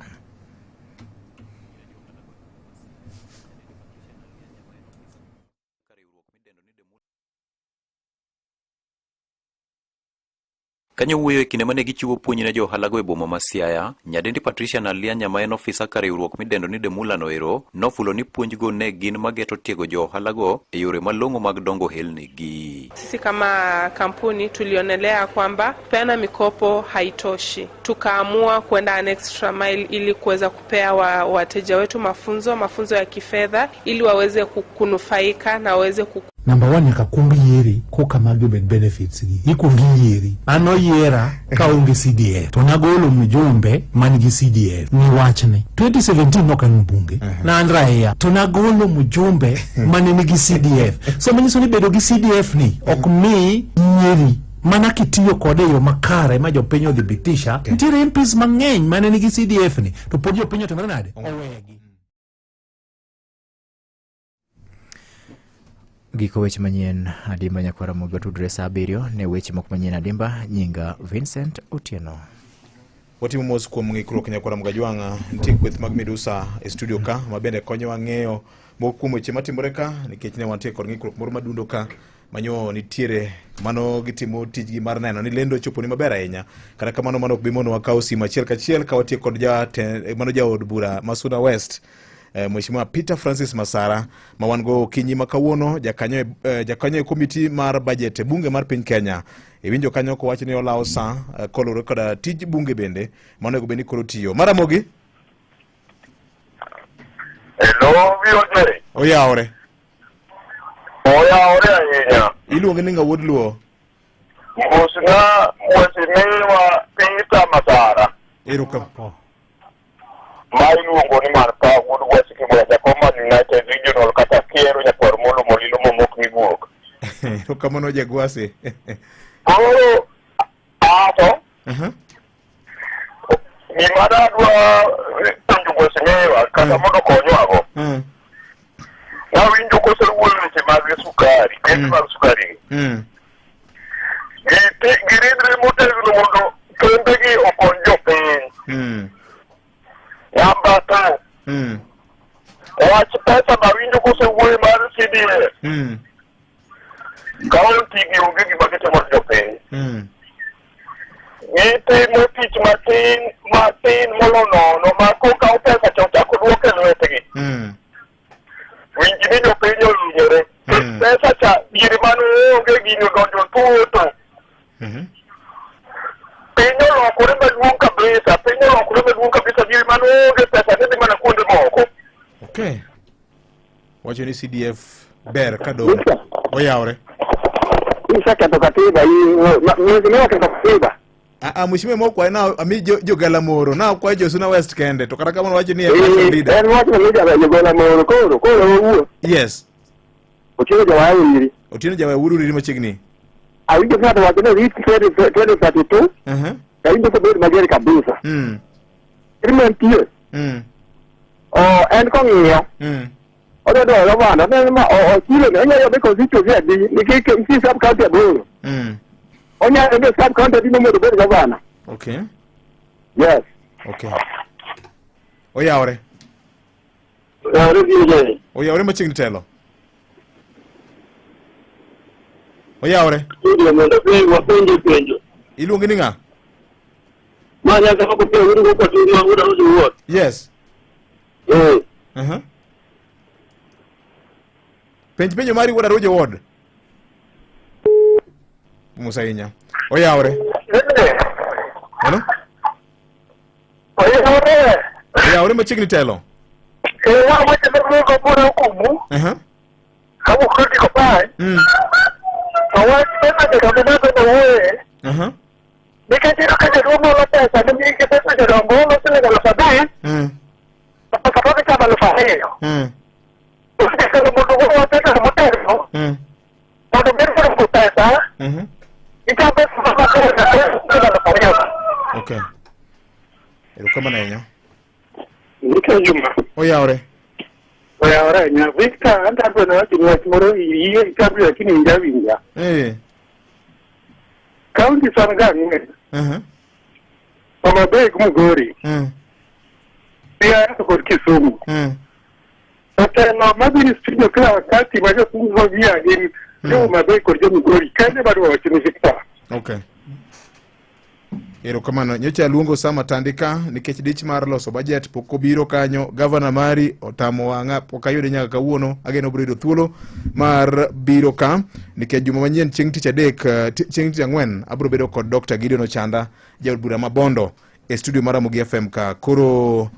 Kanyo wuoyo e kinde mane gichiwo puonj ne jo ohalago e boma ma Siaya, nyadendi Patricia Nalianya ma en ofisa ka riwruok midendo ni Demula noero nofulo ni puonjgo ne gin mageto tiego jo ohalago e yore malong'o mag dongo ohelnigi. Sisi kama kampuni tulionelea kwamba kupeana mikopo haitoshi, tukaamua kwenda an extra mile ili kuweza kupea wateja wetu mafunzo ya kifedha ili waweze kunufaika na waweze Number one, nyaka kuong yieri koka magi obed benefits gi. Ikuong iyieri. An oyiera kaonge CDF. To nagolo mjumbe man gi CDF. Ni wachni. 2017 nok an mbunge. Na an raia. To nagolo mjumbe mane nigi CDF. So manyiso ni bedo gi CDF ni ok mi yieri. Mana kitiyo kode e yo makare ma jopiny odhibitisha. Nitiere MPs mang'eny mane nigi CDF ni. To pod jopiny otimore nade? Owegi. Giko weche manyien adimba nyakwara Ramogi watudre saa 7 ne weche moko manyien adimba. Nyinga Vincent Otieno. Watimo mos kuom ng'ikruok nyakwara Mgajwang'a. Nitie kweth mag Midusa e studio ka ma bende konyowa ng'eyo moko kuom weche matimore ka nikech ne wantie kod ng'ikruok moro madundo ka manyo nitiere mano gitimo tijgi mar neno ni lendo choponi maber ahinya. Kata kamano mano ok bi monowa kawo simu achiel kachiel ka watie kod mano jaod bura ma Suna West Mheshimiwa Peter Francis Masara ma wan go okinyi ma kawuono, jakanyo e komiti mar budget e bunge mar piny Kenya. Iwinjo kanyo kowacho ni olawo sa koluwore koda tij bunge bende ma onego bed ni koro tiyo. Maramogi. Hello, VOJ. Oyawore. Oyawore ahinya. Iluonge ni ng'a wuod Luo? Mosna Mheshimiwa Peter Masara. Erokamano. Ma iluongo ni Martha wuod Gwasiki Gwanja Common United Regional kata Kiero nyakwar Molo Molilo momok miguok. Erokamano Jagwasi. Koro ato gima dadwa penjo Mheshimiwa kata mondo okonywago. Nawinjo kosewuoyo weche mag sukari, kembe mag sukari. Giridre motegno mondo kembegi okony jopiny. Namba 2. Wach pesa mawinjo kosewuoyo mar CDF. Kaunti gi onge gima gitimo ne jopiny. Gitimo tich matin matin molo nono ma kokaw pesa to ochako duok e lwetgi. Winj ni jopiny ohinyore. Pesa cha diere mane oonge gini odonjo tuo. Piny olokore maduong' kabisa, piny olokore maduong' kabisa diere mane oonge pesa ne dhi mana kuonde moko. Okay. Wacho ni CDF ber ka dong'. Oyawore. Iseketho katiba, mheshimiwa ketho katiba. Mheshimiwa mokwaye na ami jogala moro na okwayo jo Suna West kende to kata kamano wacho ni en national leader. En wach ni jogola moro koro owuo. Yes. Otieno Jawaya iri. Otieno Jawaya wuod iri machiegni. Awinjo ka ng'ato wacho ni rit 2032. Awinjo kobed mager kabisa. Iri mantie. Oh, en kong'iyo. Odwa dwaro gavana, ne ma ochilo ne onyalo yudo constituency adi nikech nitie sub county 8. Onyalo yudo sub county adi mondo obed gavana. Okay. Yes. Okay. Oyawore. Oyawore VJ. Oyawore machiegni telo. Oyawore. Studio mondo wapenje penjo. Iluongi ni ng'a? Ma nyaka moko pia wuod go kod ma wuod Arujo wuod. Yes. Penj penjo mari wuod Arujo wuod. Musa ahinya. Oyawore. Hello? Oyawore. Oyawore machiegni telo. Nikech iyudo ka jaduong' golo pesa ne nigi pesa jodongo olo siling 5,000. To pesa to dhi chamo 2,000. Jatelo mondo ogol pesa motegno. Mondo obed kod pesa. Icham pesa ma siling 2,000. Okay. Erokamano ahinya. Victor Juma. Oyawore. Oyawore ahinya. Victor, an to adwa nawacho ni wach moro iyie itabri lakini winja awinja. County san ga ang'wen. Homa Bay gi Migori. Siaya to kod Kisumu. Jotelo mabiro e studio kila wakati ma jopuonj magia gin jo Homa Bay kod jo Migori kende madwa wacho ni Victor. Okay. Erokamano. Nyocha aluongo Sama Tandika nikech dich mar loso budget pok obiro kanyo. Gavana mari otamo wang'a, pok ayude nyaka kawuono. Ageno obiro yudo thuolo mar biro ka nikech juma manyien chieng' tich adek, chieng' tich ang'wen abiro bedo kod Dr. Gideon Ochanda, jaod bura ma Bondo e studio mar Ramogi FM ka. Koro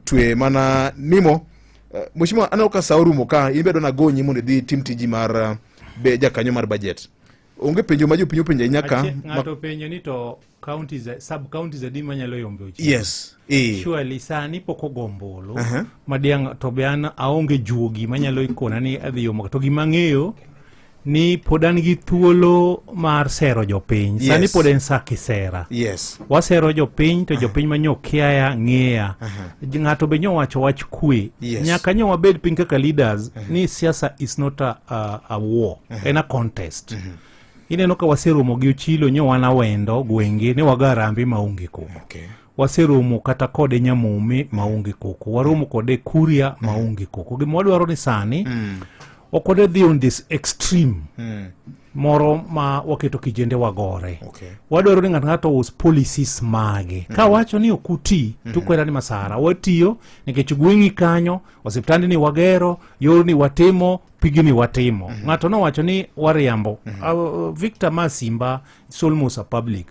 twe mana nimo. Mheshimiwa, aneno ka sa orumo ka, in be nagonyi mondo idhi itim tiji mar be jakanyo mar budget. Onge penjo ma jopiny openjo ahinya ka. Ng'ato openjo ni to counties, sub counties adi manyalo yombo Ochilo? Yes. Surely sani pok ogo ombulu. Ma diang' to be an aonge juogi manyalo ikona ni adhi yomo. To gima ang'eyo ni pod an gi thuolo mar sero jopiny. Sani pod en sa kisera. Wasero jopiny to jopiny ma nyo kiaya ng'eya. Ng'ato be nyowacho wach kwe. Nyaka nyo wabed piny kaka leaders ni siasa is not a war. En a contest. Ineno ka waseromo gi Ochilo nyo wan awendo gwenge ne wago harambee maonge koko. Waseromo kata kode Nyamume maonge koko. Waromo kode Kuria maonge koko. Gima wadwaro ni sani ok wadwa dhi on this extreme moro ma waketo kijende wagore. Wadwaro ni ng'ato ng'ato us policies mage. Ka wacho ni ok uti, to kwera ni masara. Watiyo nikech gweng'i kanyo, osiptandi ni wagero, yorni watimo, pigni watimo. Ng'ato nowacho ni wariambo. Victor Masimba it's almost a public.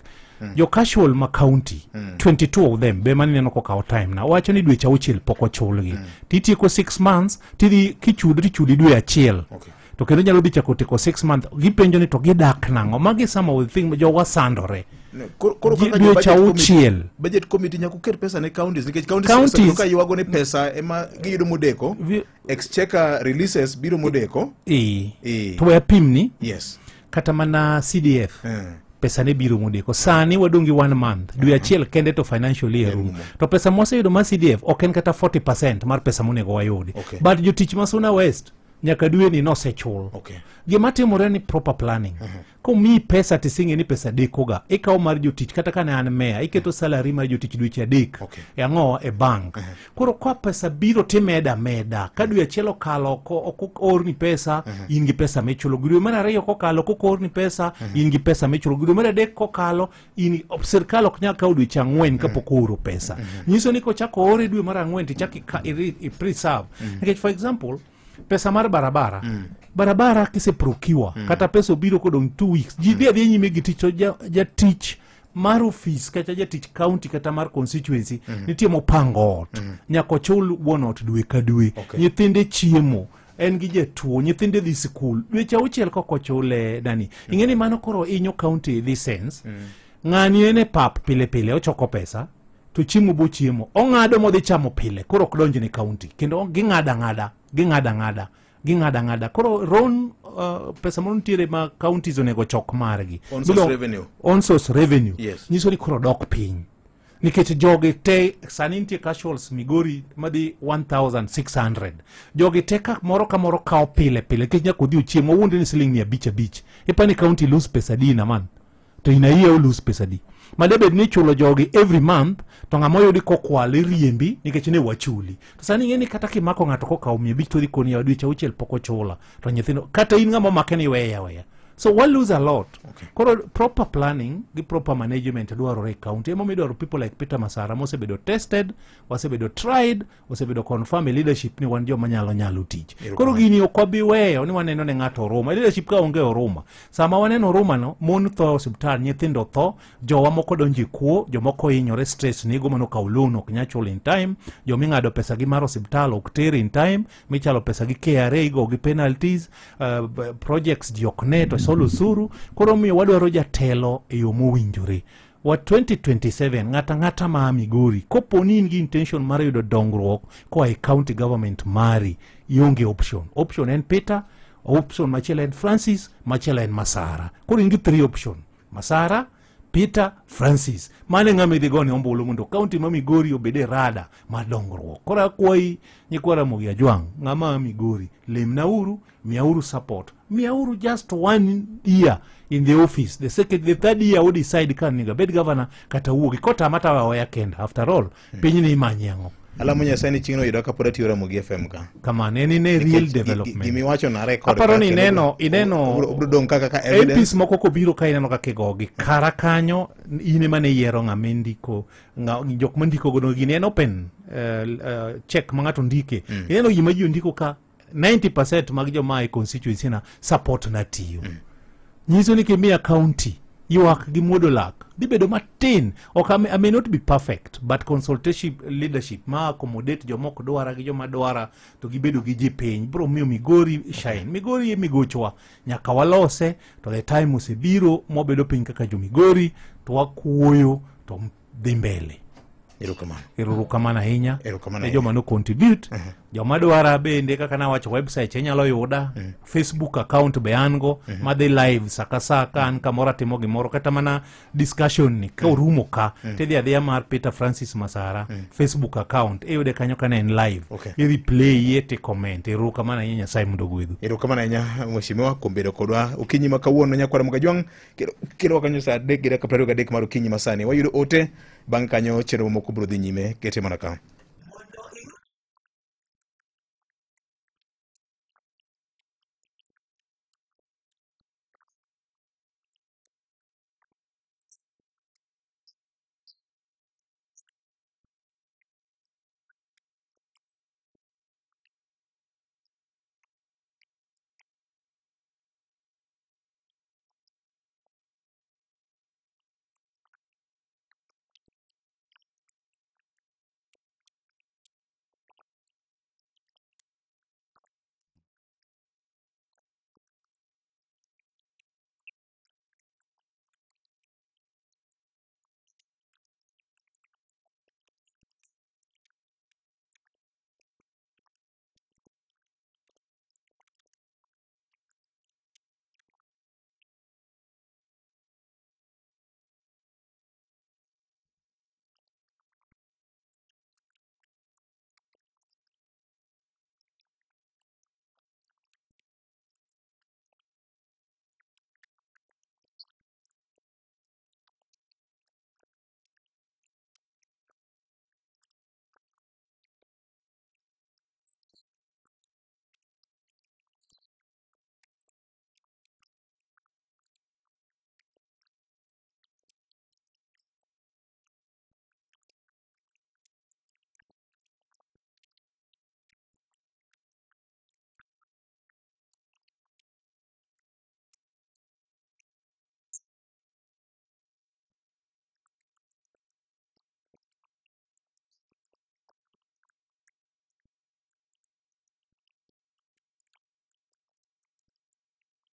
Jo casual ma county, 22 of them, be mani neno kokawo time na. Wacho ni dweche auchiel pok ochulgi. Titieko 6 months, tidhi kichudo tichudi dwe achiel. To kendo nyalo dhi chako tieko 6 months. Gipenjo ni to gidak nang'o? Magi some of the thing jowa sandore. Koro kaka jo Dweche budget committee- auchiel. Budget committee nyaka uket pesa ne counties nikech counties Counties- osebedo ka ywago ni pesa ema giyudo modeko. Exchequer releases biro modeko. To we apimni. Kata mana CDF. Pesa ne biro modeko. Sani wadong' gi 1 month. Dwe achiel kende to financial year rumo. To pesa mwaseyudo mar CDF ok en kata 40% mar pesa monego wayudi. But jotich ma Suna West nyaka dwe ni nosechul. Gima timore ni proper planning. Komiyi pesa tising'e ni pesa dekoga. Ikawo mar jotich kata kane an meya, iketo salary mar jotich dweche 3. E ang'o? E bank. Koro ka pesa biro timeda meda. Ka dwe achiel okalo ok oorni pesa, in gi pesa michulo. Dwe mar 2 kokalo kok oorni pesa, in gi pesa michulo. Dwe mar 3 kokalo, in sirkal ok nyal kawo dweche 4 kapok ooro pesa. Nyiso ni kochako oore dwe mar 4 tichako i preserve. Nikech for example, pesa mar barabara. Barabara kise procure, kata pesa obiro kodong' 2 weeks, ji dhi adhiya nyime gi tich, to jatich mar ofis kata jatich county kata mar constituency nitie mopango ot. Nyaka ochul wuon ot dwe ka dwe. Nyithinde chiemo, en gi jatuo, nyithinde dhi sikul. Dweche 6 kok ochule nani. Ing'e ni mano koro inyo county this sense. Ng'ani en e pap pile pile ochoko pesa to chiemo bo chiemo. Ong'ado modhi chamo pile, koro ok donj ne county. Kendo ging'ado ang'ada, ging'ado ang'ada, ging'ado ang'ada. Koro ron pesa moro nitiere ma counties onego chok margi. On source revenue. On source revenue. Nyiso ni koro dok piny. Nikech jogi te sani nitie casuals Migori madhi 1600. Jogi te ka moro ka moro kawo pile pile nikech nyaka odhi ochiem, owuonde ni siling 500 500. Ipani county lose pesa adi in a month? To in a year o lose pesa adi? Ma debed ni ichulo jogi every month to ng'ama oyudi kokwalo iriembi nikech ne wachuli. To sani ing'e ni kata kimako ng'ato kokawo 500 to odhi koni ya dweche 6 pok ochula to nyithindo kata in ng'ama omake ni iweye aweya. So we lose a lot. Koro proper planning gi proper management dwarore e county. Emomiyo idwaro people like Peter Masara mosebedo tested, wasebedo tried, osebedo confirm e leadership ni wan joma nyalo nyalo tich. Koro gini ok wabi weyo ni waneno ne ng'ato oruma. Leadership ka onge oruma. Sama waneno oruma no, mon tho e osiptal, nyithindo tho, jowa moko donjo e kuo, jomoko hinyore, stress nego mano kawo loan ok nyal chul in time, joma ing'ado pesa gi mar osiptal ok ter in time, michalo pesa gi KRA igo gi penalties, projects ji ok ne to solo osuru. Koro omiyo wadwaro jatelo e yo mowinjore. Wa 2027 ng'ata ng'ata ma Migori kopo ni in gi intention mar yudo dongruok koa e county government mari, ionge option. Option en Peter, option machielo en Francis, machielo en Masara. Koro in gi 3 option: Masara, Peter, Francis. Mano e ng'ama idhi gone ombulu mondo county ma Migori obed e rada mar dongruok. Koro akwayi nyikwa Ramogi Ajwang', ng'ama a Migori, lemnauru, miyauru support, miyauru just 1 year in the office. The second, the third year we decide ka onego abed governor kata wuogi. Kotama to aweya kenda. After all, piny ni imanye ang'o? Alamo Nyasaye ni chieng'no yuda kapod atiyo Ramogi FM ka. Kamano, en ine real development. Gimiwacho na record. Aparo ni ineno ineno obiro dong' kaka ka evidence. MPs moko kobiro ka ineno kaka igogi. Kara kanyo in ema ne iyiero ng'ama indiko jok mandiko godo gini en open check ma ng'ato ndike. Ineno gima ji ondiko ka 90% mag joma e constituency na support na tiyo. Nyiso ni kimiya county ywak gi muodo lak dhi bedo matin. Ok I may not be perfect, but consultative leadership ma accommodate joma ok dwara gi joma dwara to gibedo gi ji piny bro miyo Migori shine. Migori e migochwa nyaka walose to the time osebiro mwabedo piny kaka jo Migori to wakuoyo to dhi mbele. Erokamano. Erokamano ahinya Erokamano ne joma no contribute. Joma dwara bende kaka nawacho website inyalo yuda, Facebook account be an go madhi live sa ka sa ka an kamoro atimo gimoro kata mana discussion ni ka orumo ka tidhi adhiya mar Peter Francis Masara Facebook account iyude kanyo ka ne en live. I replay ye ti comment. Erokamano ahinya, Nyasaye mondo ogwedhu. Erokamano ahinya mheshimiwa kuom bedo kodwa okinyi ma kawuono. Nyakwara Mogajwang' kelo kanyo saa 3:23 mar okinyi masani. Wayudo ote bang' kanyo chenro mamoko biro dhi nyime kete mana ka.